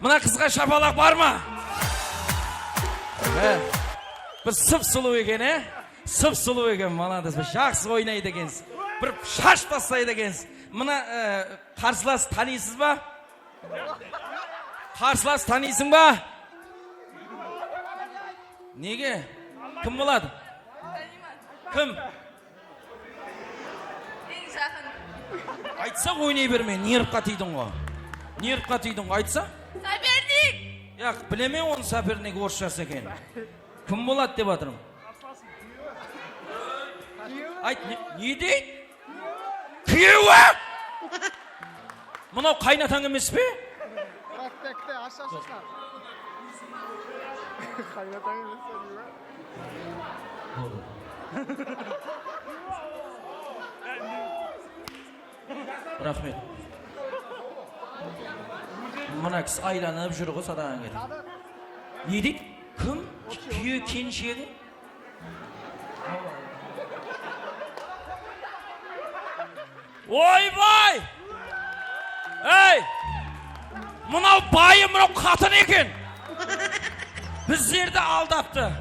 Mına qızǵa shapalaq bar ma? E, bir sıp-sulıw eken, e? Sıp-sulıw eken, malades. Bir jaqsı oynaydı ekensiz. Bir shash taslaydı ekensiz. Mına, e, qarsılas tanıysız ba? Qarsılas tanıysıń ba? Nege? Kim boladı? Kim? Eń jaqın. Aytsaq oynay berme, nervqa tiydiń ǵo. Nervqa tiydiń ǵo, aytsaq. Sopernik! Yaq, bilemen onı, sopernik orısshası eken. Kim boladı dep atırman. Ayt, ne, ne deydi? Kúyewi! Mınaw qaynatań emes pe? Prospektte, ash, ash, ash. Qaynatań emes pe deydi. Raxmet. Mına kisi aylanıp júr ǵo, sadaǵan ketip. Ne deydi? Kim? Kúyew kelinshegi? Oybay! Ey! Mınaw bayı, mınaw qatın eken. Bizlerdi aldaptı.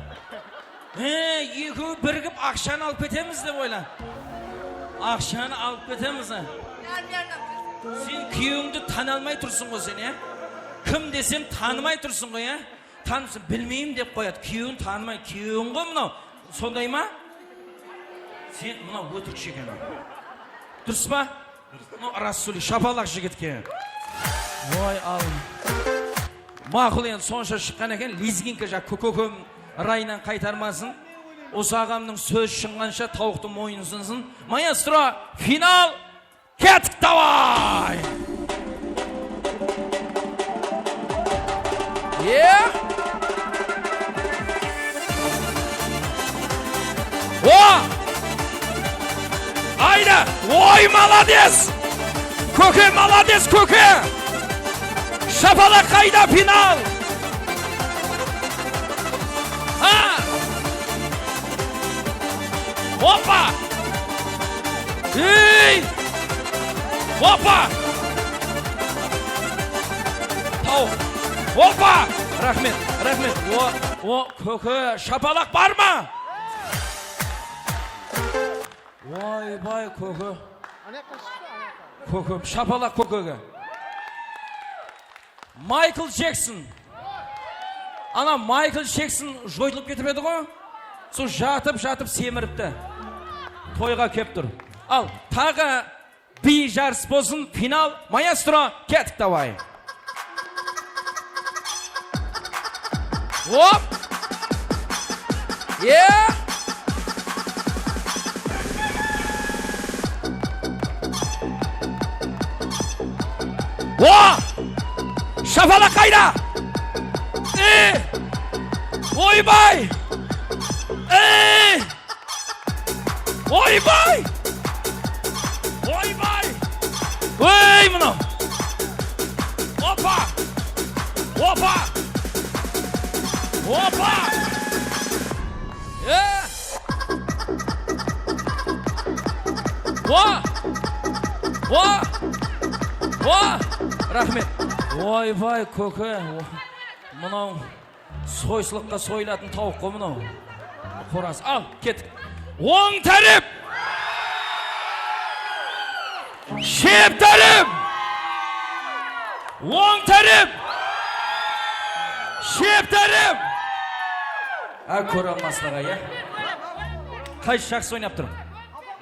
He, ekewi birigip aqshanı alıp ketemiz dep oyla. Aqshanı alıp ketemiz, ha. Sen kúyewińdi tana almay tursıń ǵo sen, ya? Kim desem, tanımay tursıń ǵo, ya? Tanısın, bilmeymen dep qoyadı. Kúyewin tanımay, kúyewiń ǵo mınaw. Sonday ma? Sen mınaw ótirikshi eken. Durıs pa? Durıs. Mınaw ras sóyleydi, shapalaq jigitke. Voy, al. Maqul, endi sonsha shıqqan eken, lezginka ja kó-, kókem rayınan qaytarmasın. Usı aǵamnıń sózi shınǵansha tawıqtıń moyını sınsın. Maestro, final! Kettik, davay! Ye! O! Ayda! Oy, malades! Kóke, malades, kóke! Shapalaq qayda, final? Ha! Hoppa! Ey! Hoppa! Tawıq. Hoppa! Raxmet, raxmet. O, o, kóke, shapalaq bar ma? Oybay, kóke. Kóke, shapalaq kókege. Maykl Jekson. Ana, Maykl Jekson joytılıp ketip edi ǵo. Sol jatıp, jatıp semiripti. Toyǵa kep tur. Al, taǵı bir jarıs bolsın, final, maestro, kettik, davay. Hop! Ye! O! Shapalaq qayda? E! Oybay! E! Oybay! Oybay! Ey, mınaw! Opa! Opa! Opa! E! O! O! O! Raxmet. Oybay, kóke. Mınaw soysılıqqa soyılatın tawıq ǵo mınaw. Qoraz. Al, kettik. Oń tárep! Shep tárep! Oń tárep! Shep tárep! A, kóre almaslıǵa, ya? Qaysı jaqsı oynap tur?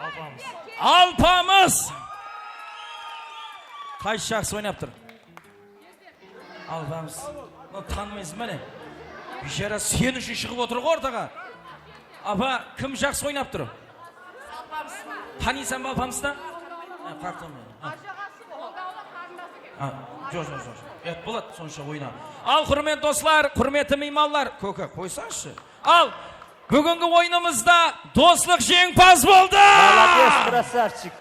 Alpamıs. Alpamıs! Qaysı jaqsı oynap tur? Alpamıs. Mına tanımaysız ba ne? Biyshara sen ushın shıǵıp otır ǵo ortaǵa. Apa, kim jaqsı oynap tur? Tanıysań ba alpamıstı? Ha, qartım. Ha. Ha, joq, joq, joq. Yat, boladı, sonsha oyna. Al, húrmet doslar, húrmetli miymanlar. Kóke, qoysańızshı. Al, búgingi oyınımızda Doslıq jeńimpaz boldı! Молодец, красавчик!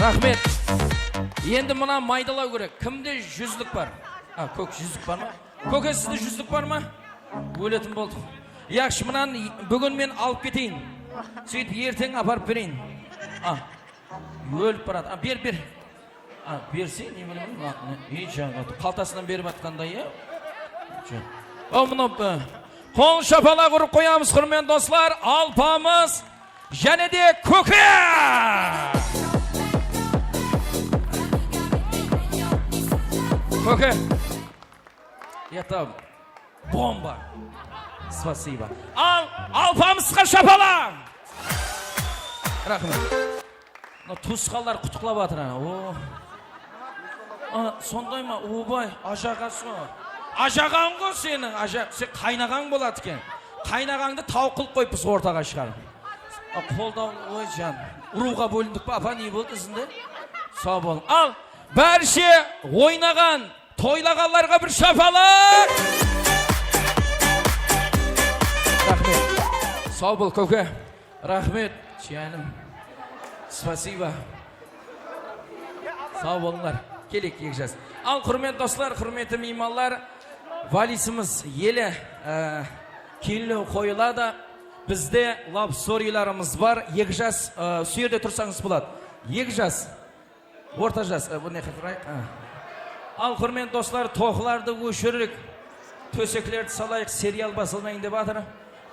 Raxmet. Endi mına maydalaw kerek. Kimde júzlik bar? A, kók, júzlik bar ma? Kóke, sizde júzlik bar ma? Óletin boldıq. Yaqshı, mınanı búgin men alıp keteyin. Sóytip, erteń aparıp bereyin. A, ólip baradı. A, ber, ber. A, berse, ne bileyim, a, ne, ey, jańa, qaltasınan berip atqanday, ya? Jaq. O, mına, e, qol shapalaq urıp qoyamız, húrmetli doslar. Alpamıs, jáne de Kóke! Kóke. Это bomba. Спасибо. Al, Alpamısqa shapalaq! Raxmet. Mına tuwısqanlar qutıqlap atır ana. O. A, sonday ma? Obay, ajaǵası ǵo. Ajaǵań ǵo seniń, aja-, sen qaynaǵań boladı eken. Qaynaǵańdı tawıq qılıp qoyıppız ortaǵa shıǵarıp. A, qoldaw, oy jan. Urıwǵa bólindik pa, apa, ne boldı izinde? Saw bolıń. Al, bárshe oynaǵan, toylaǵanlarǵa bir shapalaq! Raxmet. Saw bol, Kóke. Raxmet, jánim. Спасибо. Saw bolıńlar. Keleyik, eki jas. Al, húrmetli doslar, húrmetli miymanlar, valisimiz ele, e, keyinlew qoyıladı. Bizde love storylarımız bar. Eki jas, e, usı jerde tursańız boladı. Eki jas. Orta jas, e, bunday qaqırayıq. A. Al, húrmetli doslar, toqlardı óshirdik. Tóseklerdi salayıq, serial basılmayın dep atır.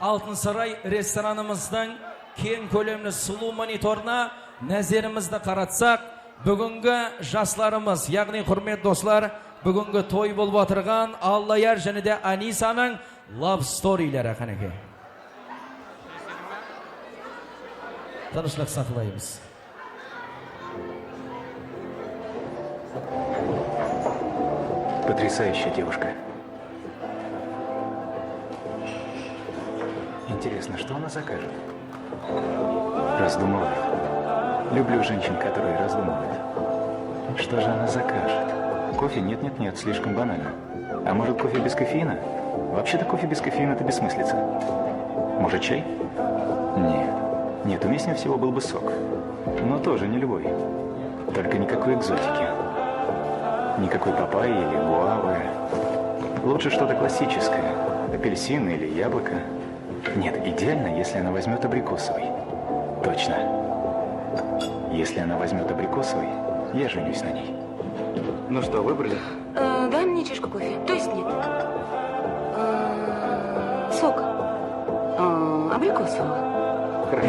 Altın Saray restoranımızdıń keń kólemli sulıw monitorına názerimizdi qaratsaq, búgingi jaslarımız, yaǵnıy, húrmetli doslar, búgingi toy bolıp atırǵan Allayar jáne de Anisanıń love storyleri, qánekey. Tınıshlıq saqlaymız. Потрясающая девушка. Интересно, что она закажет? Раздумывает. Люблю женщин, которые раздумывают. Что же она закажет? Кофе? Нет, нет, нет, слишком банально. А может, кофе без кофеина? Вообще-то кофе без кофеина — это бессмыслица. Может, чай? Нет. Нет, уместнее всего был бы сок. Но тоже не любой. Только никакой экзотики. Никакой папайи или гуавы. Лучше что-то классическое. Апельсин или яблоко. Нет, идеально, если она возьмёт абрикосовый. Точно. Если она возьмёт абрикосовый, я женюсь на ней. Ну что, выбрали? Э, дай мне чашку кофе. То есть нет. Э, сок. Э, абрикосового. Хорошо.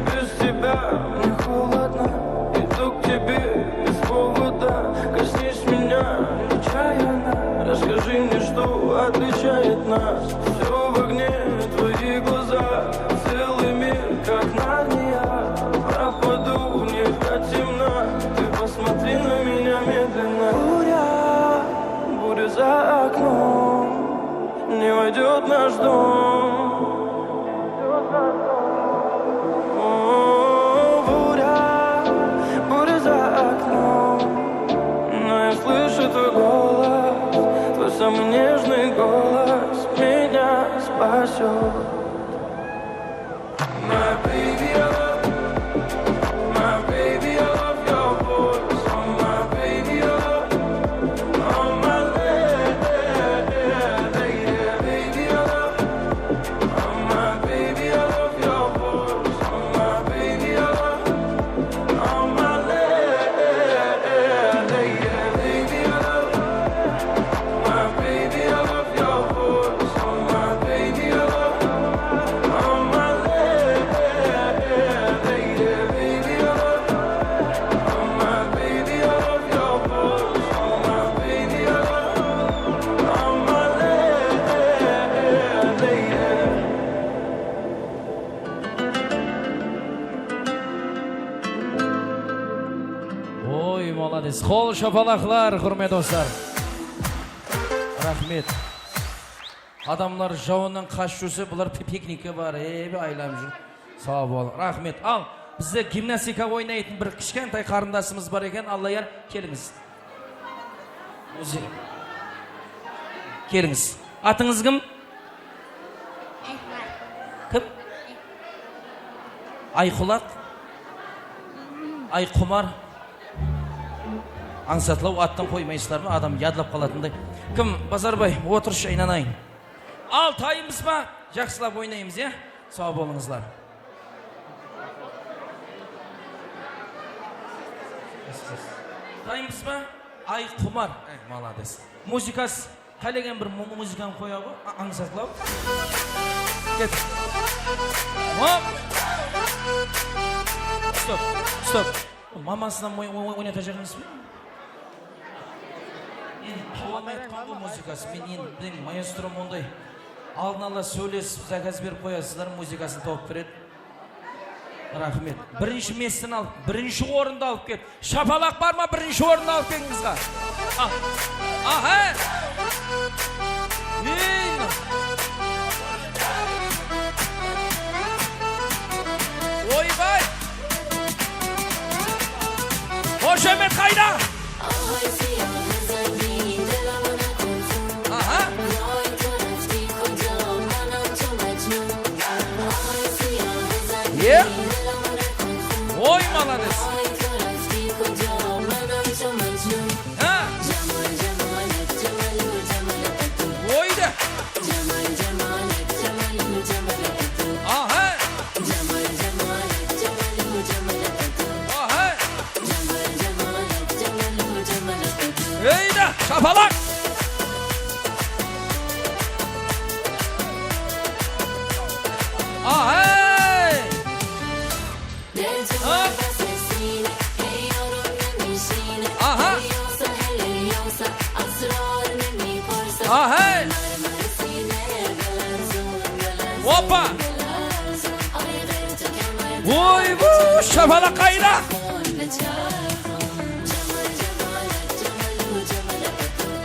Без тебя мне холодно, иду к тебе без повода. Коснись меня нечаянно, расскажи мне, что отличает нас. Всё в огне, твои глаза, целый мир, как Нарния. Пропаду в них до темна, ты посмотри на меня медленно. Буря, буря за окном, не войдёт наш дом. О, буря, буря за окном, но я слышу твой голос, твой самый нежный голос меня спасёт. My baby, I love, my baby, I love your voice. Oh, my baby, I love, oh, my lady, baby, I love, oh, my baby, I love your voice. Oh, my baby, I love, oh, my lady, baby, I love, my baby, I love your voice. Oh, my baby, I love, oh, my lady, baby, I love, oh, my baby, I love your voice. Oh, my baby, I love, oh, my lady. Oy, молодец. Qol shapalaqlar, húrmetli doslar. Raxmet. Adamlar jawınnan qashıp júrse, bular pi-, piknikke barıp, aylanıp júr. Saw bol. Raxmet. Al, bizde gimnastika oynaytın bir kishkentay qarındasımız bar eken, Allayar, kelińiz. Ózi. Kelińiz. Atıńız kim? Aytmar. Kim? Ayqulaq, Ayqumar, ańsatlaw attan qoymaysızlar ma? Adam yadlap qalatınday. Kim, Bazarbay, otırshı, aynanayın. Al, tayınbız ba? Jaqsılap oynaymız, ya? Saw bolıńızlar. Tayınbız ba? Ayqumar. Ey, malades. Muzıkası. Qálegen bir mu-, muzıkanı qoya ǵo, a-, ańsatlaw. Ket. Hop. Stop, stop. Mamasınan oy-, oy-, oy-, oynatajaq emes pe? Endi tawalmay atqan ǵo muzıkası. Men endi, biziń maestrom onday aldın ala sóylesip, zakaz berip qoyasızlar, muzıkasın tawıp beredi. Raxmet. Birinshi mestin al, birinshi orındı alıp kel. Shapalaq bar ma, birinshi orındı alıp keliń qızǵa. Ah. Aha. Ey. Oybay. Xoshamet qayda? Aha. Ye? Oy, malades. Ha? Oy da. Aha. Aha. Ey da, shapalaq! Ahay! Hop! Aha! Ahay! Opa! Oy, bu shapalaq qayda?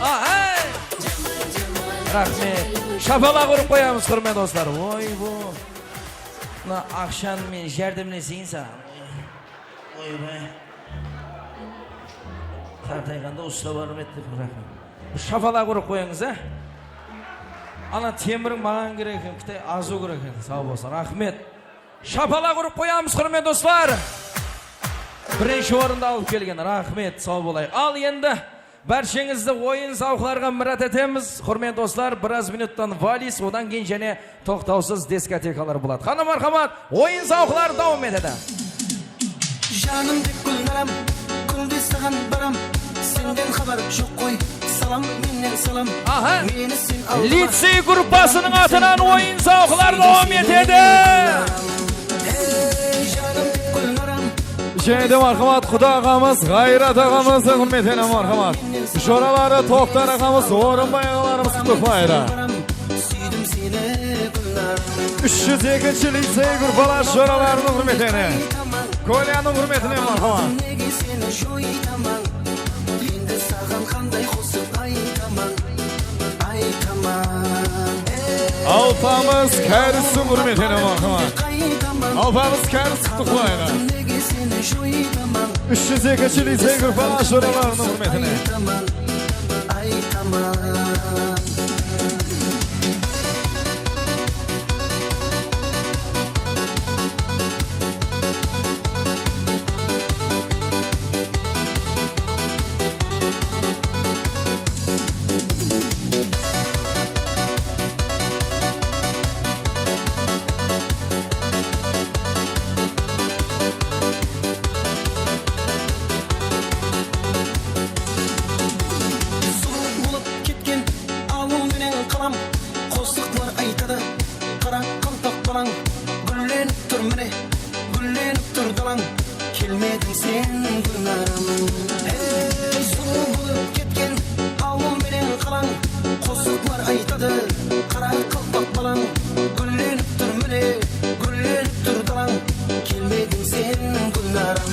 Ahay! Raxmet. Shapalaq urıp qoyamız, húrmetli doslar. Oy, bu. Mına aqshanı men járdemleseyin saǵan. Oybay. Qartayǵanda usta barıp edi dep, raxmet. Bir shapalaq urıp qoyıńız, á? Ana temiriń maǵan kerek eken, Qıtay azıw kerek eken. Saw bolsın, raxmet. Shapalaq urıp qoyamız, húrmetli doslar. Birinshi orındı alıp kelgen, raxmet, saw bolayıq. Al endi Bársheńizdi oyın-sawıqlarǵa mirát etemiz. Húrmetli doslar, biraz minuttan vals, odan keyin jáne toqtawsız diskotekalar boladı. Qana, marhamat, oyın-sawıqlar dawam etedi. Janım dep Gúlnaram, gúlde saǵan baram, senden xabar joq qoy, salam mennen salam. Aha. Meni sen aldama. Licey gruppasınıń atınan oyın-sawıqlar dawam etedi. Ey, janım dep Gúlnaram. Jáne de marhamat, Quda aǵamız, Ǵayrat aǵamızdıń húrmetine marhamat. Joraları Toqtar aǵamız, Orınbay aǵalarımız qutlıq bayramı. Úsh júz ekinshi licey gruppalar joralarınıń húrmetine, Kolyanıń húrmetine marhamat. Endi saǵan qanday qosıq aytaman, aytaman. Alpamıs Káristiv húrmetine marhamat. Alpamıs Káristivti qutlıq bayramı. Úsh júz ekinshi licey gruppalar joralarınıń húrmetine. Aytaman, aytaman. Sulıw bolıp ketken awıl menen qalam, qosıqlar aytadı qaraqalpaq balań. Gúllenip tur mine, gúllenip tur dalań, kelmediń sen, Gúlnaram. Ey, sulıw bolıp ketken awıl menen qalań, qosıqlar aytadı qaraqalpaq balań. Gúllenip tur mine, gúllenip tur dalań, kelmediń sen, Gúlnaram.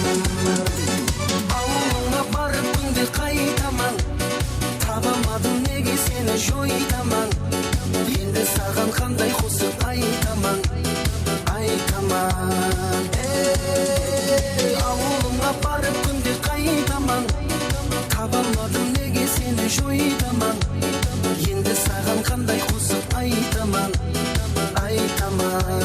Awılıńa barıp kúnde qaytaman, tabamadım nege seni joytaman. Endi saǵan qanday qosıq aytaman, aytaman. Ey, awılıńa barıp kúnde qaytaman, tabamadım nege seni joytaman. Endi saǵan qanday qosıq aytaman, aytaman.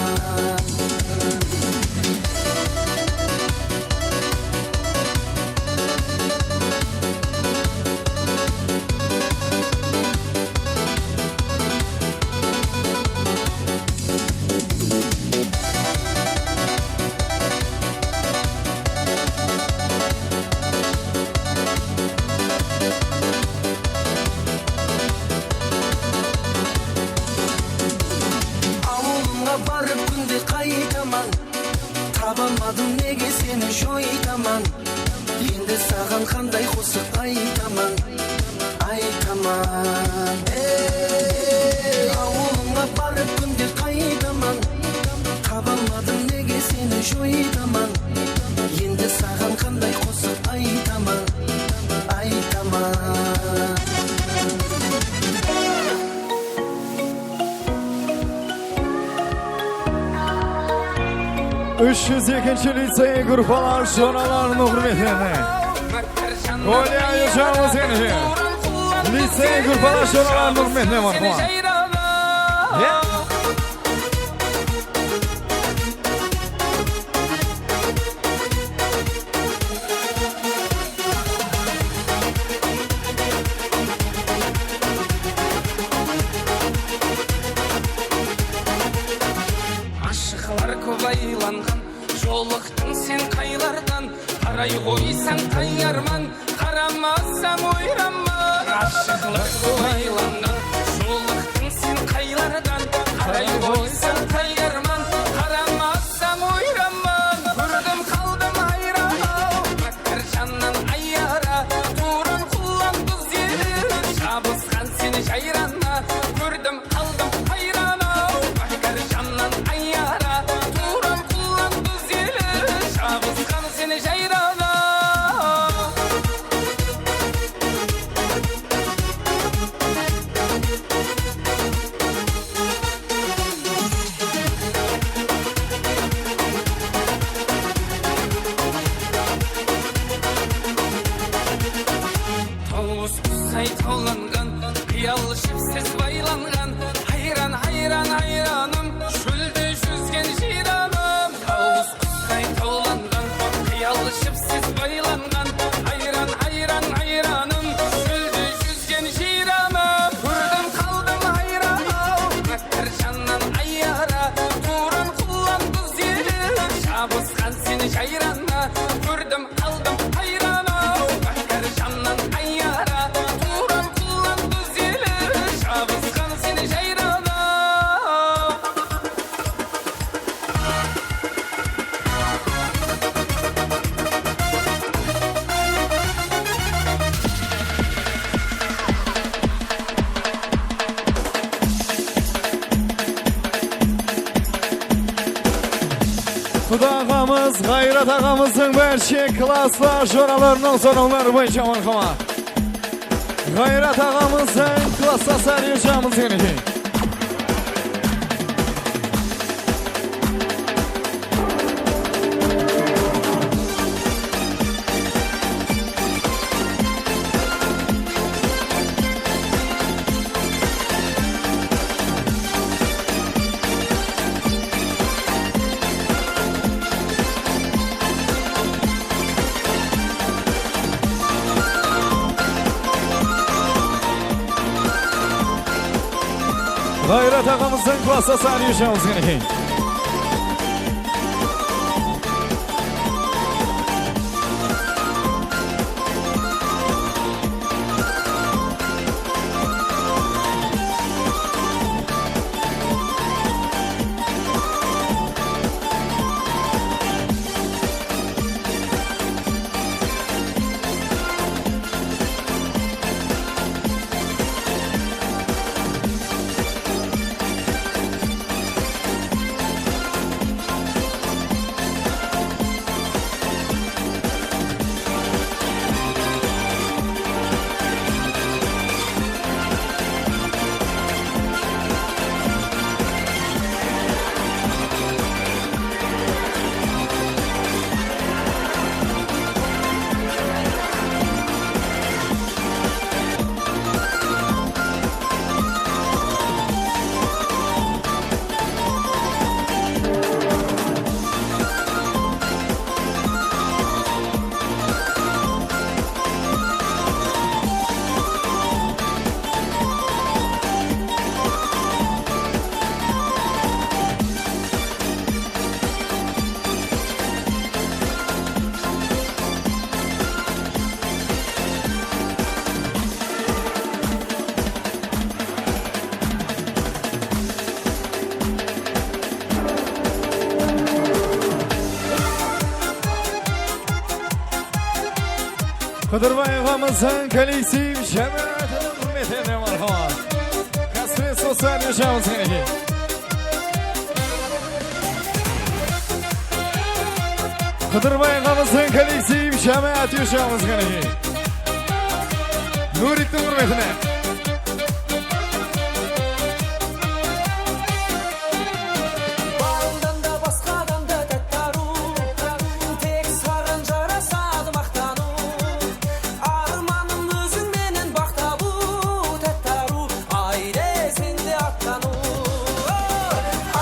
Nege seni joytaman? Endi saǵan qanday qosıq aytaman, aytaman. Ey, awılıńa barıp kúnde qaytaman. Tabalmadım, nege seni joytaman? Endi saǵan qanday qosıq aytaman, aytaman. Úsh júz ekinshi licey gruppalar joralarınıń húrmetine. Kolya Ayırjanova seni. Licey gruppalar joralarınıń húrmetine, marhamat. Ashıqlar kóp aylanǵan, jolıqtıń sen qaylardan, qaray qoysań tayarman, qaramasań oyranman. Ashıqlar kóp aylanǵan, jolıqtıń sen qaylardan, qaray qoysań tayarman, qaramasań oyranman. Kórdim, qaldım hayran-aw, Mákkar jannan ayara, tuwran qullań duz eli, jabısqan seni jayranına. Kórdim, qaldım hayran-aw, Mákkar jannan ayara, tuwran qullań duz eli, jabısqan seni jayrana. Tawıs qusay tawlanǵan, qıyal jipsiz baylanǵan, hayran, hayran, hayranım, shólde júzgen jıyranım. Tawıs qusay tawlanǵan, qıyal jipsiz baylanǵan, hayran, hayran, hayranım, shólde júzgen jıyranım. Kórdim, qaldım hayran-aw, Mákkar jannan ayara, tuwran qullań duz eli, jabısqan seni jayrana. Kórdim, qaldım hayran-aw, Mákkar jannan ayara, tuwran qullań duz eli, jabısqan seni jayrana. Quda aǵamız, Ǵayrat aǵamızdıń bárshe klasslar joralarınıń sorawları boyınsha, marhamat. Ǵayrat aǵamızdıń klassdası Ariyajamız keledi. Ǵayrat aǵamızdıń klassdası Ariyajamız keledi. Qıdırbay aǵamızdıń kollektiv jámáátiniń húrmetine marhamat. Kosmos Society jańamız qáne. Qıdırbay aǵamızdıń kollektiv jámááti jańamız qáne. Nurittiń húrmetine. Baldan da, basqadan da tátti arıw, tek saǵan jarasadı maqtanıw. Armanım óziń menen baxt tabıw, tátti arıw, ay deseń de attanıw.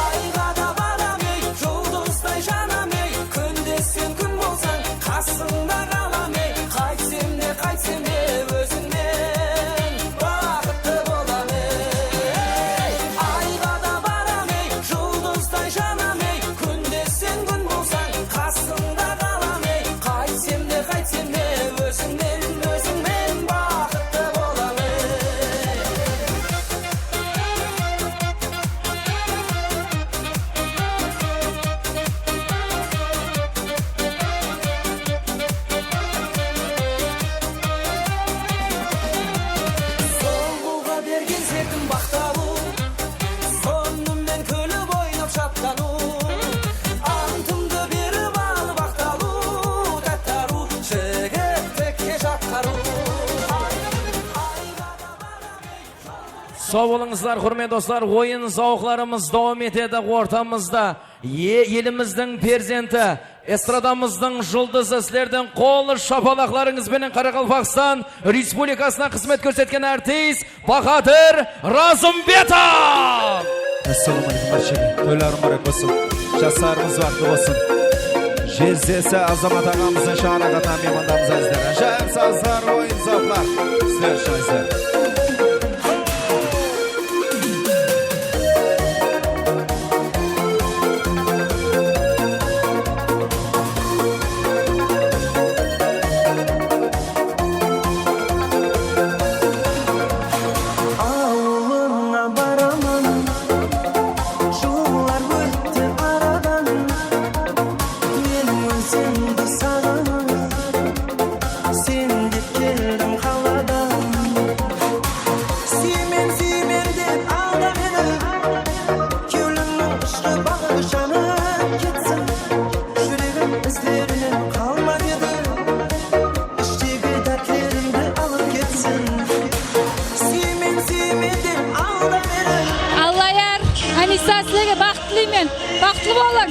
Ayǵa da baram ey, juldızday janam ey, kúnde sen kún bolsań, qasıńda qalam ey, qaytsem de, qaytsem de ózińnen baxıttı bolam ey. Ayǵa da baram ey, juldızday janam ey, kúnde sen kún bolsań, qasıńda qalam ey, qaytsem de, qaytsem de ózińnen, ózińnen baxıttı bolam ey. Soǵıwǵa bergen sertim baxt alıw, sonımen kúlip oynap shatlanıw. Antımdı berip alıp aqtalıw, tátti arıw, jigitlikke jaqarıw. Saw bolıńızlar, húrmetli doslar. Oyın-zawıqlarımız dawam etedi. Ortamızda e-, elimizdiń perzenti, estradamızdıń juldızı, sizlerdiń qol shapalaqlarıńız benen Qaraqalpaqstan Respublikasına xızmet kórsetken artist Bahadır Razımbetov! Assalawma aleykum, bárshege. Toyları múbárek bolsın. Jaslarımız baxıtlı bolsın. Jezdesi Azamat aǵamızdıń shańaraǵı atanan miymandarmız, ázizler. Ájayıp sazlar, oyın-zawıqlar sizler ushın, ázizler. Awılıńa baraman, jıllar ótti aradan, men ózimdi saǵınıp, sen dep keldim qaladan. Súymen, súymen dep alda meni, kewlimniń ushqı baǵı janıp ketsin. Júregim izlerinen qalma dedi, ishtegi dártlerimdi alıp ketsin. Súymen, súymen dep alda meni. Allayar, Anisa, sizlerge baxıt tileymen. Baxıtlı bolıń.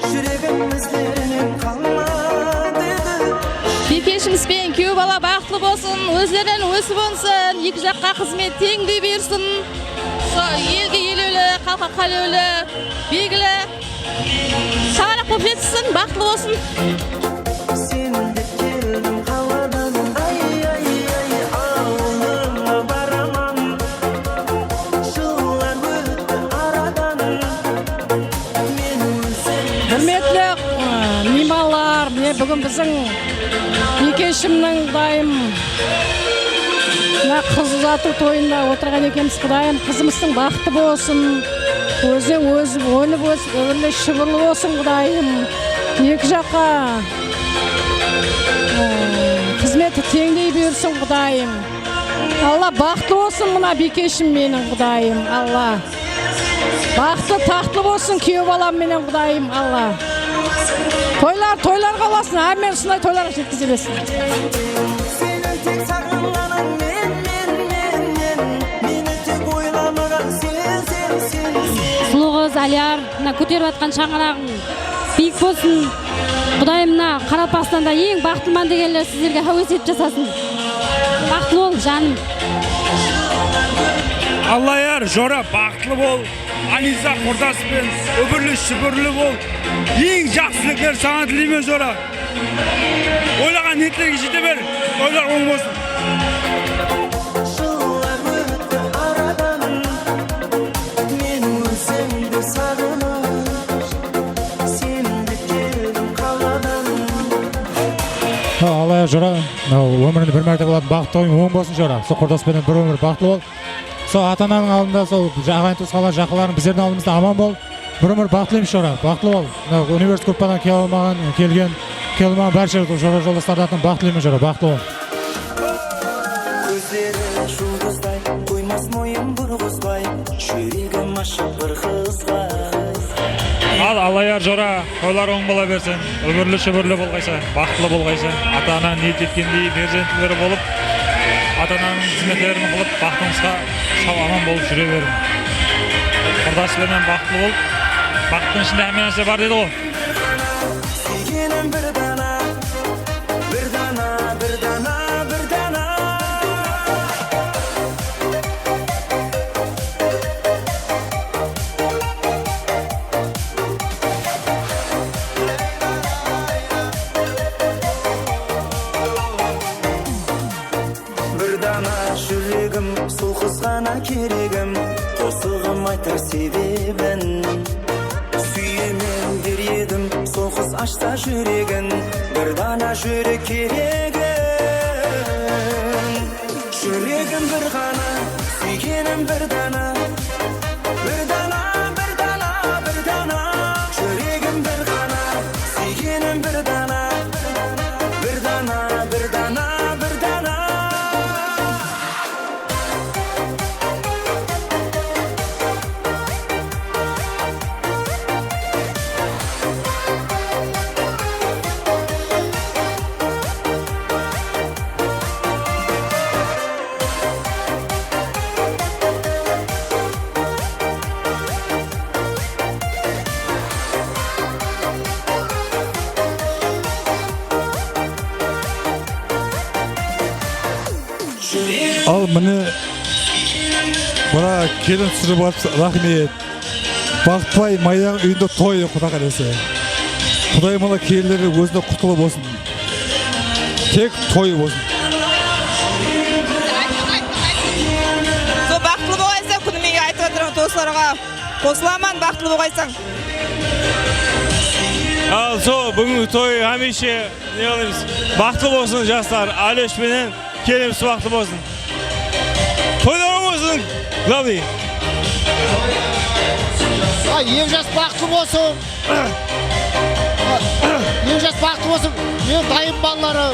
Júregim izlerinen qalma dedi. Biykesh penen kúyew bala baxıtlı bolsın, ózlerinen ósip ońsın, eki jaqqa xızmet teńdey bersin. Sol elge elewli, xalqqa qálewli, belgili shańaraq bolıp jetsin, baxıtlı bolsın. Sen dep keldim qaladan, ay, ay, ay, awılıma baraman. Jıllar ótti aradan, men ólsem de... Húrmetli, ı, miymanlar, mine, búgin biziń Biykesh penen qudayım mına qız uzatıw toyında otırǵan ekenbiz. Qudayım, qızımızdıń baxıtı bolsın. Ózi, ózi ónip, ósip, úgirli, shıbırlı bolsın, qudayım. Eki jaqqa, ı, xızmeti teńdey buyırsın, qudayım. Alla baxıtlı bolsın mına Biykeshim meniń, qudayım, Alla. Baxıtlı, taxtlı bolsın kúyew balam menen, qudayım, Alla. Toylar toylarǵa ulasın, hámmeni usınday toylarǵa jetkize bersin. Seniń tek saǵınǵanıń men, men, men, men. Meni tek oylamaǵan sen, sen, sen, sen. Sulıw qız Aliyar, mına kóterip atqan shańaraǵıń biyik bolsın. Qudayım mına Qaraqalpaqstanda eń baxıtlıman degenler sizlerge háwes etip jasasın. Baxıtlı bol, janım. Allayar, jora, baxıtlı bol. Anisa qurdaspen úbirli-shúbirli bol. Eń jaqsı tilekler saǵan tileymen, jora. Oylaǵan niyetlerge jete ber. Toylar oń bolsın. Jıllar ótti aradan, men ólsem de saǵınıp, sen dep keldim qaladan. Ha, Allayar, jora, mınaw ómirińde bir márte bolatuǵın baxıtlı toyıń oń bolsın, jora. Sol qurdas penen bir ómir baxıtlı bol. Sol ata-ananıń aldında, sol ja-, aǵayin-tuwısqanlar, jaqınlarıń, bizlerdiń aldımızda aman bol. Bir ómir baxıtlı em, jora, baxıtlı bol. Mına Univers gruppadan kele almaǵan, kelgen, Kelman bárshe jora joldaslardıń atın baxt tileymen, jora, baxıtlı bolıń. Kózleri juldızday, qoymas moyın burǵızbay, júregim ashıq bir qızǵa. Al, Allayar jora, toylar oń bola bersin, úmirli-shúmirli bolǵaysań, baxıtlı bolǵaysań, ata-ana niyet etkendey perzentleri bolıp, ata-ananıń xızmetlerin qılıp, baxtıńızǵa saw-aman bolıp júre beriń. Qurdası penen baxıtlı bolıp, baxıttıń ishinde hámme nárse bar deydi ǵoy. Súygenim bir dana, bir dana, bir dana, bir dana. Bir dana júregim, sol qız ǵana keregim, qosıǵım aytar sebebin. Súyemen der edim, sol qız ashsa júregin, bir dana júrek keregin. Júregim bir ǵana, súygenim bir dana, bir dana, bir dana, bir dana. Júregim bir ǵana, súygenim bir dana, bir dana, bir dana, bir dana. Al, mine, mına kelin túsirip alıpsız, raxmet. Baxıtbay, Maydanıń úyinde toy, Quday qálese. Quday mına kelinlerdiń ózine qutlı bolsın. Tek toy bolsın. Sol baxıtlı bolǵaysań, kúni menge aytıp atırman, doslarǵa qosılaman, baxıtlı bolǵaysań. Al, sol búgingi toy hámiyshe, ne qılaymız, baxıtlı bolsın, jaslar, Alyosh penen kelinimiz baxıtlı bolsın. Toylar bolsın, главный. Ay, eki jas baxıtlı bolsın. Eki jas baxıtlı bolsın. Meniń dayım balaları.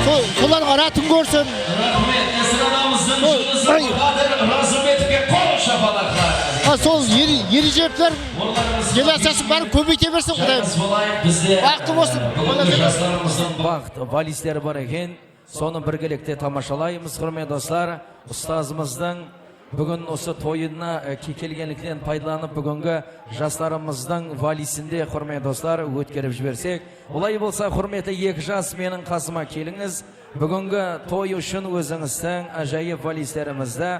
Sol, solardıń rátın kórsin. Raxmet, estradamızdıń juldızı Bahadır Razımbetovke qol shapalaqlar. Ha, sol eri, eri jigitler delegaciyaсын bárin kóbeyte bersin, Qudayım. Baxıtlı bolsın. Búgingi jaslarımızdıń baxt valizleri bar eken. Sonı birgelikte tamashalaymız, húrmetli doslar. Ustazımızdıń búgin usı toyına, e, ke-, kelgenlikten paydalanıp, búgingi jaslarımızdıń valizinde, húrmetli doslar, ótkerip jibersek. Olay bolsa, húrmetli eki jas, meniń qasıma kelińiz. Búgingi toy ushın ózińizdiń ájayıp valizlerimizdi,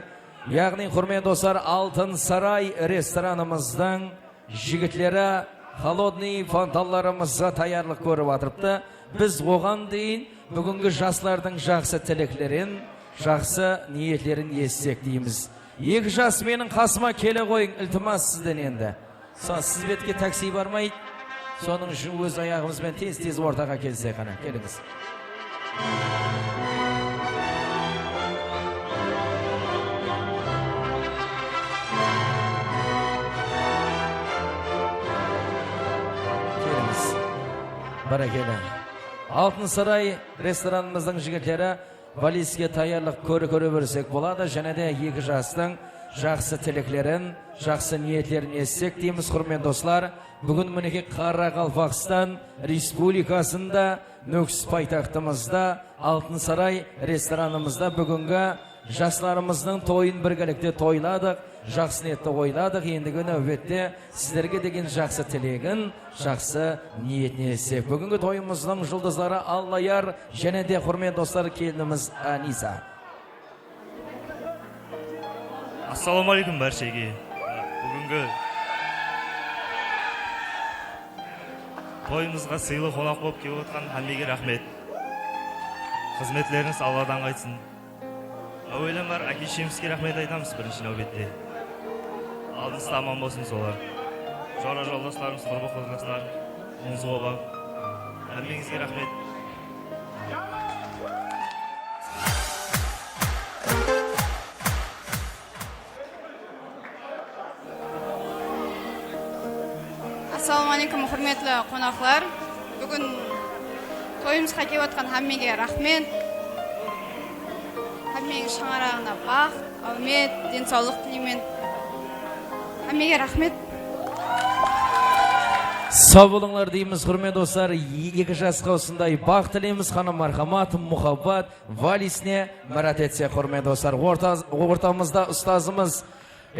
yaǵnıy, húrmetli doslar, Altın Saray restoranımızdıń jigitleri holodnıy fontanlarımızǵa tayarlıq kórip atırıptı. Biz oǵan deyin búgingi jaslardıń jaqsı tileklerin, jaqsı niyetlerin esitsek deymiz. Eki jas, meniń qasıma kele ǵoyıń, iltimas sizden endi. Sa-, siz betke taksi barmaydı. Sonıń ushın óz ayaǵımız benen tez-tez ortaǵa kelsek, qáne, kelińiz. Kelińiz. Bárekella. Altın Saray restoranımızdıń jigitleri valizge tayarlıq kóre, kóre bersek boladı. Jáne de eki jastıń jaqsı tileklerin, jaqsı niyetlerin esitsek deymiz, húrmetli doslar. Búgin, minekey, Qaraqalpaqstan Respublikasında, Nókis paytaxtımızda, Altın Saray restoranımızda búgingi jaslarımızdıń toyın birgelikte toyladıq, jaqsı niyetti oyladıq. Endigi náwbette sizlerge degen jaqsı tilegin, jaqsı niyetin esitsek. Búgingi toyımızdıń juldızları Allayar, jáne de, húrmetli doslar, kelinimiz Anisa. Assalawma áleykum bárshege. Búgingi toyımızǵa sıylı qonaq bolıp kelip otırǵan hámmege raxmet. Xızmetlerińiz Alladan qaytsın. Áwelem bar, áke-shemizge raxmet aytamız birinshi náwbette. Aldıńızda aman bolsın solar. Jora-joldaslarımız, qurba-qurdaşlar, inisi-oba. Hámmeńizge raxmet. Assalawma áleykum, húrmetli qonaqlar. Búgin Toyımızǵa kelip atqan hámmege raxmet. Hámmeńiz shańaraǵına baxt, áwmet, densawlıq tileymen. Hámmege raxmet. Saw bolıńlar deymiz, húrmetli doslar. Eki jasqa usınday baxt tileymiz. Xanım, marhamat, muhabbat valisine mirát etsek, húrmetli doslar. Orta-, ortamızda ustazımız,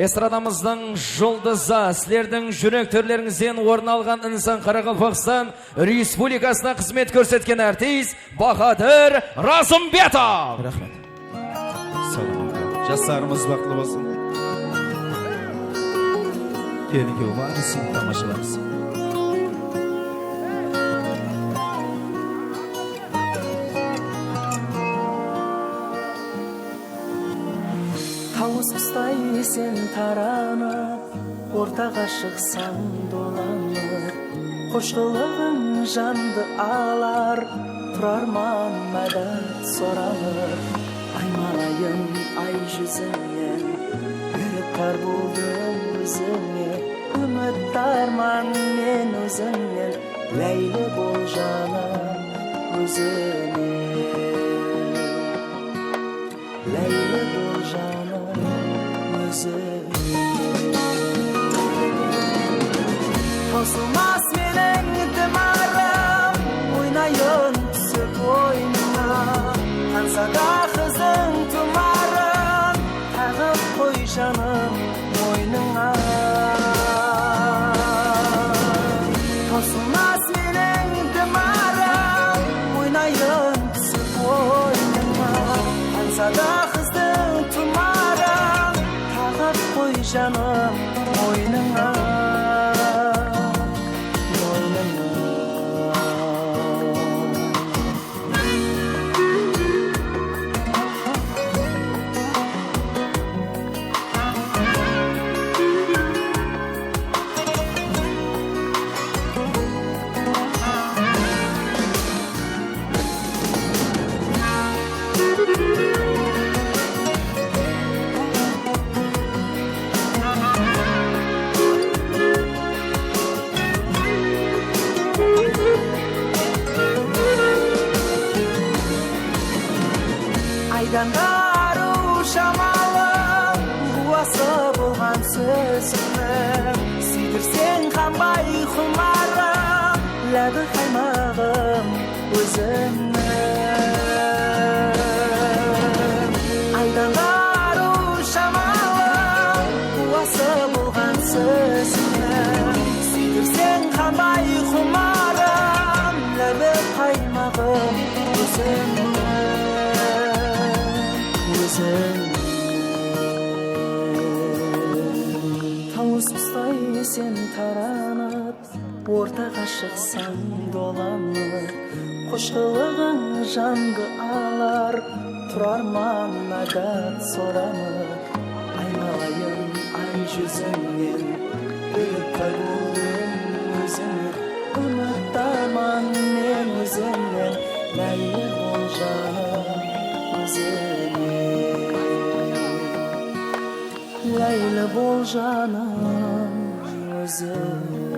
estradamızdıń juldızı, sizlerdiń júrek tórlerińizden orın alǵan insan, Qaraqalpaqstan Respublikasına xızmet kórsetken artist Bahadır Razımbetov. Raxmet. Saw bolıń. Jaslarımız baxıtlı bolsın. Kelin-kúyew barısin, tamashalamız. Tawıs qustay sen taranıp, ortaǵa shıqsań dolanıp, xosh qılıǵıń jandı alar, turarman mádát soranıp. Aymalayın ay júzińnen, giriftar boldım ózińe, úmitdarman men ózińnen, láyli bol janım ózińe. Láyli bol janım ózi. Tawsılmas meniń dimarım, oynayın túsip oynıńa. Hansada qızıń tumarın, taǵıp qoy janım moynıńa. Tawsılmas meniń dimarım, oynayın túsip oynıńa. Hansada qızdıń tumarın, taǵıp qoy janım moynıńa, moynıńa. Aydan da arıw shamalım, quwası bolǵan sózińniń. Súydirseń qanbay qumarım, lábi qaymaǵım ózińniń. Aydan da arıw shamalım, quwası bolǵan sózińniń. Súydirseń qanbay qumarım, lábi qaymaǵım ózińniń, ózińniń. Tawıs qustay sen taranıp, ortaǵa shıqsań dolanıp, xosh qılıǵıń jandı alar, turarman mádát soranıp. Aymalayın ay júzińnen, giriftar boldım ózińe, úmitdarman men ózińnen, láyli bol janım ózińe. Láyli bol janım ózińe.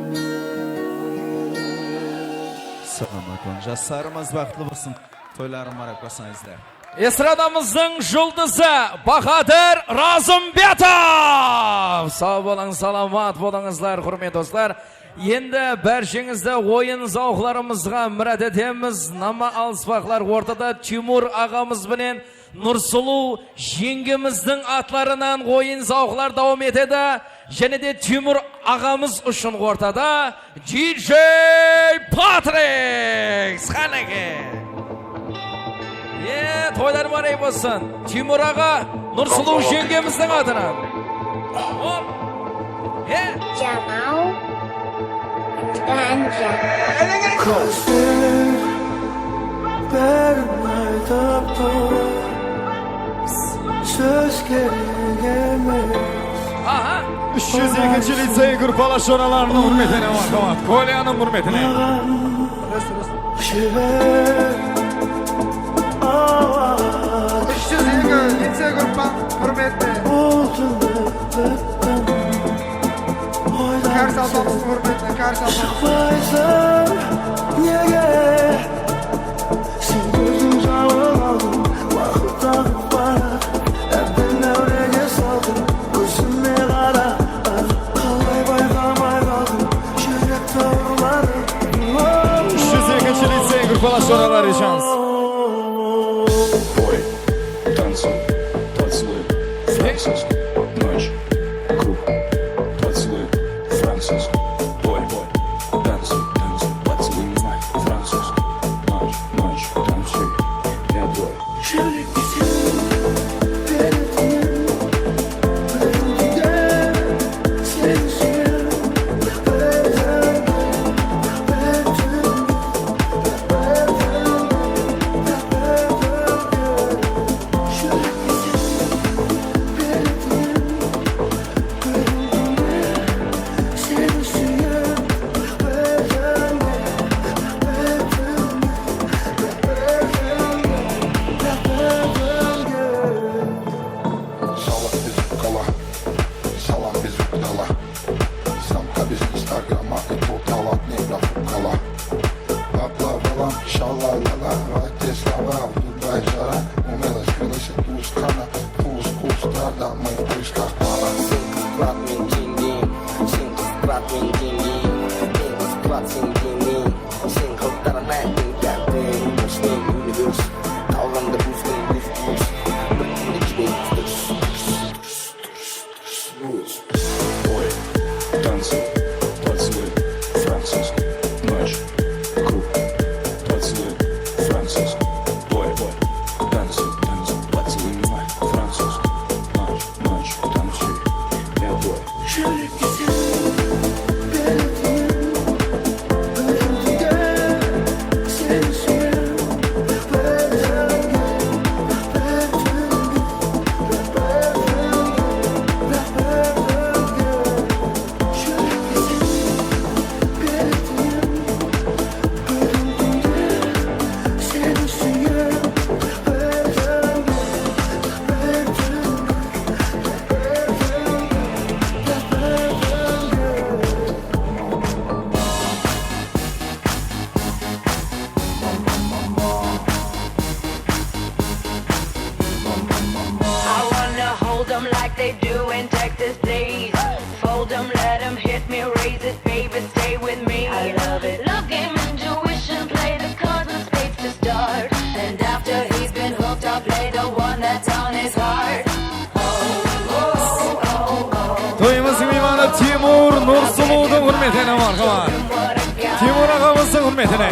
Salamat bolıń, jaslarımız baxıtlı bolsın. Toyların mubarak bolsın, ázizler. Estradamızdıń juldızı Bahadır Razımbetov. Saw bolıń, salamat bolıńızlar, húrmetli doslar. Endi bársheńizdi oyın-zawıqlarımızǵa mirát etemiz. Nama alısbaqlar ortada. Timur aǵamız benen Nursulıw jeńgemizdiń atlarınan oyın-zawıqlar dawam etedi. Jáne de Timur aǵamız ushın ortada D J Patrick, qánekey. E, toylar mubarek bolsın. Timur aǵa, Nursulıw jeńgemizdiń atınan. Hop. E. Jamal. Ganja. Kózler bárin aytıp tur, sóz kerek emes. Aha. Úsh júz ekinshi licey gruppalar joralarınıń húrmetine, marhamat, Kolyanıń húrmetine. Jiber awaz. Úsh júz eki licey gruppa húrmetine. Kár Salpatovtıń húrmetine, Kár Salpatov. Shıqpaysań nege? Sen jenen, sen qılıqtaraman, eń taqtın, sen universe, qalǵanda buzgın, buz, buz, bir kúnde jibek, durıs. Ой, танцуй, танцуй, француз, ночь, клуб, танцуй, француз, бой, бой, танцуй, танцуй, поцелуй, француз, ночь, ночь, танцуй, я бой. I wanna hold 'em like they do in Texas, please. Fold 'em, let 'em hit me, raise it, baby, stay with me. I love it. Love game, intuition, play the cards with spades to start. And after he's been hooked, I'll play the one that's on his heart. Toyımızdıń miymanı Timur Nursuluwdıń húrmetine, marhamat. Timur aǵamızdıń húrmetine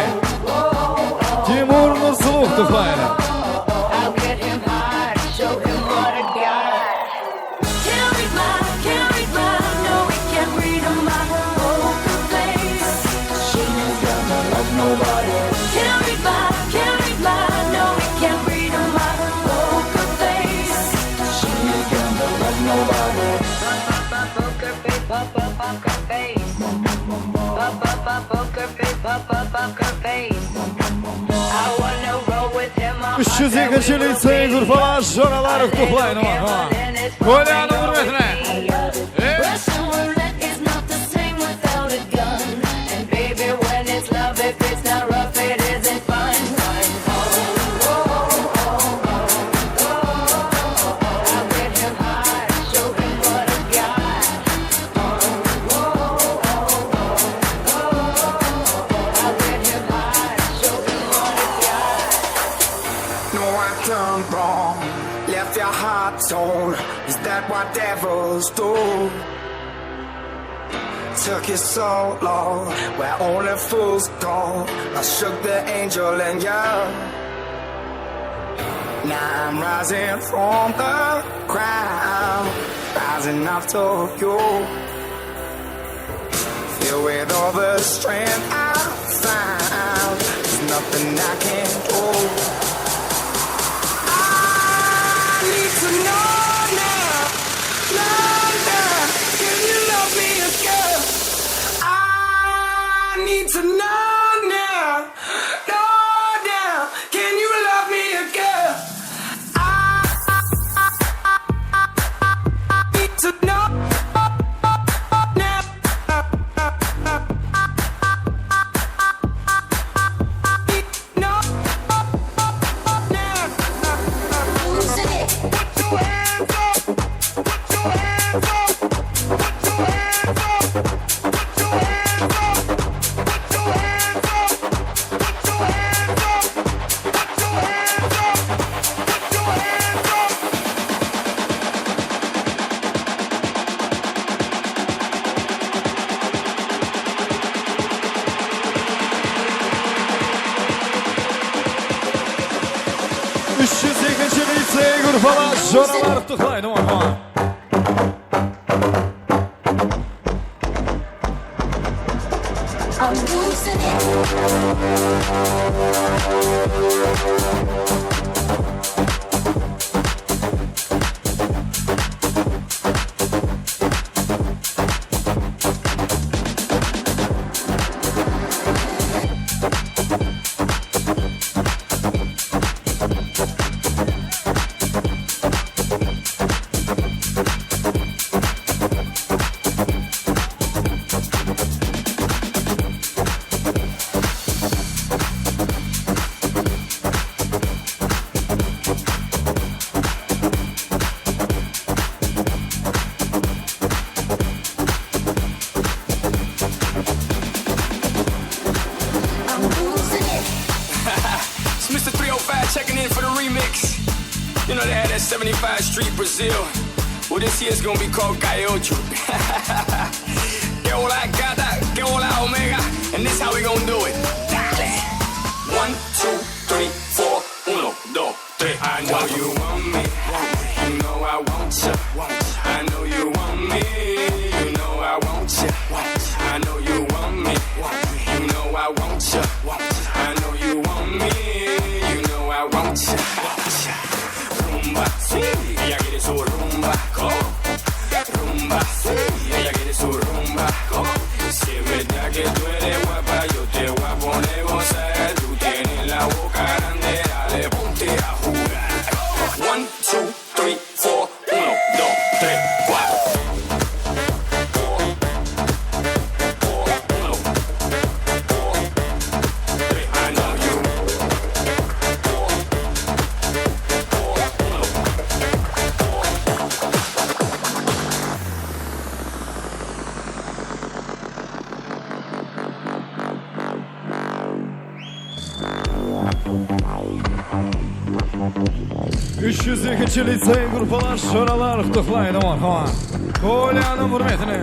Timur Nursuluwdı tuqlaydı. Úsh júz ekinshi licey gúrpalar joralar qutlay, marhamat. Kolyanıń húrmetine. No, I done wrong, left your heart torn. Is that what devils do? Took you so long, where only fools go. I shook the angel and you. Now I'm rising from the ground, rising up to you. Filled with all the strength I found, there's nothing I can't do. I need to know now, know now, can you love me again? I need to know now, know now, can you love me again? I need to know now. Úsh júz ekinshi licey gúrpalar joralar qutlay, marhamat. You know they had that seventy-five Street Brazil. Well, this year's gonna be called Gaúcho. Qué hola, gata, qué hola, omega. And this how we gonna do it. Dale. One, two, three, four. Uno, dos, tres. I know you want me. You know I want you. I know you want me. You know I want you. I know you want me. You know I want you. I know you want me. You know I want you. Rumba, sí, ella quiere su rumba, go. Rumba, sí, ella quiere su rumba, go. Si es verdad que tú eres guapa, yo te voy a poner gozar. Tú tienes la boca grande, dale, ponte a jugar. One, two, three, four. Uno, dos, tres, cuatro. Úsh júz ekinshi licey gruppalar joralar qutlaqlaydı, marhamat. Kolyanıń húrmetine.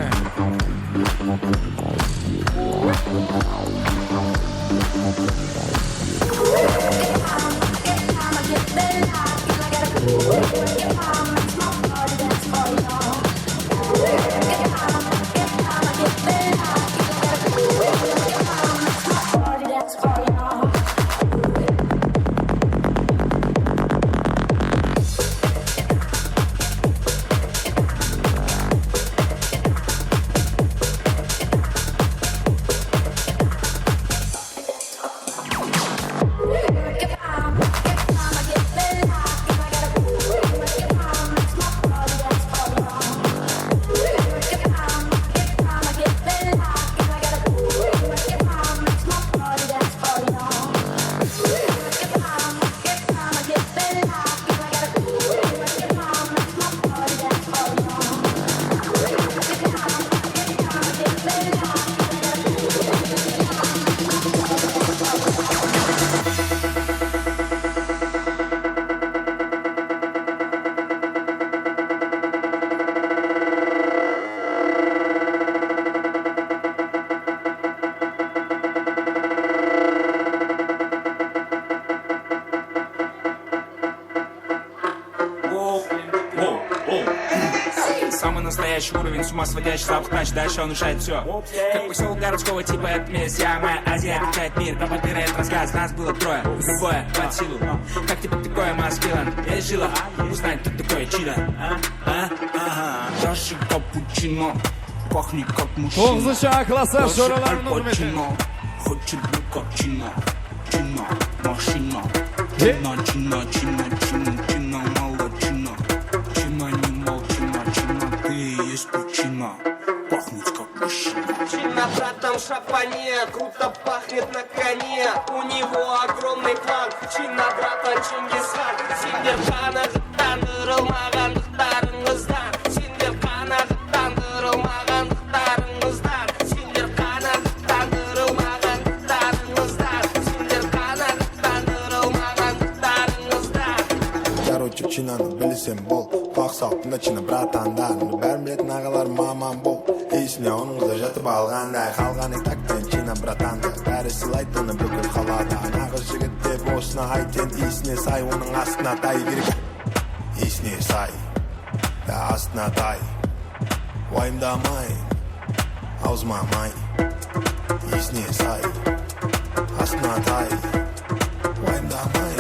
Самый настоящий уровень, с ума сводящий запах, значит, дальше он решает всё. Как посёлок городского типа, это месть, я моя Азия, отличает мир, пропагандирует рассказ, нас было трое, любое под силу. Как тебе такое, Маскилан? Я жила, узнай, кто такой Чина. А? А? Ага. Чаша капучино, пахнет как мужчина. Toǵızınshı A klasslar joralarınıń húrmetine. Хочет быть как Чина. Чина, машина. Чина, Чина, Чина, Чина, Чина, мало Чина. Чина, не мол Чина, Чина, ты и есть причина. Пахнет как мужчина. Чина, братан, шапане, круто пахнет на коне. У него огромный план. Чина, братан, Чингисхан. Сендер qanaǵıttandırılmaǵandıqtarıńızdan. Sender qanaǵıttandırılmaǵandıqtarıńızdan. Sender qanaǵıttandırılmaǵandıqtarıńızdan. Sender qanaǵıttandırılmaǵandıqtarıńızdan. Короче, Chinanı bilseń bol. Qulaq sal, tında China bratanlardı. Bárin biletin aǵalar, maman bol. Iyisine onıńızda jatıp alǵanday. Qalǵanı taktan China bratandı. Bári sıylaydı, onı búkip qaladı. Anaǵı jigit dep osını ayt, sen iyisine say, onıń astına tay kerek. Iyisine say, ya astına tay. Wayımdamay, awzıma may. Iyisine say, astına tay. Wayımdamay,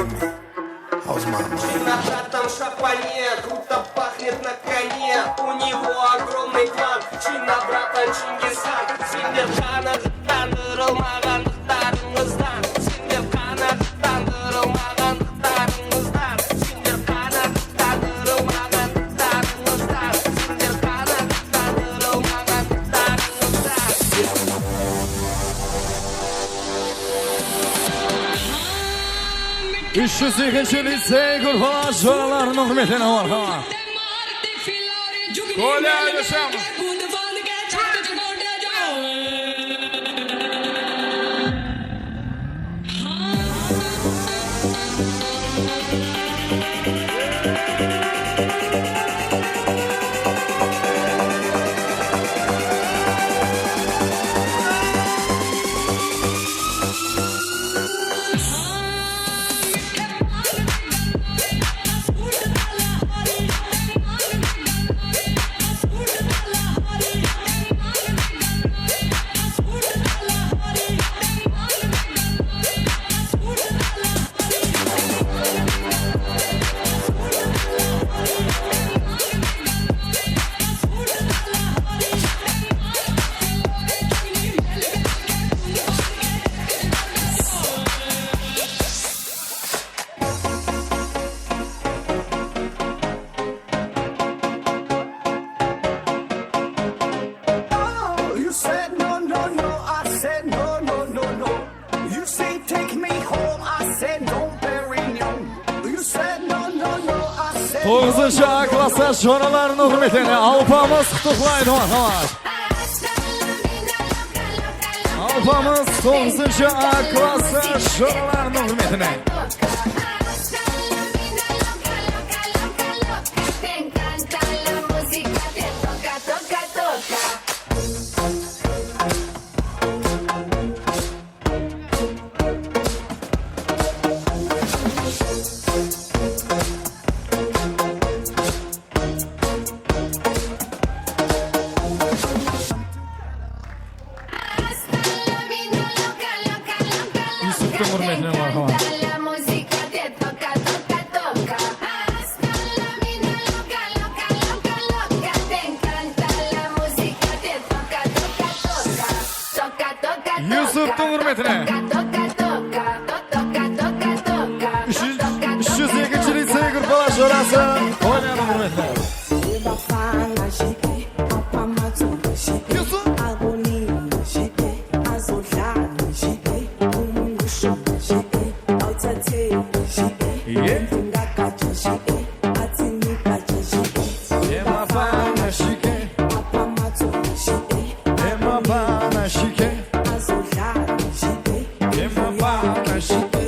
awzıma may. Чина, братан, шапане, круто пахнет на коне. У него огромный план. Чина, братан, Чингисхан. Sender qanaǵıttandırılmaǵandıqtarıńızdan. Sender qanaǵıttandırılmaǵandıqtarıńızdan. Sender qanaǵıttandırılmaǵandıqtarıńızdan. Sender qanaǵıttandırılmaǵandıqtarıńızdan. Úsh júz ekinshi licey gruppalar joralarınıń húrmetine, marhamat. Kolya, jashań! Toǵızınshı A klasstash jonalarınıń húrmetine Alpamıs qutlıq. Marhamat. Alpamıs toǵızınshı A klasstash jonalarınıń húrmetine. Yusuptıń húrmetine marhamat. Yusuptıń húrmetine. Úsh júz, úsh júz ekinshi licey gruppalar jorası oynadı, húrmetler. Yusuf. Ye. Ema pana shike. Ema pana shike. Ema pana shike.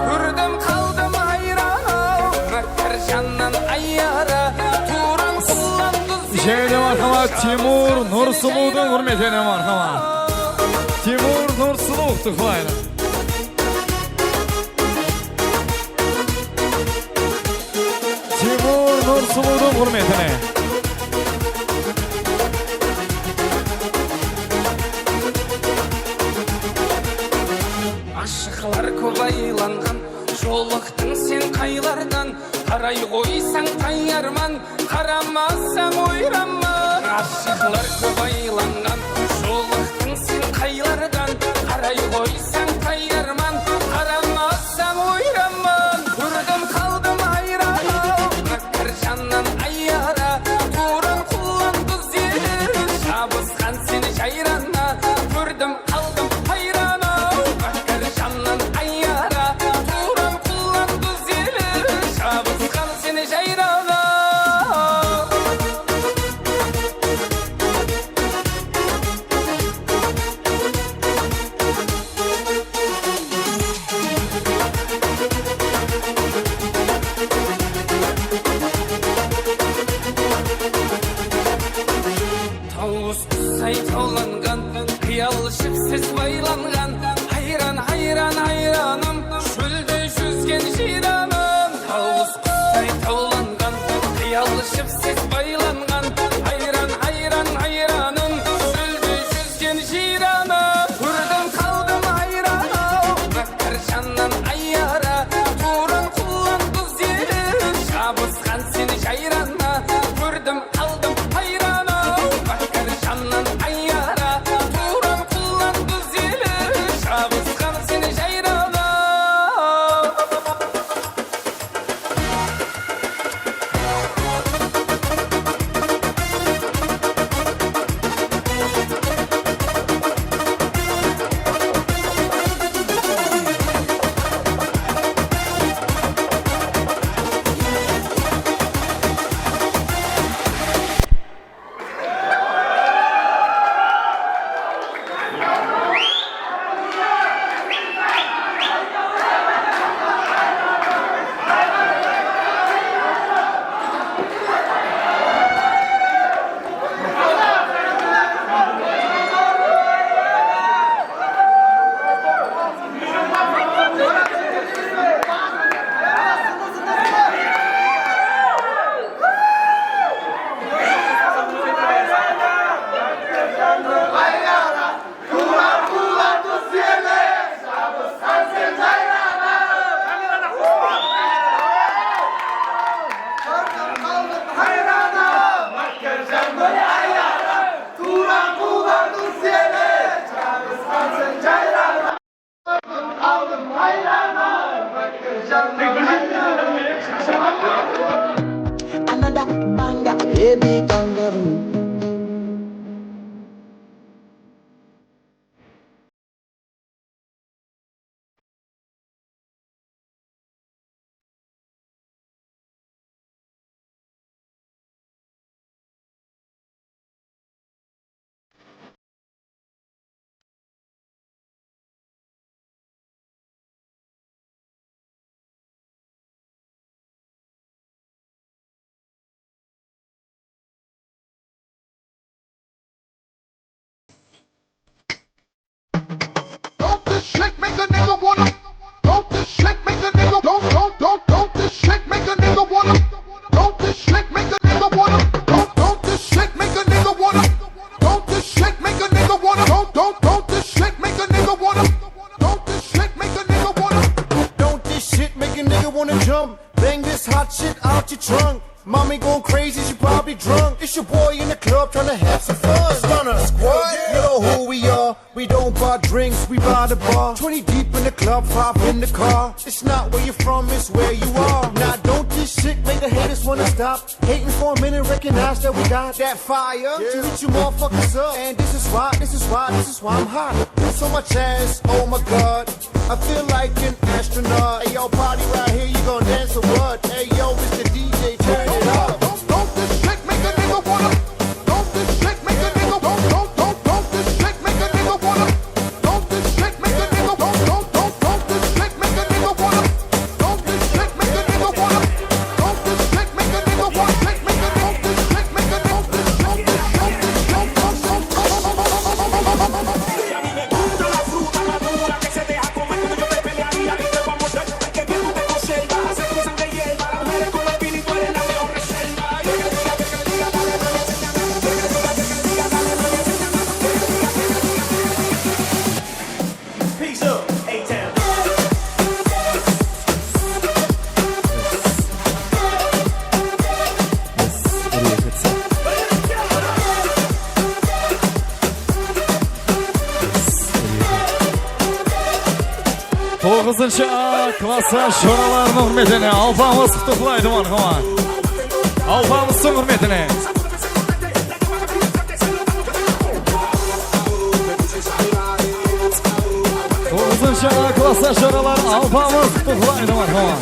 Kórdim, qaldım hayran-aw, mákkar jannan ayyara, tuwrın qullan duz. Jáne marhamat, Timur Nursulıwdıń húrmetine marhamat. Timur Nursulıwdı qutlıqlaydı. Timur Nursulıwdıń húrmetine. Ashıqlar kóp aylanǵan, jolıqtıń sen qaylardan, qaray qoysań tayarman, qaramasań oyranman. Ashıqlar kóp aylanǵan, jolıqtıń sen qaylardan, qaray qoysań tayarman, qaramasań oyranman. Kórdim, qaldım hayran-aw, mákkar jannan ayyara, tuwrın qullan duz ele, jabısqan sen jayranına. Kórdim, qaldım hayran-aw, mákkar jannan ayyara, tuwrın qullan duz ele, jabısqan sen jayrana. Tawıs qusay tawlanǵan, qıyal jipsiz baylanǵan, hayran, hayran, hayranım, shólde júzgen jıyranım. Tawıs qusay tawlanǵan, qıyal jipsiz baylanǵan, hayran, hayran, hayranım, shólde júzgen jıyranım. Kórdim, qaldım hayran-aw, mákkar jannan ayyara, tuwrın qullan duz ele, jabısqan sen jayranına. Kórdim, qaldım hayran-aw, mákkar jannan ayyara, tuwrın qullan duz ele, jabısqan sen jayrana. Another banger, baby kangaroo. Don't this shit make a nigga wanna? Don't this shit make a nigga? Don't, don't, don't, don't this shit make a nigga wanna? Don't this shit make a nigga wanna? Don't, don't this shit make a nigga wanna? Don't this shit make a nigga wanna? Don't, don't, don't this shit make a nigga wanna? Don't this shit make a nigga wanna? Don't this shit make a nigga wanna jump? Bang this hot shit out your trunk. Mommy going crazy, she probably drunk. It's your boy in the club tryna have some fun. Stunna Squad, you know who we are. We don't buy drinks, we buy the bar. Twenty deep in the club, five in the car. It's not where you're from, it's where you are. Now don't this shit make the haters wanna stop hating for a minute, recognize that we got that fire to reach you motherfuckers up. And this is why, this is why, this is why I'm hot. This on my chest, oh my God. I feel like an astronaut. Hey, yo, party right here, you gon' dance with Toǵızınshı A klassash joralarınıń húrmetine Alpamıs qutıqlaydı, marhamat. Alpamıstıń húrmetine. Toǵızınshı A klassash joralar Alpamıs qutıqlaydı, marhamat.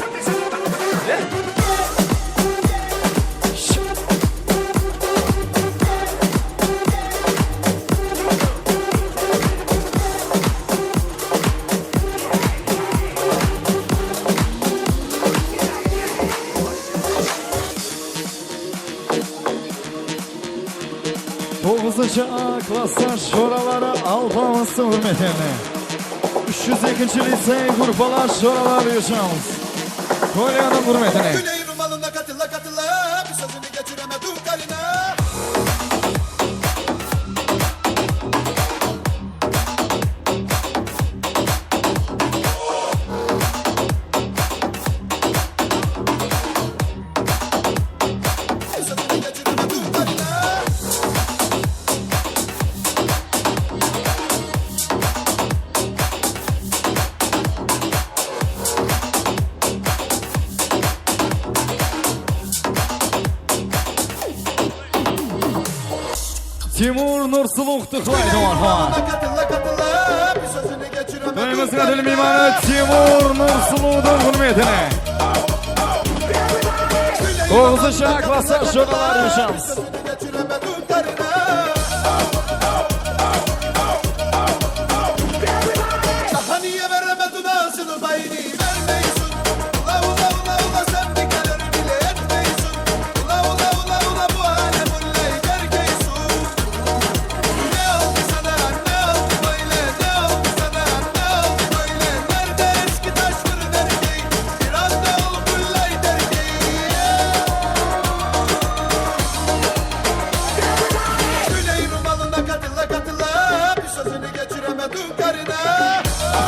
Toǵızınshı A klassash joraları Alpamıstıń húrmetine. Úsh júz ekinshi licey gruppalar joralar uyıshamiz. Kolyanıń húrmetine. Gúley rumalına katıla katıla, bir sózini geçireme dukarına. Timur Nursulıw qutıqlaydı, marhamat. Toyımızdıń ádil miymanı Timur Nursulıwdıń húrmetine. Toǵızınshı A klassash joralar uyıshamiz.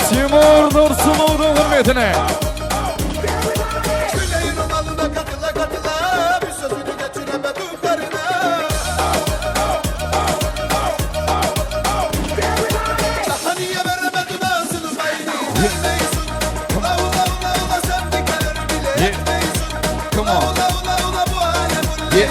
Timur Nursulıwdıń húrmetine. Yeah. Come on. Yeah.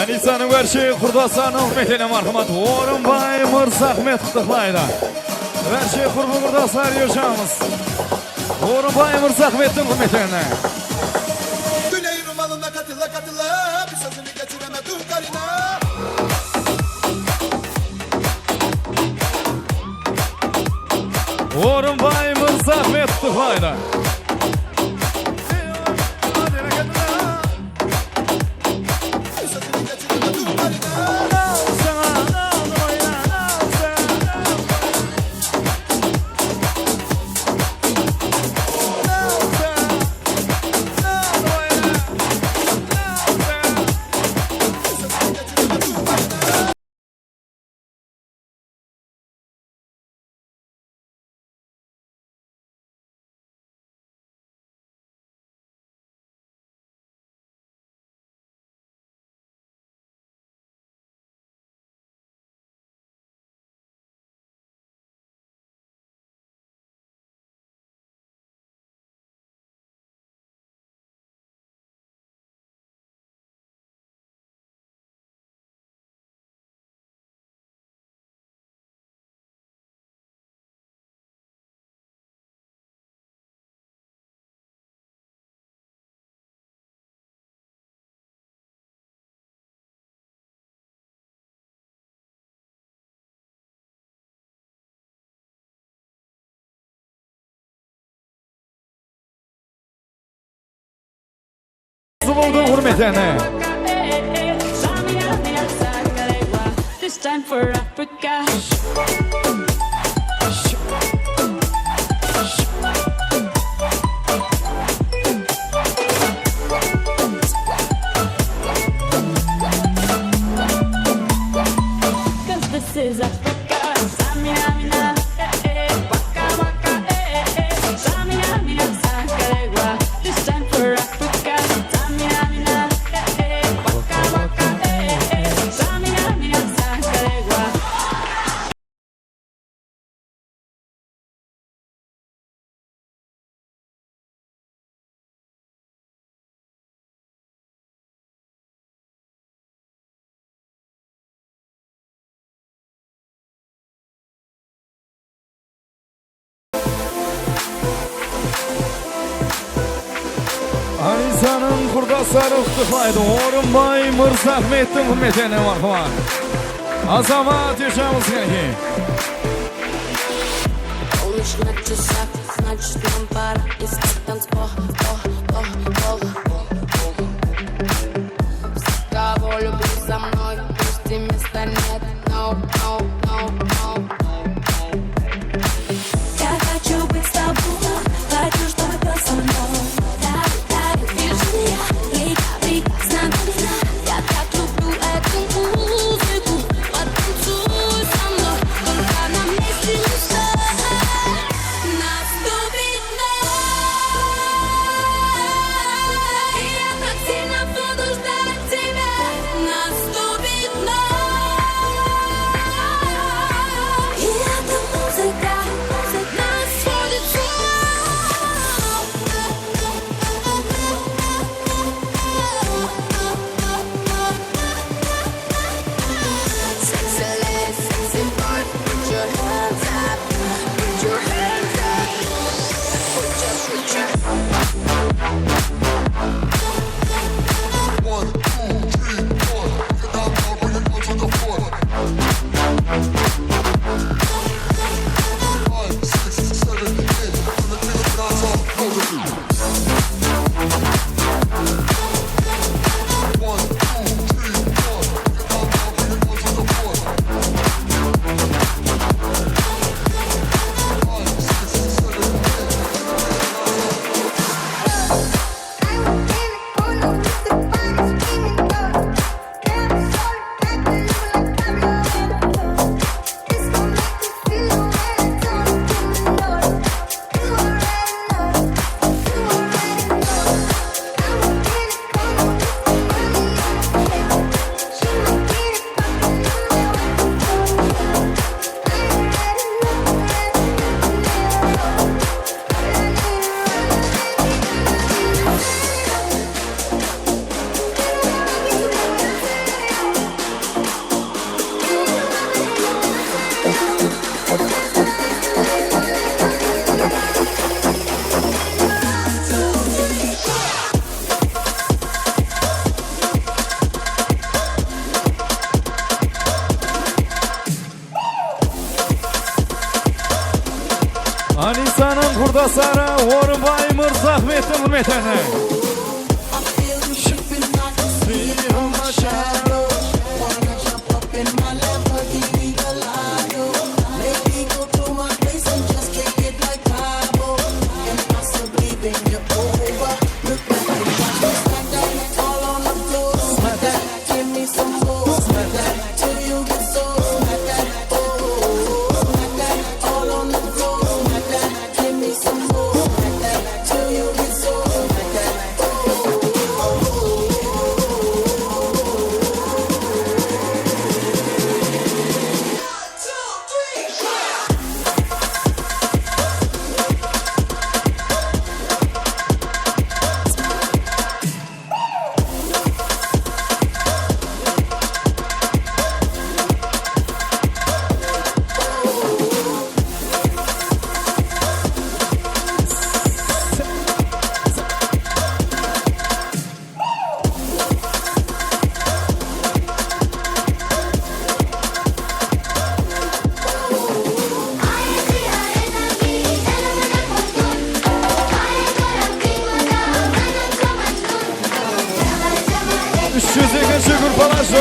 Anisanıń bárshe qurdaslarınıń húrmetine, marhamat, Orınbay Mırzaxmet qutıqlaydı. Bárshe qurbi qurdaslar, uyıshamiz. Orınbay Mırzaxmettiń húrmetine. Gúley rumalına katıla katıla, bir sózini geçireme dukarına. Orınbay Mırzaxmet qutıqlaydı. Húrmetine. Anisanıń qurdasları qutlıq etedi. Orınbay Mırzaxmettiń húrmetine, marhamat. Azamat, yashańız, qánekey. Значит, нам пора искать танцпол, пол, пол, пол. С тобой любви со мной, пусть и места нет, no, no, no, no. Я хочу быть с тобой, хочу, чтобы был со мной. Дарит, дарит движения, и я прекрасна, я так люблю эту музыку. Потанцуй со мной, только на месте не стой. Наступит ночь, и я так сильно буду ждать тебя. Наступит ночь, и эта музыка нас сводит с ума. Anisanıń qurdasları Orınbay Mırzaxmettiń húrmetine.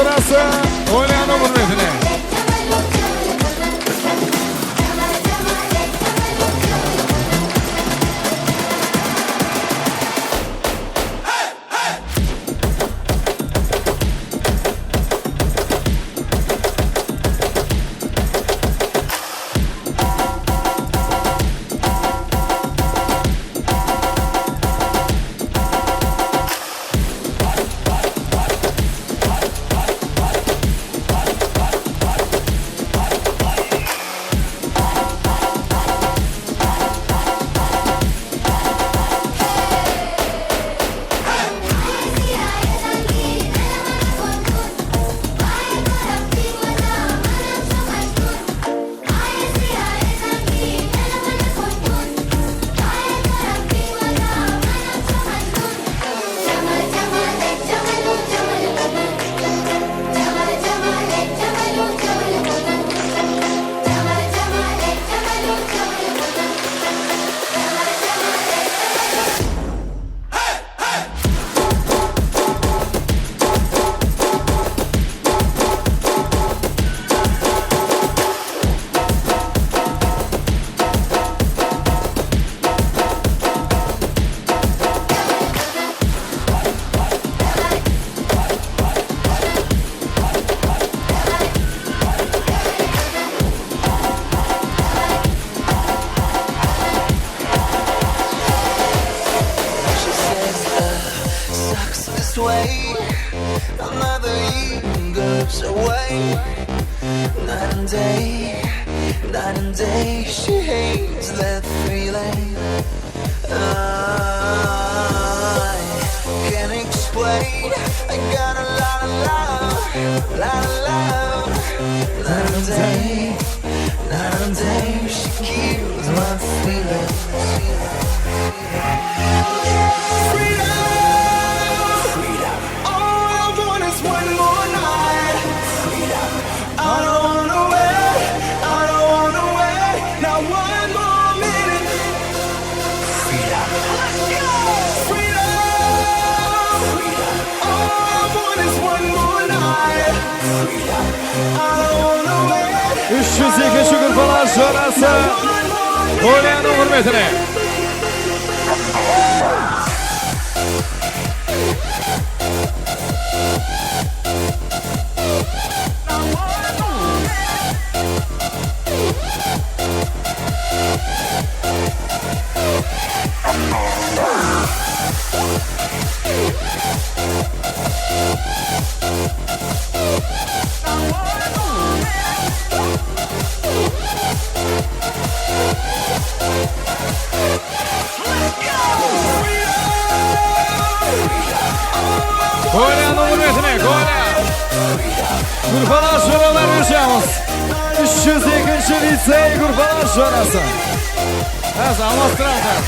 Jorası Oynanıw húrmetine. She says love sucks this way. Another year goes away. Night and day, night and day, she hates that feeling. I can't explain. I got a lot of love, lot of love. Night and day, night and day, she kills my feelings. Freedom. All I want is one more night. Freedom. I don't wanna wait, I don't wanna wait, not one more minute. Freedom. Let's go! Freedom. Freedom. All I want is one more night. Freedom. I don't wanna wait. Úsh júz ekinshi gúrpalar jorası Oynanıw húrmetine. Kolyanıń húrmetine, Kolya! Gúrpalar joralar berjemiz. Úsh júz ekinshi licey gúrpalar jorası. Házir almastıramız.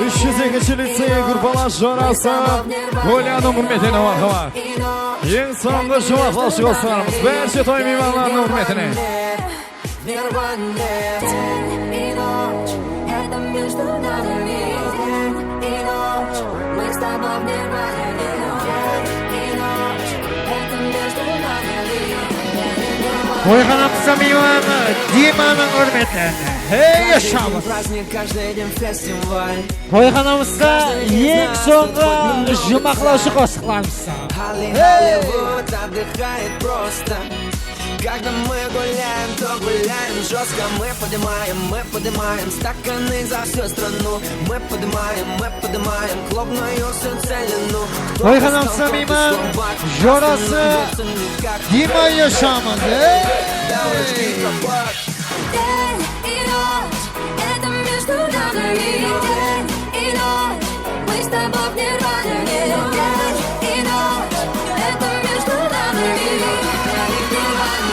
Úsh júz ekinshi licey gúrpalar jorası Kolyanıń húrmetine marhamat. Eń sońǵı juwmaqlawshı qosıqlarımız, bárshe toy miymanlarınıń húrmetine. Toyxanamızǵa miymanı Dimanıń húrmetine. Hey, yaşamız! Toyxanamızǵa eń sońǵı juwmaqlawshı qosıqlarımız. Hey! Когда мы гуляем, то гуляем жёстко. Мы поднимаем, мы поднимаем стаканы за всю страну. Мы поднимаем, мы поднимаем клубную всю целину. Toyxanamızǵa miyman jorası Dima Yaşamız. Hey! День и ночь, это между нами. День и ночь, мы с тобой в нирване. День и ночь, это между нами. Нирване, нирване.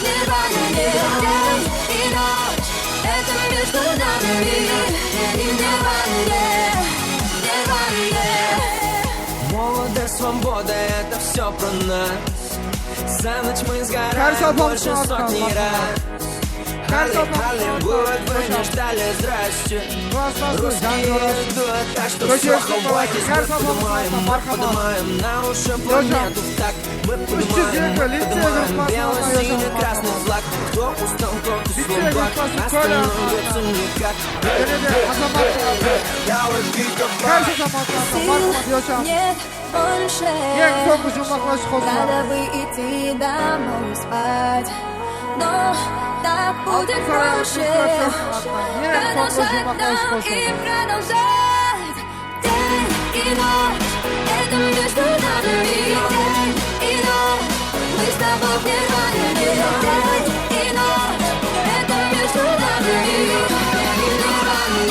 Нирване, день и ночь, это между нами. Нирване, нирване. Молодость, свобода, это всё про нас. За ночь мы сгораем больше сотни раз. Hollywood, вы не ждали, здрасте. Русские идут, так что всё, хватит, мы поднимаем, мы поднимаем на уши планету в такт. Мы поднимаем, мы поднимаем бело-синий-красный флаг. Кто устал, тот и слабак, остановиться никак. Давай, давай. Нет больше. Надо бы идти домой спать. Но так будет проще. Продолжать нам и продолжать. День и ночь, это между нами. День и ночь, мы с тобой в нирване. День и ночь, это между нами. Нирване,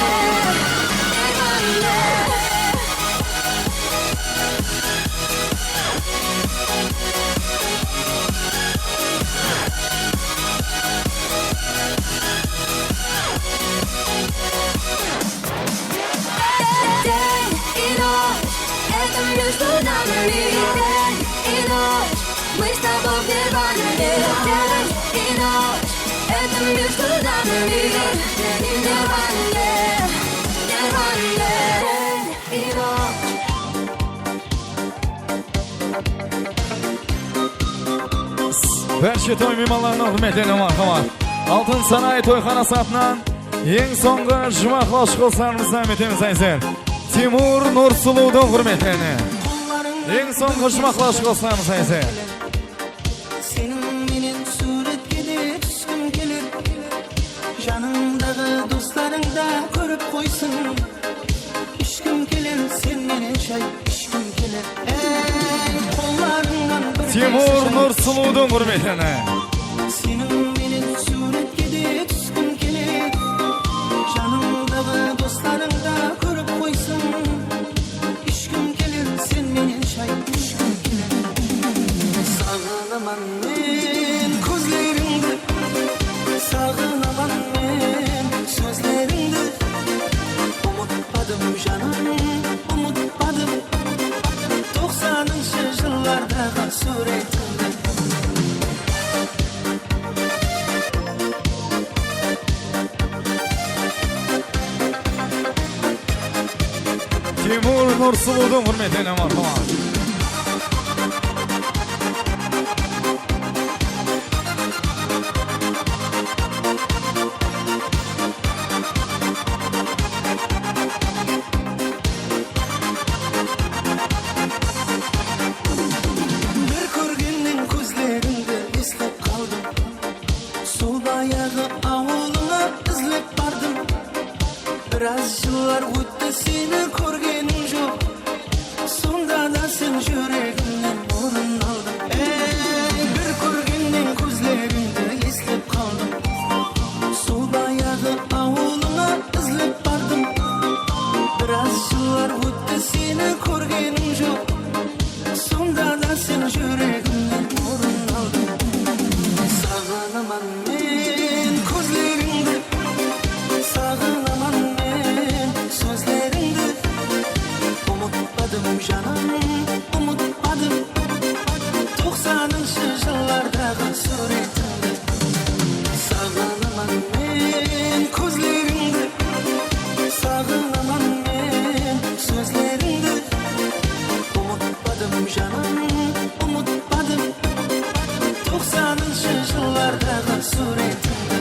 нирване. День и ночь, это между нами. День и ночь, мы с тобой в нирване. День и ночь, это между нами. Нирване, нирване. День и ночь. Bárshe toy miymanlarına húrmetlendi, marhamat. Altın Saray toyxanası atınan eń sońǵı juwmaqlaw qo'shiqlarımızdı aytamiz, aytayıq. Timur Nursulıwdıń húrmetlerine. Eń sońǵı juwmaqlaw qo'shiqlarımızdı aytayıq. Seniń menen súwretke de túskim keler. Janıńdaǵı doslarıń da kórip qoysın. Ishkim keler sen menen shay, ishkim keler. Ey, qollarıńnan bir Timur Nursulıwdıń húrmetine. Seniń menen súwretke de túskim keler. Janıńdaǵı doslarıń da kórip qoysın. Ishkim keler sen menen shay, ishkim keler. Saǵınaman men kózlerińdi, saǵınaman men sózlerińdi. Umıtpadım, janım, umıtpadım toqsanınshı jıllardaǵı súwretińdi. Timur Nursulıwdıń húrmetine, marhamat. Bir kórgennen kózlerińdi eslep qaldım. Sol bayaǵı awılıńa izlep bardım. Biraz jıllar ótti, seni kórgenim joq. Sonda da sen júregimnen orın aldıń. Ey, bir kórgennen kózlerińdi eslep qaldım. Sol bayaǵı awılıńa izlep bardım. Biraz jıllar ótti, seni kórgenim joq. Sonda da sen júregimnen orın aldıń. Saǵınaman men kózlerińdi, saǵınaman men sózlerińdi. Umıtpadım, janım, umıtpadım toqsanınshı jıllardaǵı súwretińdi. Saǵınaman men kózlerińdi, saǵınaman men sózlerińdi. Umıtpadım, janım, umıtpadım toqsanınshı jıllardaǵı súwretińdi.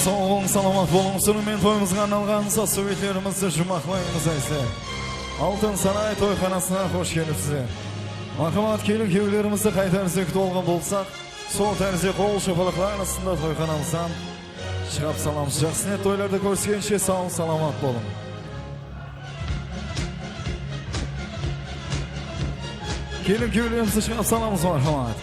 Saw bolıń, salamat bolıń. Usınıń menen toyımızǵa arnalǵan saz súwbetlerimizdi juwmaqlaymız, azizler. Altın Saray toyxanasına xosh kelipsizler. Marhamat, kelin-kúyewlerimizdi qayta bizde kútip alǵan bolsaq, sol tárizde qol shapalaqlar astında toyxanamızdan shıǵarıp salamız. Jaqsı niyet toylarda kóriskenshe, saw, salamat bolıń. Kelin kúyewlerimizdi shıǵarıp salamız, marhamat.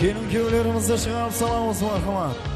Kelin kúyewlerimizdi shıǵarıp salamız, marhamat.